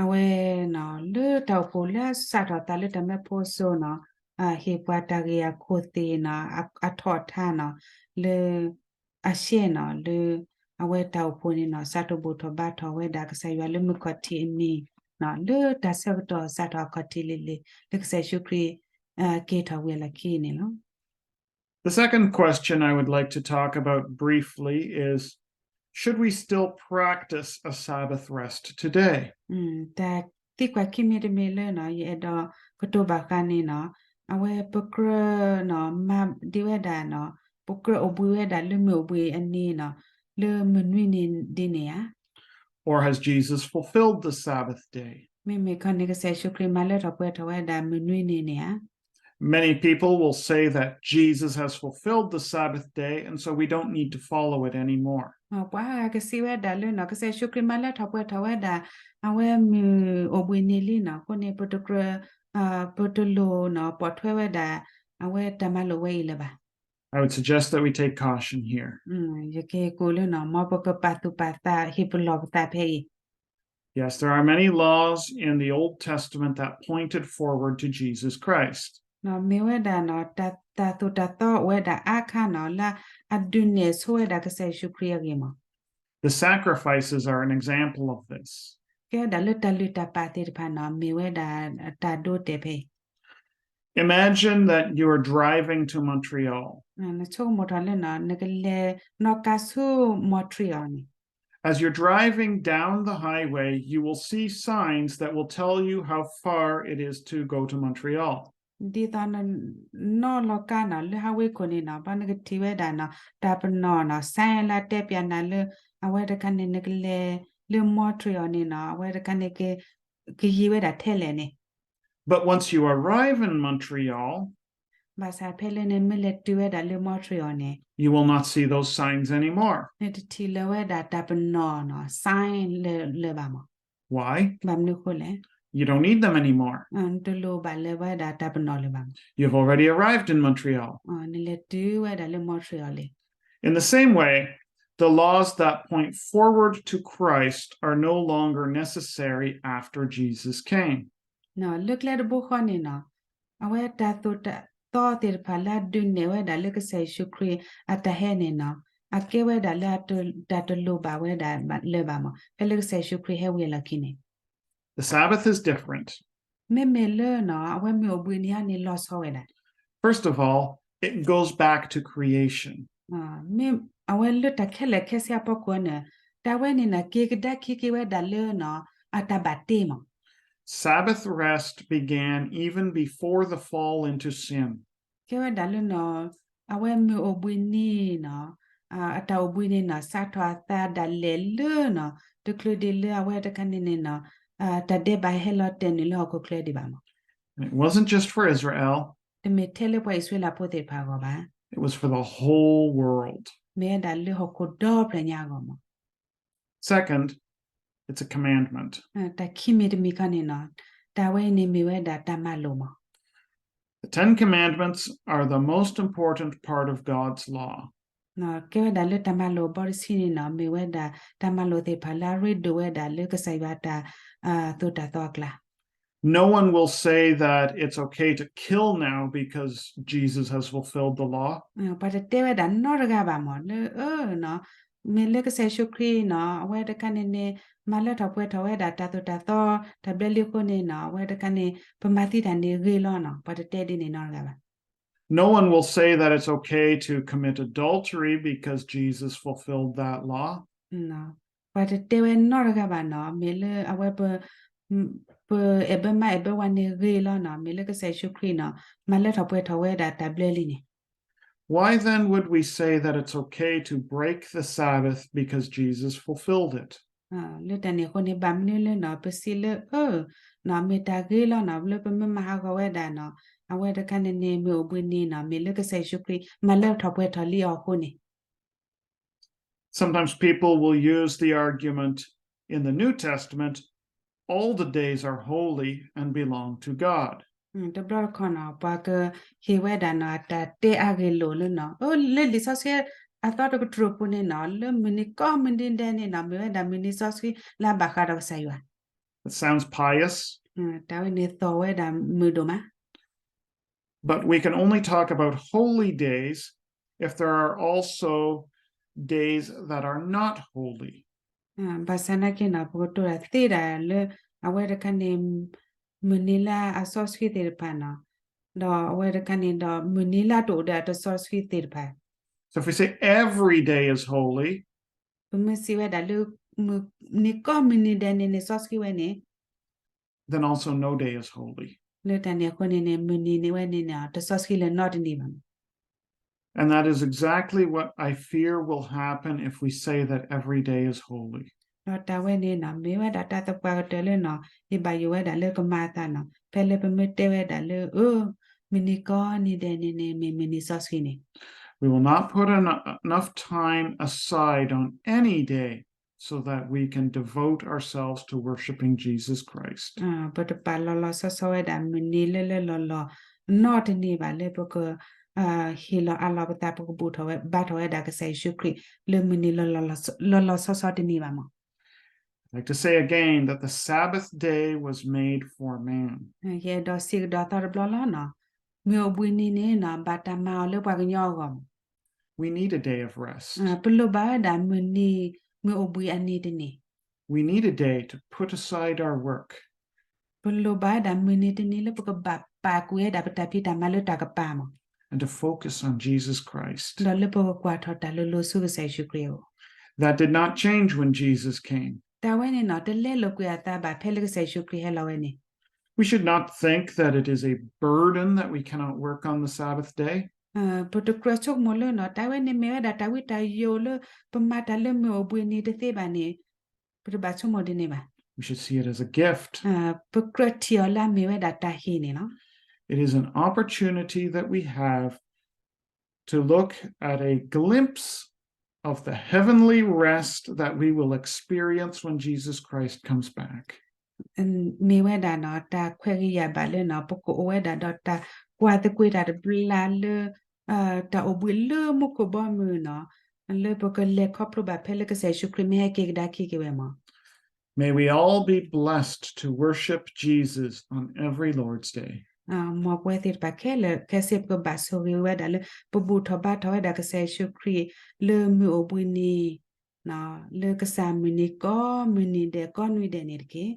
အဝဲ လၢတၢ်အိၣ်ဖှိၣ်လၢအစးထီၣ်သးလၢတၢ်မၢဖိအစိၤနီၤ ဟ့ၣ်ပှၤတၢ်ဂ့ၢ်အခိၣ်သ့ၣ်နီၤ အထီၣ်အထါနီၤ လၢ အရှဲနီၤ လၢအဝဲတၢ်အိၣ်ဖှိၣ်န့ၣ်နီၤ စးထီၣ်ဘူၣ်ထီၣ်ဘါထီၣ်ဝဲဒၣ်ကစၢ်ယွၤလၢမုၢ်ခီၣ်ထံးအနံၤနီၤ လၢတၢ်ဆၢကတီၢ်စးထီၣ်အခီၣ်ထံးလံၤလံၤ လၢကစၢ်ယ့ၣ်ၡူးခရံာ် က့ၤထီၣ်ဝံၤအလီၢ်ခံန့ၣ်လီၤ. The second question I would like to talk about briefly is, should we still practice a Sabbath rest today? တၢ်သံကွၢ်ခံမံၤတမံၤလၢနီၤ ယအဲၣ်ဒိးကတိၤဘၣ်ဃးန့ၣ်နီၤ အဝဲပကြၢးနီၤ မၤဒ်ဝဲဒၣ်နီၤ ပကြၢးအိၣ်ဘှံးဝဲဒၣ်လၢမုၢ်အိၣ်ဘှံးအနံၤနီၤ လၢမုၢ်နွံနံၤဒ်န့ၣ်ဧါ. Or has Jesus fulfilled the Sabbath day? မ့မ့ၢ်ခီန့ၣ် ကစၢ်ယ့ၣ်ၡူးခရံာ်မၤလၢထီၣ်ပှဲၤထီၣ်ဝဲဒၣ်မုၢ်နွံနံၤန့ၣ်ဧါ. Many people will say that Jesus has fulfilled the Sabbath day, and so we don't need to follow it anymore. ပှၤကစံးဝဲဒၣ်လၢနီၤ ကစၢ်ယ့ၣ်ၡူးခရံာ်မၤလၢထီၣ်ပှဲၤထီၣ်ဝဲဒၣ် အဝဲမုၢ်အိၣ်ဘှံးနံၤလံနီၤ အဃိန့ၣ် ပတကြၢး ပတလိၣ်နီၤ ပိာ်ထွဲဝဲဒၣ် အဝဲတၢ်မၤလိာ်ဝဲအံၤလၢၤဘၣ်. I would suggest that we take caution here. ယက့ၤကိးလၢနီၤ မ်ပကပာ်သူၣ်ပာ်သးဟ့ၣ်ပလီၢ်ပသးဖဲအံၤ Yes, there are many laws in the Old Testament that pointed forward to Jesus Christ. မ့ၢ်ဝဲဒၣ်နီၤ တၢ်သိၣ်တၢ်သီအိၣ်ဝဲဒၣ်အါခါနီၤ လၢအဒုးနဲၣ်ဆိဝဲဒၣ်ကစၢ်ယ့ၣ်ၡူးခရံာ်အဂ့ၢ်မး. The sacrifices are an example of this. ကဲဝဲဒၣ်လၢတၢ်လုၢ်တၢ်ပာ်သ့ၣ်တဖၣ်နီၤ မ့ၢ်ဝဲဒၣ်တၢ်ဒိတဲာ်ဖဲအံၤ Imagine that you are driving to Montreal. နဆိကမိၣ်ထီၣ်လၢနီၤ နကလဲၤနီၣ်ကါဆူ Montreal န့ၣ် As you're driving down the highway, you will see signs that will tell you how far it is to go to Montreal. ဒ်သိးနနီၣ်လီၤကါနီၤ လၢ highway ခိၣ်န့ၣ်နီၤ ဘၣ်နကထံၣ်ဝဲဒၣ်နီၤ တၢ်ပနီၣ်နီၤ sign လၢတဲပၠးနၤလၢ အဝဲတခါန့ၣ် နကလဲၤလၢ Montreal န့ၣ်နီၤ အဝဲတခါန့ၣ် ကယံၤဝဲဒၣ်ထဲလဲၣ်န့ၣ် But once you arrive in Montreal, ဘၣ်ဆၣ်ဖဲလၢနမ့ၢ်လဲၤတုၤဝဲဒၣ်လၢ Montreal န့ၣ် you will not see those signs anymore. နတထံၣ်လၢၤဝဲဒၣ်တၢ်ပနီၣ်နီၤ sign လၢၤဘၣ်မး. Why? ဘၣ်မနုၤအဃိလဲၣ်. You don't need them anymore. နတလိၣ်ဘၣ်လၢၤဝဲဒၣ်တၢ်ပနီၣ်လၢၤဘၣ်မး. You've already arrived in Montreal. နလဲၤတုၤဝဲဒၣ်လၢ Montreal လံ. In the same way, the laws that point forward to Christ are no longer necessary after Jesus came. လၢကျဲတဘိဃီန့ၣ်နီၤ အဝဲတၢ်သိၣ်တၢ်သီသ့ၣ်တဖၣ်လၢအဒုးနဲၣ်ဝဲဒၣ်လၢကစၢ်ယ့ၣ်ၡူးခရံာ်အတၢ်ဟဲန့ၣ်နီၤ အကဲဝဲဒၣ်လၢတၢ်တလိၣ်ဘၣ်ဝဲဒၣ်လၢၤဘၣ်မး ဖဲလၢကစၢ်ယ့ၣ်ၡူးခရံာ်ဟဲဝံၤအလီၢ်ခံန့ၣ်. The Sabbath is different. မ့မ့ၢ်လၢနီၤ အဝဲမုၢ်အိၣ်ဘှံးနံၤအံၤန့ၣ်လီၤဆီဝဲဒၣ်. First of all, it goes back to creation. အဝဲလၢတၢ်ခဲလၢာ်ခဲဆ့အဖီခိၣ်န့ၣ် တၢ်ဝဲန့ၣ်နီၤ က့ၤကဒါခံက့ၤဝဲဒၣ်လၢနီၤ အတၢ်ဘၣ်တ့မး. Sabbath rest began even before the fall into sin. ကဲဝဲဒၣ်လၢနီၤ အဝဲမုၢ်အိၣ်ဘှံးနံၤနီၤ အတၢ်အိၣ်ဘှံးန့ၣ်နီၤ စးထီၣ်အသးဒၣ်လဲာ်လၢနီၤ တချုးဒံးလၢအဝဲတခါန့ၣ်န့ၣ်နီၤ တၢ်ဒဲးဘးဟဲလီၤတဲာ်နုာ်လၢဟီၣ်ခိၣ်ချၢဒံးဘၣ်မး. It wasn't just for Israel. တမ့ၢ်ထဲလၢပှၤအံၣ်စရ့လးဖိသ့ၣ်တဖၣ်အဂီၢ်ဘၣ်. It was for the whole world. မ့ၢ်ဝဲဒၣ်လၢဟီၣ်ခိၣ်ဒီဖျၢၣ်ညါအဂီၢ်မး. Second, it's a commandment. တၢ်ခံမံၤတမံၤခီန့ၣ်နီၤ တၢ်ဝဲအံၤန့ၣ်မ့ၢ်ဝဲဒၣ်တၢ်မၤလိာ်မး. The Ten Commandments are the most important part of God's law. ကဲဝဲဒၣ်လၢတၢ်မၤလိာ်အဘီတဆံန့ၣ်နီၤ မ့ၢ်ဝဲဒၣ်တၢ်မၤလိာ်သ့ၣ်တဖၣ်လၢအရ့ဒိၣ်ဝဲဒၣ်လၢကစၢ်ယွၤတၢ်သိၣ်တၢ်သီအကျါ. No one will say that it's okay to kill now because Jesus has fulfilled the law. ပှၤတတဲဝဲဒၣ်နီတဂၤဘၣ်မး လၢ မ့ၢ်လၢကစၢ်ယ့ၣ်ၡူးခရံာ်နီၤ အဝဲတခါန့ၣ်န့ၣ် မၤလၢထီၣ်ပှဲၤထီၣ်ဝဲဒၣ်တၢ်သိၣ်တၢ်သီ တၢ်ဘျၢလံအဃိန့ၣ်နီၤ အဝဲတခါန့ၣ် ပမၤသံတၢ်န့ၣ်ဂ့ၤလီၤနီၤ ပှၤတတဲဒ်န့ၣ်နီတဂၤဘၣ်. No one will say that it's okay to commit adultery because Jesus fulfilled that law. ပှၤတတဲဝဲနီတဂၤဘၣ်နီၤ မ့ၢ်လၢအဝဲ ပအဲၣ်ဘၢမါအဲၣ်ဘၢဝၤန့ၣ်ဂ့ၤလီၤနီၤ မ့ၢ်လၢကစၢ်ယ့ၣ်ၡူးခရံာ်နီၤ မၤလၢထီၣ်ပှဲၤထီၣ်ဝဲဒၣ်တၢ်ဘျၢလံန့ၣ်. Why then would we say that it's okay to break the Sabbath because Jesus fulfilled it? လၢတၢ်န့ၣ်အဃိန့ၣ် ဘၣ်မနုၤလၢနီၤ ပစံးလၢ အၢ နီၤ မ့ၢ်တၢ်ဂ့ၤလီၤနီၤ လၢပမ့ၢ်မၤဟးဂီၤဝဲဒၣ်နီၤ အဝဲတခါန့ၣ်န့ၣ် မုၢ်အိၣ်ဘှံးနံၤနီၤ မ့ၢ်လၢကစၢ်ယ့ၣ်ၡူးခရံာ် မၤလၢထီၣ်ပှဲၤထီၣ်လံအီၤအဃိန့ၣ်. Sometimes people will use the argument in the New Testament, all the days are holy and belong to God. တဘျီတခီၣ်နီၤ ပှၤကဟ့ၣ်ဝဲဒၣ်နီၤ တၢ်တဲအဂ့ၢ်လိာ်လၢနီၤ လၢလံာ်စီဆှံအသီတကတြူၢ်ပူၤန့ၣ်နီၤ လၢမုၢ်နံၤကိးမုၢ်နံၤဒဲးန့ၣ်နီၤ မ့ၢ်ဝဲဒၣ်မုၢ်နံၤစီဆှံလၢအဘၣ်ဃးဒီးကစၢ်ယွၤ. It sounds pious. တၢ်ဝဲန့ၣ်သီၣ်ဝဲဒၣ်မုာ်ဒိၣ်မး. But we can only talk about holy days if there are also days that are not holy. ဘၣ်ဆၣ်နာ်က့နီၤ ပကတိၤတၢ်သ့ဒၣ်လၢ အဝဲတခါန့ၣ် မုၢ်နံၤလၢအစီဆှံသ့ၣ်တဖၣ်နီၤ, ဒီးအဝဲတခါန့ၣ်ဒီး မုၢ်နံၤလၢတအိၣ်ဒီးအတစီဆှံသ့ၣ်တဖၣ် So if we say every day is holy, ပမ့ၢ်စံးဝဲဒၣ်လၢ မုၢ်နံၤကိးမုၢ်နံၤဒဲးန့ၣ်န့ၣ် စီဆှံဝဲန့ၣ် then also no day is holy. လၢတၢ်န့ၣ်အဃိန့ၣ်န့ၣ် မုၢ်နံၤန့ၣ်ဝဲန့ၣ်န့ၣ် တစီဆှံလၢနီတနံၤဘၣ်. And that is exactly what I fear will happen if we say that every day is holy. ဒီးတၢ်ဝဲန့ၣ်နီၤ မ့ၢ်ဝဲဒၣ်တၢ်သပှၢ်ကတၢၢ်လၢနီၤ ယဘၣ်ယိၣ်ဝဲဒၣ်လၢကမၤအသးနီၤ ဖဲလၢပမ့ၢ်တဲဝဲဒၣ်လၢ အၢ မုၢ်နံၤကိးနံၤဒဲးန့ၣ်န့ၣ် မ့ၢ်မုၢ်နံၤစီဆှံန့ၣ် We will not put en- enough time aside on any day so that we can devote ourselves to worshiping Jesus Christ. ပတပာ်လီၤလီၤဆီဆီဝဲဒၣ် မုၢ်နံၤလၢလၢလီၢ်လီၢ် နီတနံၤဘၣ်လၢပက ဟ့ၣ်လီၤအးလီၤပသး ပကဘူၣ်ထီၣ်ဝဲ ဘါထီၣ်ဝဲဒၣ်ကစၢ်ယ့ၣ်ၡူးခရံာ် လၢမုၢ်နံၤလီၤလီၤဆီဆီတနံၤဘၣ်မး. I'd like to say again that the Sabbath day was made for man. ယအဲၣ်ဒိးစံးကဒီးသီတဘျီလီၤနီၤ မုၢ်အိၣ်ဘှံးနံၤန့ၣ်နီၤ ဘၣ်တၢ်မၤအီၤလၢပှၤကညီအဂီၢ်မး. We need a day of rest. ပလိၣ်ဘၣ်ဝဲဒၣ်မုၢ်နံၤ မုၢ်အိၣ်ဘှံးအနံၤတနံၤ We need a day to put aside our work ပလိၣ်ဘၣ်ဝဲဒၣ်မုၢ်နံၤတနံၤလၢပကဘၣ်ပာ်ကွံာ်ဝဲဒၣ်ပတၢ်ဖံးတၢ်မၤလၢတၢ်ကပၤမး and to focus on Jesus Christ. ဒီးလၢပကကွၢ်ထီၣ်တၢ်လၢလီၤဆူကစၢ်ယ့ၣ်ၡူးခရံာ်အအိၣ် That did not change when Jesus came. တၢ်ဝဲန့ၣ်နီၤ တလဲလိာ်ကွံာ်အသးဘၣ်ဖဲလၢကစၢ်ယ့ၣ်ၡူးခရံာ်ဟဲလီၤဝဲန့ၣ် We should not think that it is a burden that we cannot work on the Sabbath day. ပတကြၢးဆိကမိၣ်လၢနီၤ တၢ်ဝဲန့ၣ်မ့ၢ်ဝဲဒၣ်တၢ်ဝံတၢ်ယိာ်လၢ ပမၤတၢ်လၢမုၢ်အိၣ်ဘှံးနံၤတသ့ဘၣ်န့ၣ် ပတဘၣ်ဆိကမိၣ်ဒ်န့ၣ်ဘၣ်. We should see it as a gift. ပကြၢးထံၣ်အီၤလၢအမ့ၢ်ဝဲဒၣ်တၢ်ဟ့ၣ်န့ၣ်လီၤ. It is an opportunity that we have to look at a glimpse of the heavenly rest that we will experience when Jesus Christ comes back. မ့ၢ်ဝဲဒၣ်နီၤ တၢ်ခွဲးဂ့ၤယာ်ဘၣ်လၢနီၤ ပကအိၣ်ဝဲဒၣ်ဒီးတၢ်ကွၢ်သကွ့ၤတၢ်တဘျီလၢ တၢ်အိၣ်ဘှံးလၢမူခိၣ်ဘီမုၢ်နီၤ လၢပကလဲၤခီဖျိဘၣ်ဖဲလၢကစၢ်ယ့ၣ်ၡူးခရံာ်မ့ၢ်ဟဲက့ၤကဒါခံက့ၤဝဲမး. May we all be blessed to worship Jesus on every Lord's Day. မ်ပဝဲသ့ၣ်တဖၣ်ခဲလၢာ်ခဲဆ့ ပကဘၣ်ဆိၣ်ဂ့ၤဝဲဒၣ်လၢ ပဘူၣ်ထီၣ်ဘါထီၣ်ဝဲဒၣ်ကစၢ်ယ့ၣ်ၡူးခရံာ် လၢမုၢ်အိၣ်ဘှံးနံၤ လၢကစၢ်မုၢ်နံၤကိးမုၢ်နံၤဒဲးကိးနွံဒဲးန့ၣ်တက့ၢ်.